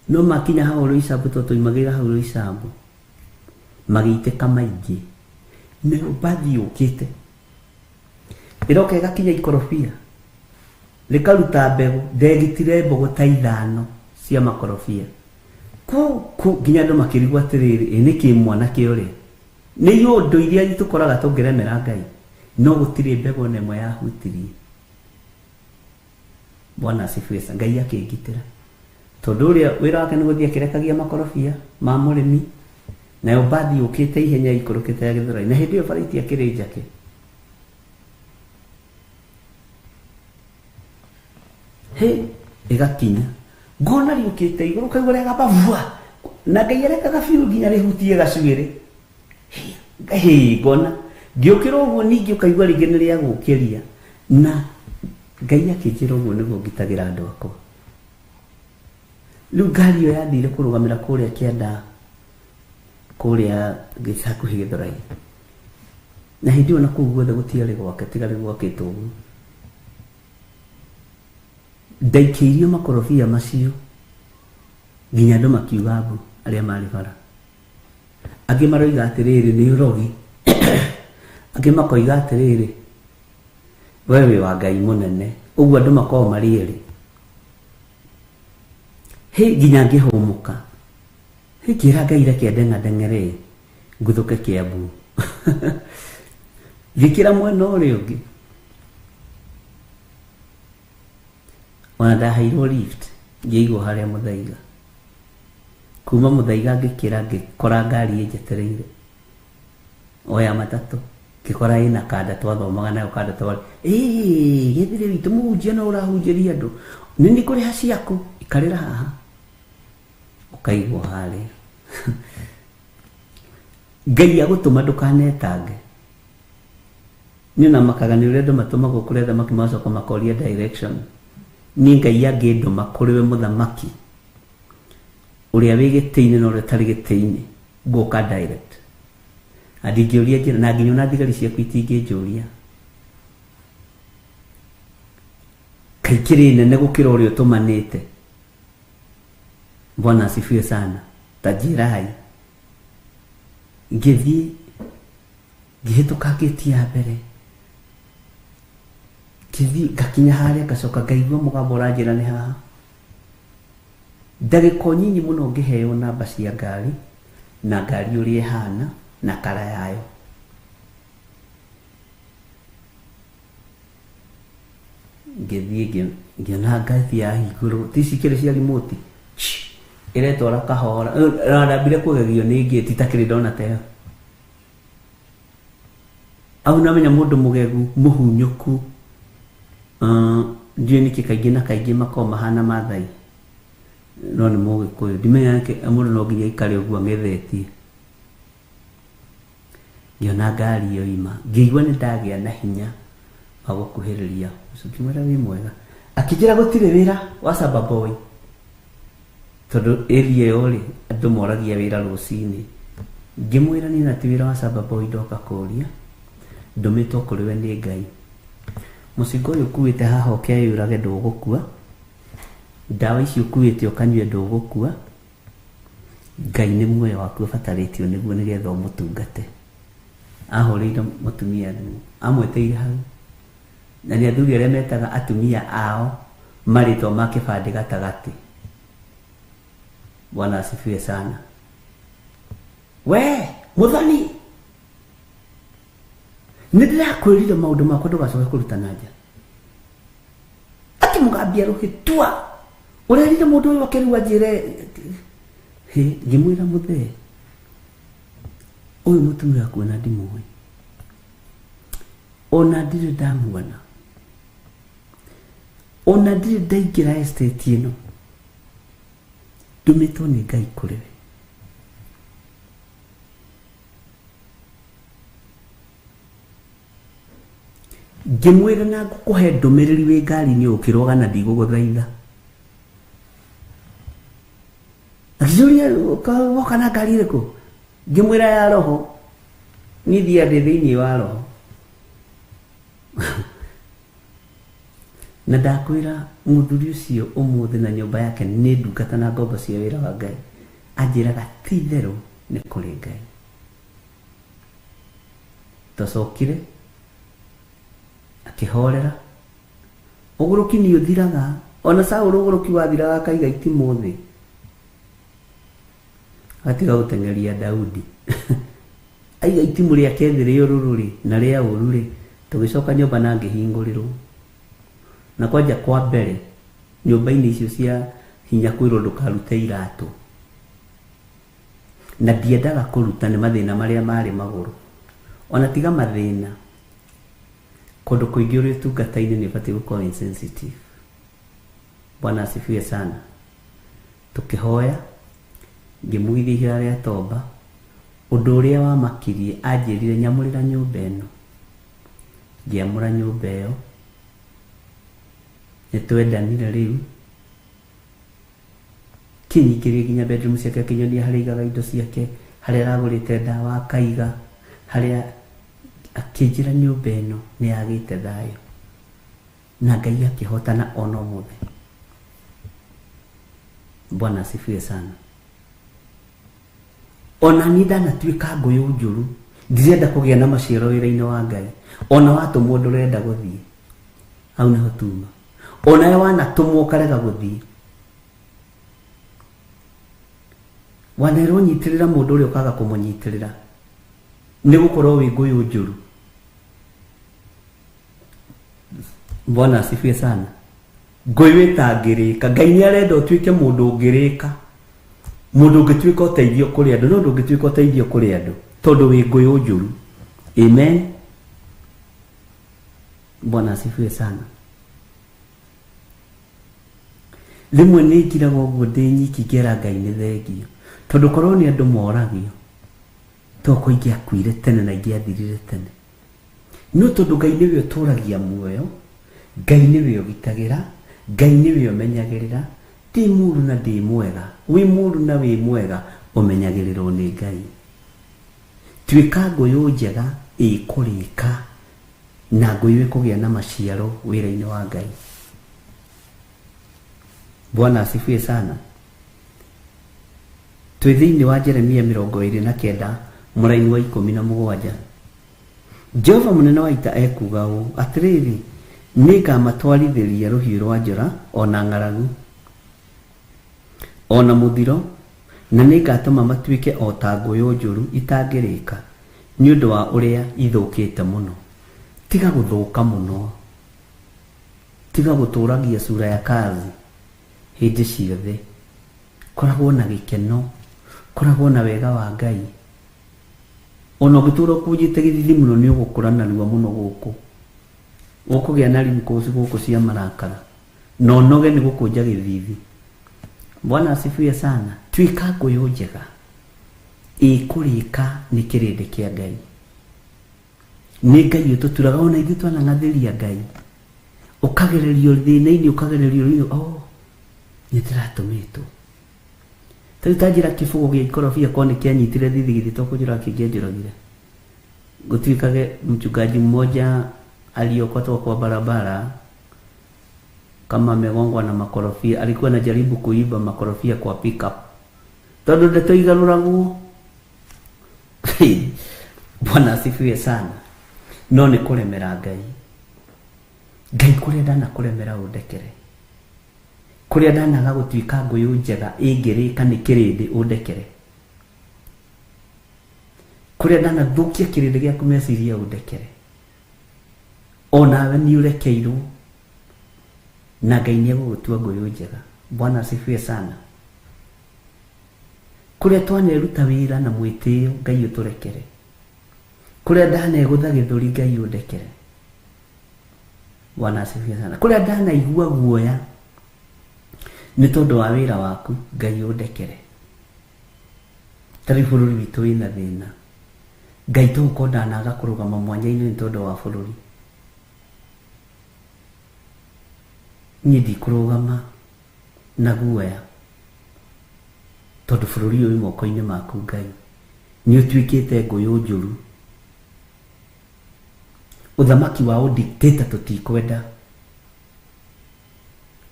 B: no makinya hau Roysambu tondũ twaumagĩrĩra hau Roysambu, magĩitĩka maingĩ. Nayo mbathi yũkĩte ĩroka ĩgakinya ikorobia, rĩkaruta mbegũ, ndegitire mbegũ ta ithano cia makorobia. Kũ nginya andũ makĩrigwo atĩrĩrĩ, ĩ nĩkĩ mwanake ũrĩa? Nĩ iũndũ iria tũkoraga tũngĩremera Ngai, no gũtirĩ mbegũ ona ĩmwe yahutirie. Bwana asifiwe sana. Ngai akĩngitĩra. Tondũ ũrĩa wĩra wake nĩ gũthiĩ akĩrekagia makorobia ma mũrĩmi, nayo mbathi yũkĩte ihenya ĩikũrũkĩte ya Gĩthũrai. Na hĩndĩ ĩyo bara itiakĩrĩ njake. Hĩ, ĩgakinya. Ngona rĩũkĩte igũrũ, ũkaigua rĩagamba vua. Na Ngai arekaga biũ nginya rĩhutie gacuĩrĩ. Hĩ, ngona. Ngĩũkĩra ũguo ningĩ ũkaigua rĩngĩ nĩ rĩagũkĩria. Na Ngai akĩnjĩra ũguo nĩguo ngitagĩra andũ akwa. Rĩu ngari ĩyo yathire kũrũgamĩra kũrĩa kĩanda, kũrĩa hakuhĩ Gĩthũrai. Na hĩndĩ ĩyo na kũu guothe gũtiarĩ gwake, tiga rĩu gwakĩtwo ũguo. Ndaikĩirio makorobia macio nginya andũ makiuga mbu arĩa marĩ bara. Angĩ maroiga atĩrĩrĩ, nĩ ũrogi. Angĩ makoiga atĩrĩrĩ, we wĩ wa Ngai mũnene. Ũguo andũ makoragwo marĩ erĩ. Hĩ, nginya ngĩhũmũka. Hĩ, ngĩra Ngai reke ndeng'andeng'ere nguthũke Kĩambu. Ngĩkĩra mwena ũrĩa ũngĩ. Ona ndaheirwo lift ngĩigwo harĩa Mũthaiga. Kuma Mũthaiga ngĩkĩra ngĩkora ngari ĩnjetereire. O ya matatũ. Ngĩkora ĩna kanda twathomaga nayo kanda twarĩ. Ĩĩ, gĩthĩrĩ witũ mũhunjia no ũrahunjĩria andũ. Nĩ niĩ ngũrĩha ciaku, ikarĩra haha. Ũkaigwo harĩa. Ngai agũtũma ndũkanetange. Niĩ ona makaga nĩ ũrĩa andũ matũmagwo kũrĩ athamaki magacoka makoria direction. Niĩ Ngai angĩndũma kũrĩ we mũthamaki ũrĩa wĩ gĩtĩ-inĩ na ũrĩa ũtarĩ gĩtĩ-inĩ, ngũka direct. Na ndingĩũria njĩra, na nginya ona thigari ciaku itingĩnjũria. Kaĩ ikĩrĩ nene gũkĩra ũrĩa ũtũmanĩte. Bwana asifiwe sana. Ta njĩrai. Ngĩthiĩ ngĩhĩtũka ngĩti ya mbere, ngĩthiĩ ngakinya harĩa, ngacoka ngaigua mũgambo ũranjĩra nĩ haha. Ndagĩka o nyinyi mũno ngĩheo namba cia ngari na ngari ũrĩa ĩhana na kara yayo. Ngĩthiĩ ngĩona ngari yahingũrwo, ti ici ikĩrĩ cia remote, ĩretwara kahora. Na ndambire kũgegio nĩ ngĩti itakĩrĩ ndona ta ĩyo. Au namenya mũndũ mũgegu, mũhunyũku, ndiũĩ nĩkĩ kaingĩ na kaingĩ makoragwo mahana Maathai, no nĩ Mũgĩkũyũ. Ndimenyaga nĩkĩ mũndũ no nginya aikare ũguo ang'ethetie. Ngĩona ngari yoima, ngĩigua nĩ ndagĩa na hinya wa gũkuhĩrĩria. Ũcio ngĩmwĩra wĩ mwega. Akĩnjĩra gũtirĩ wĩra wa shamba boy. Tondũ area ĩyo rĩ, andũ moragia wĩra rũcinĩ. Ngĩmwĩra niĩ na ti wĩra wa shamba boy ndoka kũria, ndũmĩtwo kũrĩ we nĩ Ngai. Mũcinga ũyũ ũkuĩte haha ũkeyũrage ndũgũkua, ndawa ici ũkuĩte ũkanyue ndũgũkua, Ngai nĩ muoyo waku ũbatarĩtio nĩguo nĩgetha ũmũtungate. Ahũrĩire mũtumia thimũ, amwĩtĩire hau. Na nĩ athuri arĩa metaga atumia ao marĩtwa ma kĩbandĩ gatagatĩ. Bwana asifiwe sana. We, Muthoni, nĩ ndĩrakwĩrire maũndũ makwa ndũgacoke kũruta na nja. Akĩmũgambia rũhĩtua. Ũrerire mũndũ ũyũ oke rĩu anjĩre. Hĩ, ngĩmwĩra mũthee, ũyũ mũtumia waku ona ndimũĩ. Ona ndirĩ ndamuona. Ona ndirĩ ndaingĩra estate ĩno. Ndũmĩtwo nĩ Ngai kũrĩ we. Ngĩmwĩra na ngũkũhe ndũmĩrĩri wĩ ngari-inĩ ũkĩrũga na ndigũgũthaitha. Akĩnjũria woka na ngari ĩrĩkũ? Ngĩmwĩra ya roho. Niĩ thiaga ndĩ thĩinĩ wa roho. Na ndakwĩra mũthuri ũcio ũmũthĩ na nyũmba yake nĩ ndungata na ngombo cia wĩra wa Ngai. Anjĩraga ti itherũ nĩ kũrĩ Ngai. Twacokire akĩhorera. Ũgũrũki nĩ ũthiraga. Ona Saũlũ ũgũrũki wathiraga akaiga itimũ thĩ. Agatiga gũteng'eria Daudi. Aiga itimũ rĩake thĩ rĩa ũrũrũ rĩ, na rĩa ũru rĩ, tũgĩcoka nyũmba na ngĩhingũrĩrwo. Na kwanja kwa mbere, nyũmba-inĩ icio cia hinya kwĩrwo ndũkarute iratũ. Na ndiendaga kũruta nĩ mathĩna marĩa marĩ magũrũ. Ona tiga mathĩna, kũndũ kũingĩ ũrĩ ũtungata-inĩ nĩ ũbatiĩ gũkorwo insensitive. Bwana asifiwe sana. Tũkĩhoya, ngĩmũgithia ihoya rĩa tomba. Ũndũ ũrĩa wamakirie, anjĩrire nyamũrĩra nyũmba ĩno. Ngĩamũra nyũmba ĩyo. Nĩ twendanire rĩu. Kĩnyingĩrie nginya bedroom ciake, akĩnyonia harĩa aigaga indo ciake, harĩa aragũrĩte ndawa akaiga, harĩa akĩnjĩra nyũmba ĩno nĩ yagĩte thayũ. Na Ngai akĩhotana ona ũmũthĩ. Bwana asifiwe sana. Ona niĩ ndanatuĩka ngũyũ njũru, ndirenda kũgĩa na maciaro wĩra-inĩ wa Ngai. Ona watũmwo ndũrenda gũthiĩ, hau nĩho tuma. Onawe wanatũmwo ũkarega gũthiĩ, wanerwo nyitĩrĩra mũndũ ũrĩa ũkaga kũmũnyitĩrĩra, nĩ gũkorwo wĩ ngũyũ njũru. Bwana asifiwe sana. Ngũyũ ĩtangĩrĩka. Ngai nĩ arenda ũtuĩke mũndũ ũngĩrĩka, mũndũ ũngĩtuĩka ũteithio kũrĩ andũ, no ndũngĩtuĩka ũteithio kũrĩ andũ tondũ wĩ ngũyũ njũru. Amen. Bwana asifiwe sana. Rĩmwe nĩ ngiraga ũguo ndĩ nyiki ngera Ngai nĩ thengio, tondũ korwo nĩ andũ moragio toko ingĩakuire tene na ingĩathirire tene. No tondũ Ngai nĩwe ũtũragia muoyo, Ngai nĩwe ũgitagĩra, Ngai nĩwe ũmenyagĩrĩra, ndĩ mũũru na ndĩ mwega, wĩ mũũru na wĩ mwega, ũmenyagĩrĩrwo nĩ Ngai. Tuĩka ngũyũ njega ĩkũrĩka na ngũyũ ĩkũgĩa na maciaro wĩra-inĩ wa Ngai. Bwana asifiwe sana. Twĩ thĩinĩ wa Jeremia 29 mũraini wa 17. Jehova mũnene wa ita ekuuga ũũ, atĩrĩrĩ, nĩngamatwarithĩria rũhiũ rwa njora ona ng'aragu ona mũthiro, na nĩngatũma matuĩke o ta ngũyũ njũru itangĩrĩka nĩ ũndũ wa ũrĩa ithũkĩte mũno. Tiga gũthũka mũno, tiga gũtũragia sura ya kazi hĩndĩ ciothe. Koragwo na gĩkeno, koragwo na wega wa Ngai. Ona ũngĩtũra ũkũnjĩte gĩthithi mũno nĩ ũgũkũra narua mũno gũkũ, ũkũgĩa na wrinkles gũkũ cia marakara, na ũnoge nĩ gũkũnja gĩthithi. Bwana asifiwe sana. Tuĩka ngũyũ njega ĩkũrĩka nĩ kĩrĩndĩ kĩa Ngai. Nĩ Ngai ũtũturaga, ona ithuĩ twanang'athĩria Ngai, ũkagererio thĩna-inĩ, ũkagererio rĩu, oh, nĩ ndĩratũmĩtwo. Tarĩu ta njĩra kĩbũgũ gĩa ikorobia korwo nĩ kĩanyitire thithi githĩ to kũnjũraga kĩngĩanjũragire. Gũtuĩkage mchungaji mmoja aliokotwa kwa barabara kama amegongwa na makorofia, alikuwa anajaribu kuiba makorofia kwa pickup, tondũ ndeto igarũragwo. Bwana asifiwe sana. No nĩ kũremera Ngai. Ngai kũrĩa ndanakũremera ũndekere, kũrĩa ndanaga gũtuĩka ngũyũ njega ĩngĩrĩka nĩ kĩrĩndĩ ũndekere, kũrĩa ndanathũkia kĩrĩndĩ gĩaku meciria ũndekere. Onawe nĩ ũrekeirwo na Ngai nĩ egũgũtua ngũyũ njega. Bwana asifiwe sana. Kũrĩa twaneruta wĩra na mwĩtĩo Ngai ũtũrekere, kũrĩa ndanegũtha gĩthũri Ngai ũndekere. Bwana asifiwe sana. Kũrĩa ndanaigua guoya nĩ tondũ wa wĩra waku Ngai ũndekere. Tarĩu bũrũri witũ wĩna thĩna, Ngai tũgũkorwo ndanaga kũrũgama mwanya-inĩ nĩ tondũ wa bũrũri. Niĩ ndikũrũgama na guoya tondũ bũrũri ũyũ wĩ moko-inĩ maku Ngai. Nĩ ũtuĩkĩte ngũyũ njũru. Ũthamaki wa ũdictator tũtikwenda,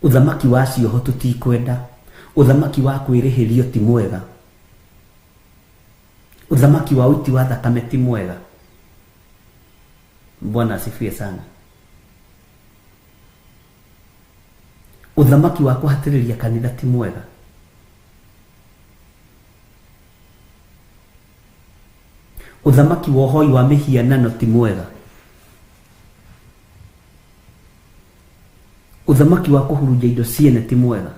B: ũthamaki wa cioho tũtikwenda, ũthamaki wa kwĩrĩhĩrio ti mwega, ũthamaki wa ũiti wa thakame ti mwega. Bwana asifiwe sana. Ũthamaki wa kũhatĩrĩria kanitha ti mwega. Ũthamaki wa ũhoi wa mĩhianano ti mwega. Ũthamaki wa kũhurunja indo ciene ti mwega.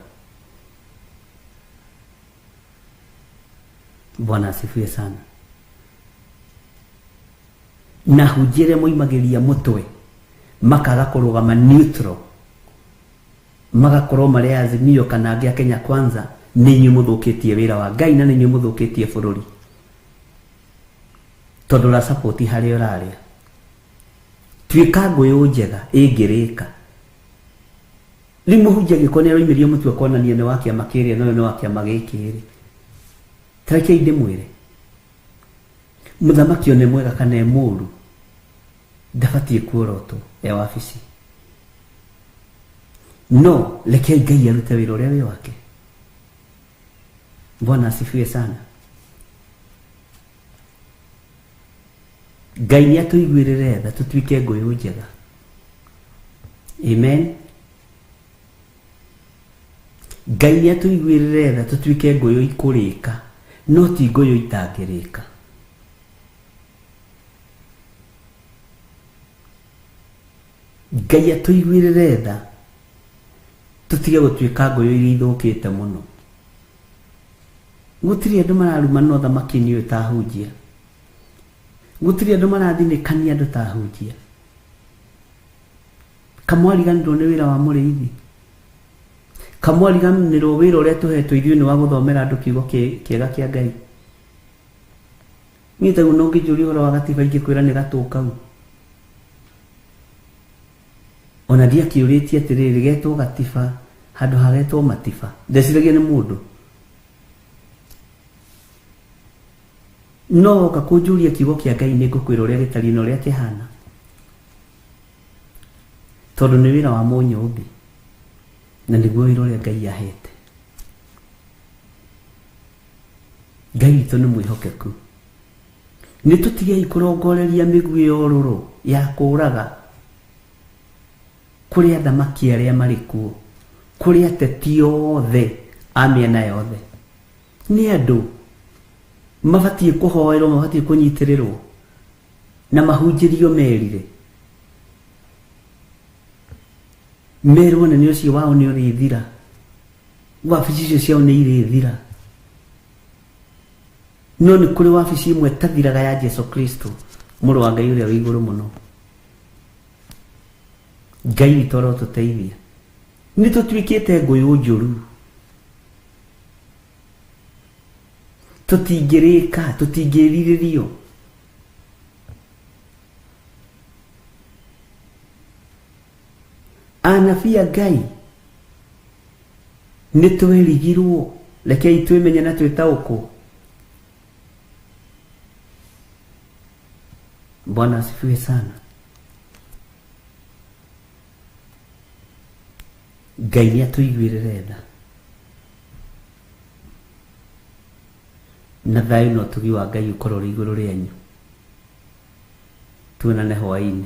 B: Bwana asifiwe sana. Na hunjia arĩa moimagĩria mũtwe makaga kũrũgama neutral, magakorwo marĩ Azimio kana angĩ a Kenya Kwanza, nĩ inyuĩ mũthũkĩtie wĩra wa Ngai na nĩ inyuĩ mũthũkĩtie bũrũri, tondũ ũrasapoti harĩa ũrarĩa. Tuĩka ngũyũ njega ĩngĩrĩka. Rĩu mũhunjia angĩkorwo nĩ aroimĩria mũtwe kuonania nĩ wa kĩama kĩrĩa na ũyũ nĩ wa kĩama gĩkĩ rĩ, ta rekei ndĩmwĩre, mũthamaki one mwega kana e mũũru ndabatiĩ kuorotwo e wabici. No rekei Ngai arute wĩra ũrĩa wĩ wake. Bwana asifiwe sana. Ngai nĩ atũiguĩrĩre tha tũtuĩke ngũyũ njega. Amen. Ngai nĩ atũiguĩrĩre tha tũtuĩke ngũyũ ikũrĩka, no ti ngũyũ itangĩrĩka. Ngai atũiguĩrĩre tha tũtige gũtuĩka ngũyũ iria ithũkĩte mũno. Gũtirĩ andũ mararumana ũthamaki-inĩ ũyũ ta ahunjia. Gũtirĩ andũ marathinĩkania andũ ta ahunjia. Kamwariganĩrwo nĩ wĩra wa mũrĩithi. Kamwariganĩrwo wĩra ũrĩa tũhetwo ithuĩ nĩ wa gũthomera andũ kiugo kĩega kĩa Ngai. Niĩ taguo no ũngĩnjũria ũhoro wa gatiba ingĩkwĩra nĩ gatũ kau. Ona ndiakĩũrĩtie atĩrĩrĩ getwo gatiba handũ ha getwo matiba. Ndeciragia nĩ mũndũ. No woka kũnjũria kiugo kĩa Ngai nĩ ngũkwĩra ũrĩa gĩtariĩ na ũrĩa kĩhana. Tondũ nĩ wĩra wa mũnyũmbi na nĩguo wĩra ũrĩa Ngai ahete. Ngai witũ nĩ mwĩhokeku. Nĩ tũtigei kũrongoreria mĩguĩ ya ũrũrũ ya kũũraga kũrĩ athamaki arĩa marĩ kuo, kũrĩ ateti othe a mĩena yothe. Nĩ andũ mabatiĩ kũhoerwo, mabatiĩ kũnyitĩrĩrwo na mahunjĩrio merire. Merwo nene ũcio wao nĩ ũrĩthira, wabici icio ciao nĩ irĩthira. No nĩ kũrĩ wabici ĩmwe ĩtathiraga ya Jesu Kristo, mũrũ wa Ngai ũrĩa wĩ igũrũ mũno. Ngai witũ arotũteithia. Nĩ tũtuĩkĩte ngũyũ njũru. Tũtingĩrĩka, tũtingĩrirĩrio. Anabii a Ngai nĩ twerigirwo, rekei twĩmenye na twĩtaũkwo. Bwana asifiwe sana. Ngai nĩ atũiguĩrĩre tha na thayũ na ũtugi wa Ngai ũkorwo ũrĩ igũrũ rĩanyu. Tuonane hwaĩ-inĩ.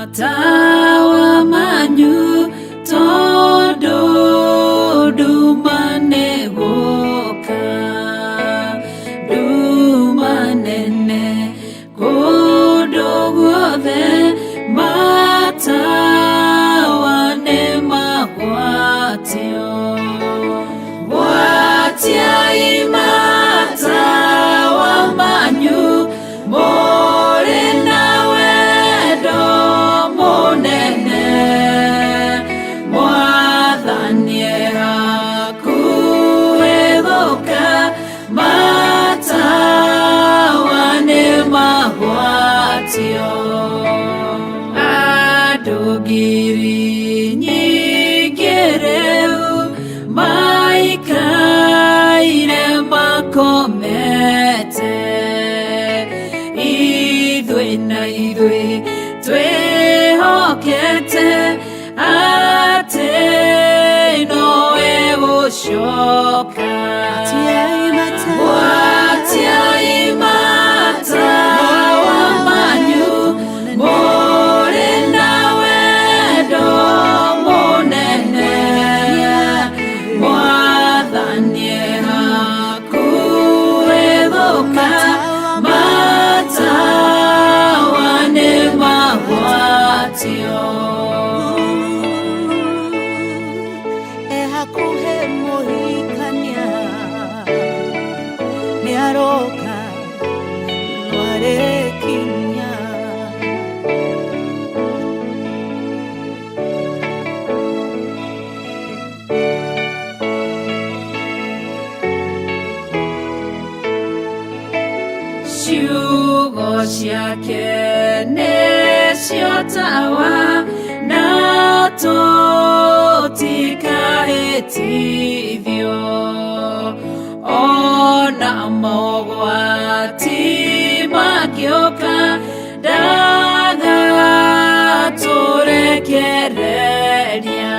D: Matawa manyu tondu nduma nĩgũka, nduma nene kũndũ guothe, matawa nĩmagwatio. Gwatiai matawa manyu mũrĩ na wendo mũnene, Mwathani e hakuhĩ gũka, matawa nĩmagwatio. Andũ ngiri nyingĩ Na ithuĩ twĩhokete atĩ nowe gũcoka. Gwatiai matawa manyu mũrĩ na wendo mũnene, Mwathani e hakuhĩ gũka, matawa nĩ magwatio.
E: E hakuhĩ mũhikania nĩ aroka nwarĩkinya.
D: Ciugo ciake nĩcio tawa na tũtikahĩtithio, ona mogwati mangĩũka ndagatũrekereria.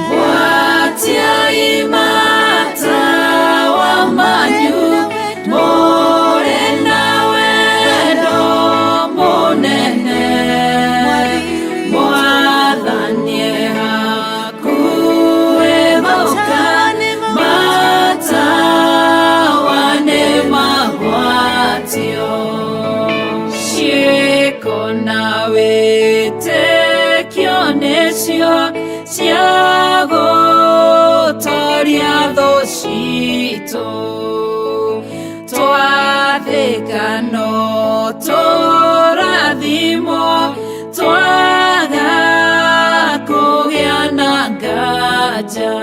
D: Gwatiai matawa manyu mũrĩ na wendo mũnene, Mwathani e hakuhĩ gũka, matawa nĩ magwatio. Ciĩko na wĩtĩkio nĩcio cia gũtoria thũ citũ, twathĩka no tũrathimwo, twaga kũgĩa na nganja.